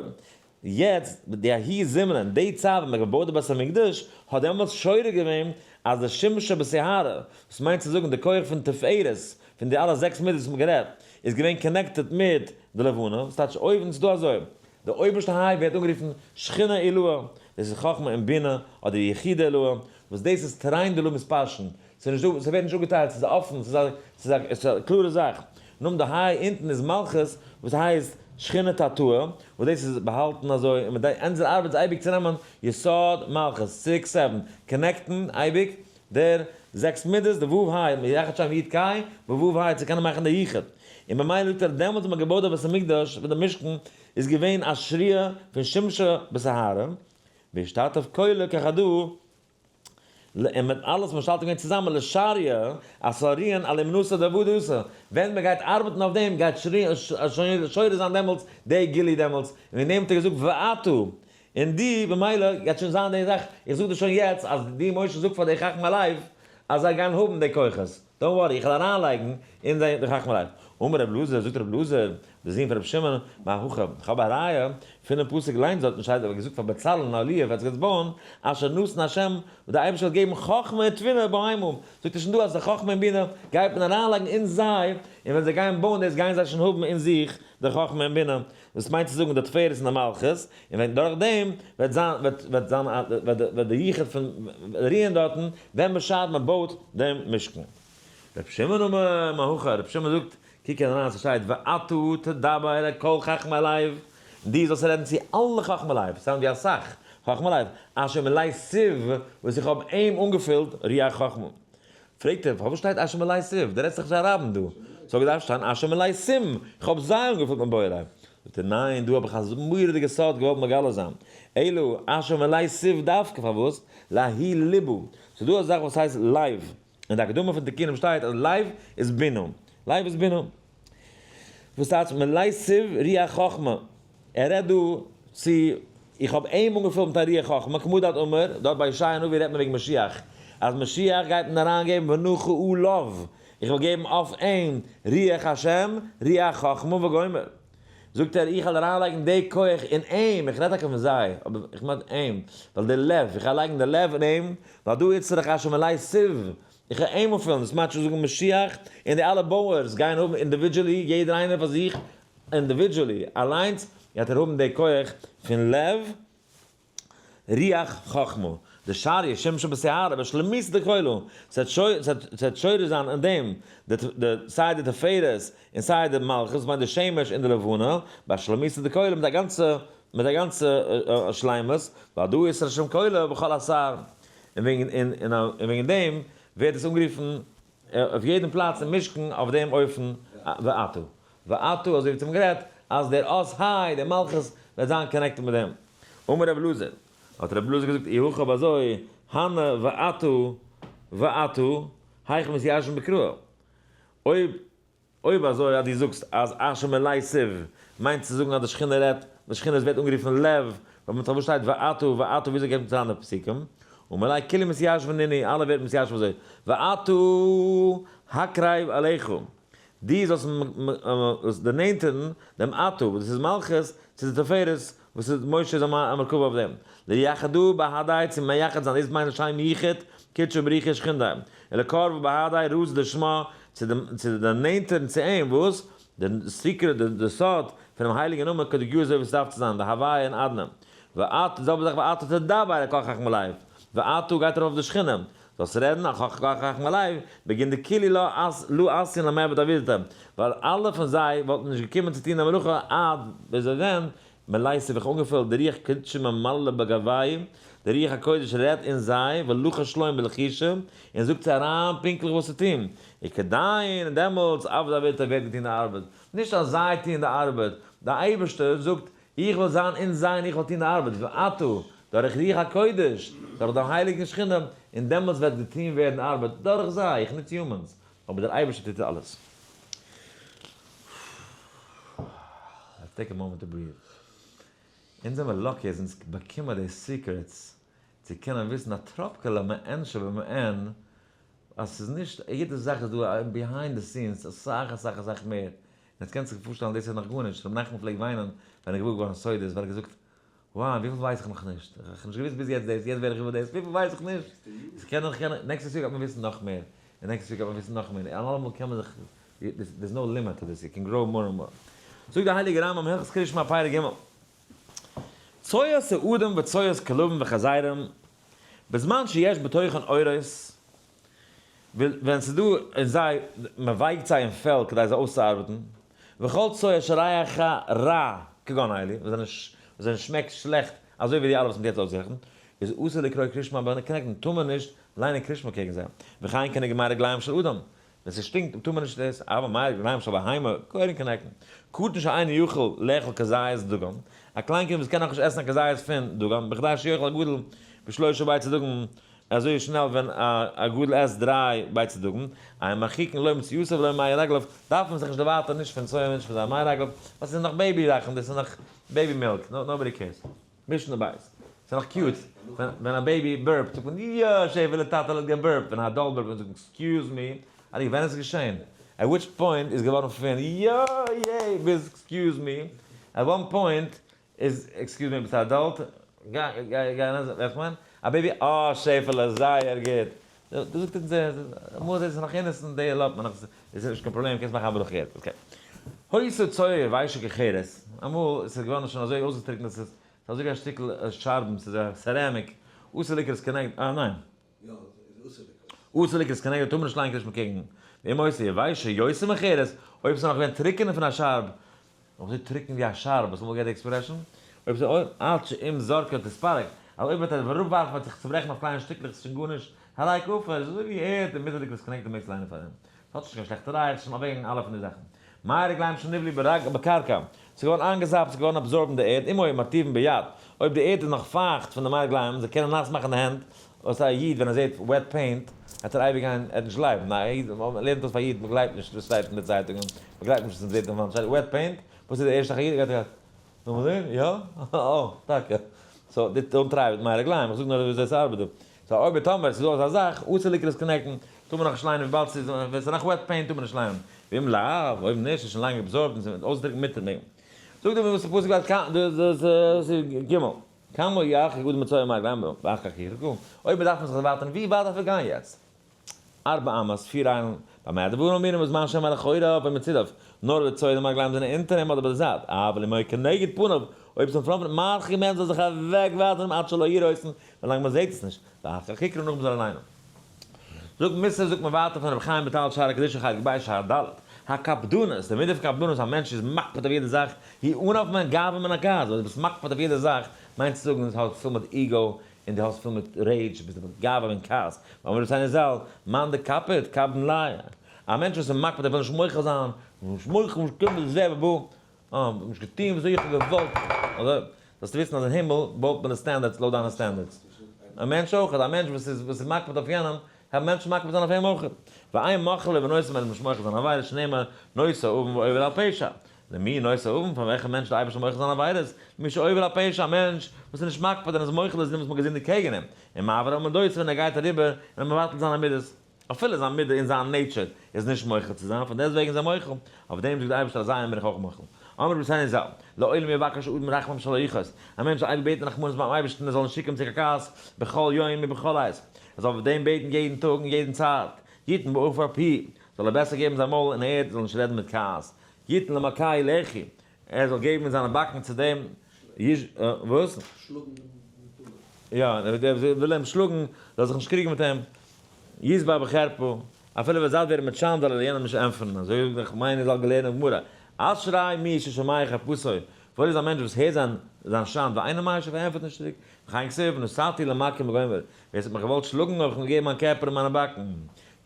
יעצט די ההיא זימנא, די צייט ווען מען האט געבויט די בית המקדש, האט דעמאלטס שורה געווען אז די שמשא בסיהרא, וואס מיינט צו זאגן די כח פון תפארת, פון די אלע זעקס מידות וואס מען האט גערעדט, איז געווען connected מיט די לבנה, וואס טייטש אויבן ס'איז דא אזוי, די אויבערשטע היי ווערט אנגערופן שכינה עילאה, דאס איז חכמה און בינה, אדער יחידה עילאה, וואס דאס איז תרין דלא מתפרשין, ס'איז נישט דא, ס'ווערט נישט אפגעטיילט, ס'איז אפן, ס'איז א, ס'איז א, ס'איז א קלארע זאך. נאכדעם די היי אונטן איז מלכות, וואס הייסט שכינה תתאה, וואס דאס איז באהאלטן אזוי, און מיט אונזער ארבעט איז אייביג צו נעמען יסוד מלכות, six seven, connect ן אייביג דער זעקס מידות, די ו' היי, מיחד שם י' קיי, וו' היי, צו קענען מאכן די יחוד. און ממילא זאגט ער, דעמאלטס האט מען געבויט די בית המקדש פון די משכן, איז געווען א שריעה פון שמשא בסהרה, והשתתף כולא כחדא, און מיט אלעס משלט געווען צוזאמען לשריה, אז ס'זאל רוען על אומנותא דעבודתא, ווען מ'גייט ארבעטן אויף דעם גייט שורה זיין דעמאלטס די גילוי דעמאלטס, און וועגן דעם האט ער געזאגט ואתה, און דו, במילא גייט שוין זיין די זאך, איך זאג דיר שוין יעצט אז דו משה זאג פאר די חכמי לב אז זיי גייען האבן די כוחות. Don't worry, איך וועל אריינלייגן אין זיי די חכמה לב. אמר רבי אלעזר, זאגט רבי אלעזר, דער זון פון רבי שמעון, מהכא, איך האב א ראיה פונעם פסוק אליינס דארטן שטייט, ער האט געזאגט פאר בצלאל און אהליאב וועט זיך יעצט בויען, אשר נתן השם, וואס דער אייבערשטער האט געגעבן חכמה און תבונה בהמה, זאגט ער שוין דא אז די חכמה און בינה גייט מען אריינלייגן אין זיי, און ווען זיי גייען בויען דאס גייען זיי שוין האבן אין זיך די חכמה און בינה, דאס מיינט צו זאגן די תפארת און די מלכות, און ווען דורך דעם וועט זיין וועט וועט זיין וועט די יחוד פון רוען דארטן ווען בשעת מען בויט דעם משכן. רבי שמעון אמר מהכא, רבי שמעון זאגט, קוק אריין ס'שטייט ואתה תדבר אל כל חכמי לב, דו זאלסט רעדן צו אלע חכמי לב, sound ווי אסאך חכמי לב, אשר מלאתיו, וואס איך האב אים אנגעפילט רוח חכמה. פרעגט ער, פארוואס שטייט אשר מלאתיו? דו רעדסט דאך צו א רבים דא, ס'האט געדארפט שטיין אשר מלאתים, איך האב זיי אנגעפילט מיט בורא. זאגט ער, ניין, דא האב איך א מורא'דיגע סוד געוואלט מגלה זיין, אלא אשר מלאתיו דווקא, פארוואס? לההוא ליבא, ס'איז דא א זאך וואס הייסט לב, אין די הקדמה פון תיקונים שטייט אז לב איז בינה, לב איז בינה, וואס טייטש מלאתיו רוח חכמה, ער רעדט דא צו איך האב אים אנגעפילט מיט א רוח חכמה, כמו דאת אמר, דארט ביי ישעי' הנביא רעדט מען וועגן משיח, אז משיח גייט מען אריין געבן ונחה עליו, איך וועל געבן אויף אים רוח השם, רוח חכמה וגומר. זאגט ער איך וועל אריינלייגן די כח אין אים, איך רעד טאקע פון זיי, אבער איך מיין אים, ווייל די לב, איך גיי לייגן די לב אין אים, ווייל דא איצטריך אשר מלאתיו, איך גיי אים אנפילן, דאס מיינט שוין זאגן משיח, און די אלע בויערס גייען האבן individually, יעדער איינער פאר זיך, individually, אליינס, גייט ער האבן די כח פון לב, רוח חכמה, דשריא שמשא בסיהרא בשלימותא דכולא, ס'וועט שורה זיין אין דעם די סיי די תפארת און סיי די מלכות, מיינט די שמש און די לבנה, בשלימותא דכולא מיט א גאנצע מיט א גאנצע שלימות, ועל דא אתרש שם כולא בכל אתר, און וועגן דעם ווערט עס אנגערופן אויף יעדן פלאץ אין משכן אויף דעם אופן ואתו. ואתו, אזוי ווי צום גערעדט, אז דער אות ה', דער מלכות, וועט זיין connected מיט דעם. אמר רבי אלעזר, האט רבי אלעזר געזאגט, אי הכי אויב אזוי, הני ואתו ואתו, היכי מתיישבן בקראי. אויב אויב אזוי אז דו זאגסט אז אשר מלאתיו מיינט צו זאגן אז די שכינה רעדט, די שכינה ווערט אנגערופן לב, ווייל פארוואס שטייט ואתו ואתו וויאזוי געבט מען צוזאם די פסוקים? אמר ליה כולהו מתיישבן נינהו, אלע ווערט מתיישב אזוי, ואתה הקרב אליך, דו זאלסט דערנענטערן דעם אתה, וואס דאס איז מלכות, צו די תפארת, וואס איז משה איז א מרכבה אויף דעם. ליחדא בהדיה צו מייחד זיין, דאס מיינט לשם יחוד קודשא בריך הוא ושכינתיה, ולקרבא בהדיה רזא דשמא, צו דערנענטערן צו אים, וואס? די secret, די סוד פונעם הייליגן נאמען כדגור אזוי ווי עס דארף צו זיין, די הוויה און אדנ. ואת, די זעלבע זאך ואתה תדבר אל כל חכמי לב, ואתה גייט ארויף אויף די שכינה, זאלסט רעדן אל כל חכמי לב, בגין דכולהו לא לא אתיין למעבד עבידתא, ווייל אלע פון זיי וואלטן נישט געקומען צו טון די מלאכה עד ביז זיי ווען מלאתיו איך אנגעפילט די רוח קדשא ממללא בגווייהו, די רוח הקודש רעדט אין זיי, ולחש לון בלחישא, און זאגט זיי אריין פונקטליך וואס צו טון, וכדין, און דעמאלטס עבדי עבידתא ווערט געטון די ארבעט, נישט אז זיי טוען די ארבעט, די אייבערשטער זאגט איך וועל זיין אין זיי און איך וועל טון די ארבעט, ואתה, דורך רוח הקודש, דורך דיין הייליגן שכינה, און דעמאלטס וועט געטון ווערן די ארבעט דורך זיי, איך נוץ humans, אבער דער אייבערשטער טוט אלעס. Let's take a moment to breathe. אונז זעמער lucky אז אונז באקומען די secrets צו קענען וויסן א טראפקעלע מעין שבמעין אז ס'איז נישט יעדע זאך איז דא א behind the scenes אסאך אסאך אסאך מער. און עטס קענטס זיך פארשטעלן דאס איז נאך גארנישט. ר' נחמן פלעגט וויינען ווען ער איז געוואר געווארן סודות ווייל ער האט געזאגט wow וויפיל ווייס איך נאך נישט? איך האב נישט געוואוסט ביז יעצט דאס, יעצט ווער איך איבער דאס, וויפיל ווייס איך נישט? איך קען נאך קענען, נעקסטעס יאר גייט מען וויסן נאך מער, און נעקסטעס יאר גייט מען וויסן נאך מער, און אלעמאל קען מען זיך, there's no limit to this, you can grow more and more. זאגט דער הייליגער רמב ם הלכות קריאת שמע פרק ג', צואת האדם וצואת כלבים וחזירים, בזמן שיש בתוכן עורות, ווען ס'איז דא אין זיי, מען ווייקט זיי אין פעל כדי זיי אויסצוארבעטן, וכל צואה שריחה רע כגון אלו, וואס זענען שמעקט שלעכט אזוי ווי די אלע וואס מ'האט יעצט אויסגערעכנט, איז אסור לקרוא קריאת שמע כנגדן, טאר מען נישט ליינען קריאת שמע קעגן זיי, וכן כנגד מי רגליים של אדם, ווען ס'שטינקט טאר מען נישט דאס, אבל מי רגליים של בהמה קורין כנגדן. קטן שאינו יכול לאכול כזית דגן, א קליין קינד וואס קען נאכנישט עסן א כזית פון דגן, בכדי שיאכל הגדול בשלושה ביצי דגן, אזוי שנעל ווען א גדול עסט דריי ביצי דגן, אין מרחיקין לא מצואתו ולא ממי רגליו, דארף מען זיך נישט דערווייטערן נישט פון צואה נישט פון זיין מי רגליו, ווייל ס'איז נאך baby זאכן, דאס איז נאך baby milk, nobody cares. משנה בית. ס'איז נאך cute, ווען א baby burp ט זאגט מען יא שעפעלע טאטעלע האט גע burp ט, ווען א adult burp ט זאגט מען excuse me. ארי ווען איז עס געשען? at which point איז געווארן פון יא yay ביז excuse me, at one point איז excuse me ביסט א adult? גיי גיי גיי איך מיין א baby אה שעפעלע זייער גוט דא זאגט אונז אמאל איז עס נאך innocent די לאזט מען נאך איז נישט קיין פראבלעם קענסט מאכן א ברכה יעצט okay. היתה צואה יבשה כחרס אמאל איז עס געווארן שוין אזוי אויסגעטריקנט אז עס איז אזוי ווי א שטיקל שארבן ס'איז א ceramic אסור לקרות כנגד אה ניין. יא איז אסור לקרות. אסור לקרות כנגד טאר מען נישט ליינען קריאת שמע קעגן. ואם היתה יבשה יותר מחרס אויב ס'איז נאך געווען טריקענער פון א שארב נאך אזוי טרוקן ווי א שארב, האסט אמאל געהערט די expression? אויב ס'איז אויב עד שאם זורקה תתפרק, אז אויב וועט ער אראפווארפן וועט זיך צוברעכן אויף קליינע שטיקלעך ס'איז שוין גארנישט, הרי כעפר, איז אזוי ווי ערד און מותר לקרות כנגדו מעגסט ליינען פאר אים. ס'האט נישט קיין שלעכטע ריח, ס'איז שוין אוועקגעגאנגען אלע פון די זאכן. מי רגליים שנבלעו בקרקע, ס'איז געווארן איינגעזאפט, ס'איז געווארן absorbed אין די ערד, אם היו מרטיבין ביד, אויב די ערד איז נאך פייכט פון די מי רגליים, זיי קענען נאס מאכן די הענט, וואס א איד ווען ער זעט wet paint וועט ער אייביג גיין ער וועט נישט גלייבן, א איד מען לערנט אויס פאר א איד מען גלייבט נישט וואס שטייט אין די צייטונגען, מען גלייבט נישט וואס מען זעט אין וואנט, שטייט wet paint, וואס איז די ערשטע זאך א איד גייט לאמיר זען, יא? אה, טאקע. so, don't try מיט מי רגליים, איך זאג נאר וויאזוי עס ארבעט דא. so אויב טאמער ס'איז דא אזא זאך, אסור לקרות כנגדן, טאר מען נאכנישט ליינען וויבאלד ס'איז, ווען ס'איז נאך wet paint טאר מען נישט ליינען. ואם לאו, אויב נישט, איז שוין לאנג absorbed און ס'וועט אויסדרוקן מיט דעם. זאגט דער וואס פסוק ווערט ג. כמה ירחיק אדם מצואה מי רגליים ואחר כך ירחקו, אויב מ'דארף מען זיך דערווייטערן, ווי ווייט דארף ער גיין יעצט? ארבע אמות, פיר איילן, במה דברים אמורים בזמן שהם על אחוריו ומצדיו, נאר די צואה מי רגליים זענען אונטער אים אדער ביי די זייט, אבל אם היה כנגד פניו, אויב ס'איז אין front פון אים, מרחיק מען זאל זיך אוועק ווייטערן עד שלא יראה אותן, ווילאנג מ'זעט עס נישט, ואחר כך יקרא נאכדעם זאל ער ליינען. זאגט מוסר זאגט מען ווייטער פון רבי חיים וויטאל שערי קדושה חלק ב' שער ד', הקפדנות, די מידה פון קפדנות, א מענטש איז מקפיד אויף יעדע זאך, היא עניו מן גאווה מן הכעס, ווען דו ביסט מקפיד אויף יעדע זאך, מיינט צו זאגן דו האסט פול מיט ego, און דו האסט פול מיט rage, ביסט מיט גאווה און כעס, ואמרו רבותינו ז"ל, מאן דקפיד, קפדן ליה, א מענטש וואס איז מקפיד ער וויל נישט מוחל זיין, נישט מוחל, נישט קומען בזה ובא, אה, נישט געטון וויאזוי איך האב געוואלט, אזוי, זאלסטו וויסן אז אין הימל בויט מען די standards לויט דיינע standards. א מענטש אויך, א מענטש וואס איז וואס איז מקפיד אויף יענעם, העלפן מענטשן מקפיד זיין אויף אים אויך. ואין מוחל לעוונותיו מען איז נישט מוחל זיין עבירות שנאמר נושא עוון ועובר על פשע. למי נושא עוון פאר וועלכע מענטש די אייבערשטער מוחל זיין עבירות? למי שעובר על פשע א מענטש וואס איז נישט מקפיד און איז מוחל איז דעם וואס מען האט געזינדיגט קעגן אים, און מעביר על מדותיו ווען ער גייט אריבער און ער מבטל זיינע מידות. אפילו זיין מידה און זיין nature איז נישט מוחל צו זיין, פון דעסטוועגן איז ער מוחל, אויף דעם זאגט דער אייבערשטער אזי אים בין איך אויך מוחל. אמרו רבותינו ז"ל, לעולם יבקש אדם רחמים שלא יכעוס, א מענטש זאל אייביג בעטן רחמנות ביים אייבערשטן ער זאל נישט צוקומען צו קיין כעס, בכל יום ובכל עת, ער זאל אויף דעם בעטן יעדן טאג און יעדן צייט, יתן בעפר פי', זאל ער בעסער געבן זיין מויל אין ערד, זאל נישט רעדן מיט כעס, יתן למכהו לחי, ער זאל געבן זיינע באקן צו דעם יש, וואס? שלאגן דעם פלג. יא, דער וואס וויל אים שלאגן זאל זיך נישט קריגן מיט אים, ישבע בחרפה, אפילו ווען זאט ווערן מיט שאנד זאל ער יענעם נישט ענטפערן, אזוי זאגט דער כ'מיין איר זאלט געלערנט אין גמרא, אשרי מי ששומע חרפתו, וואויל איז א מענטש וואס הערט זיין זיין שאנד ואינו משיב ער ענטפערט נישט צוריק, וכן כתיב נתתי למכים וגומר, ווער עס האט מיך געוואלט שלאגן האב איך אים געגעבן מיין קערפער און מיינע באקן,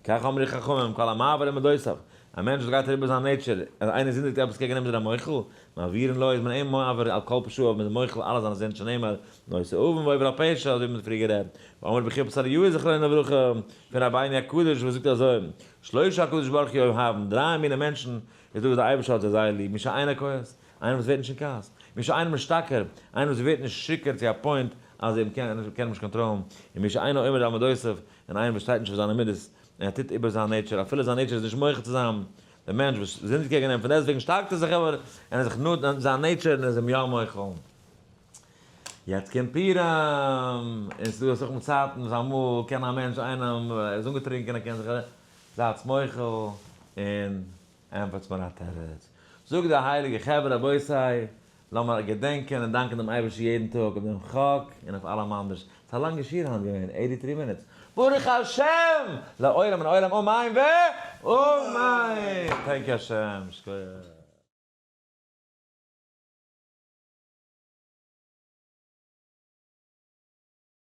כך אמרו חכמים, כל המעביר מדותיו, א מענטש וואס גייט אריבער זיין nature, אז איינער זינדיגט עפעס קעגן אים איז ער א מוחל, מעבירין לו איז מען אים מעביר על כל פשעיו, מען איז מוחל אלע זיינע זינד שנאמר, נושא עוון ועובר על פשע, אזוי ווי מען האט פריער גערעדט, ואמר רבי חייא בן אליהו זכרונו לברכה, פון רבינו הקדוש וואס זאגט אזוי, שלושה הקדוש ברוך הוא אוהבן, דריי מיני מענטשן איז דא וואס דער אייבערשטער האט זיי זייער ליב, מי שאינו כועס, איינער וואס ווערט נישט אין כעס, מי שאינו משתכר, איינער וואס ווערט נישט שיכור צו א point אז ער קען אים נישט קאנטראלן, און מי שאינו עומד על מדותיו, און איינער וואס שטייט נישט אויף זיינע מידות, און ער טוט איבער זיין nature, אפילו זיין nature איז נישט מוחל צו זיין דעם מענטש וואס זינדיגט קעגן אים, פונדעסטוועגן שטארקט ער זיך איבער, און איז זיך נוטה זיין nature און איז אים יא מוחל. יעצט קומט פורים, און ס'איז דא אסאך מאל צייטן וואס אמאל קען א מענטש איינעם, ער איז אנגעטרינקען, ער קען זיך, זייטס מוחל, און ענטפערטס מיר א תירוץ. זאגט די הייליגע חברה, רבותי, לאמיר געדענקען און דאנקען דעם אייבערשטן יעדן טאג אויף דעם חק און אויף אלעם אנדערש. ס'איז א לאנגע שיעור היינט געווען, 83 minutes. ברוך השם! לעולם און עולם אמן ואמן! thank you השם. שכוח.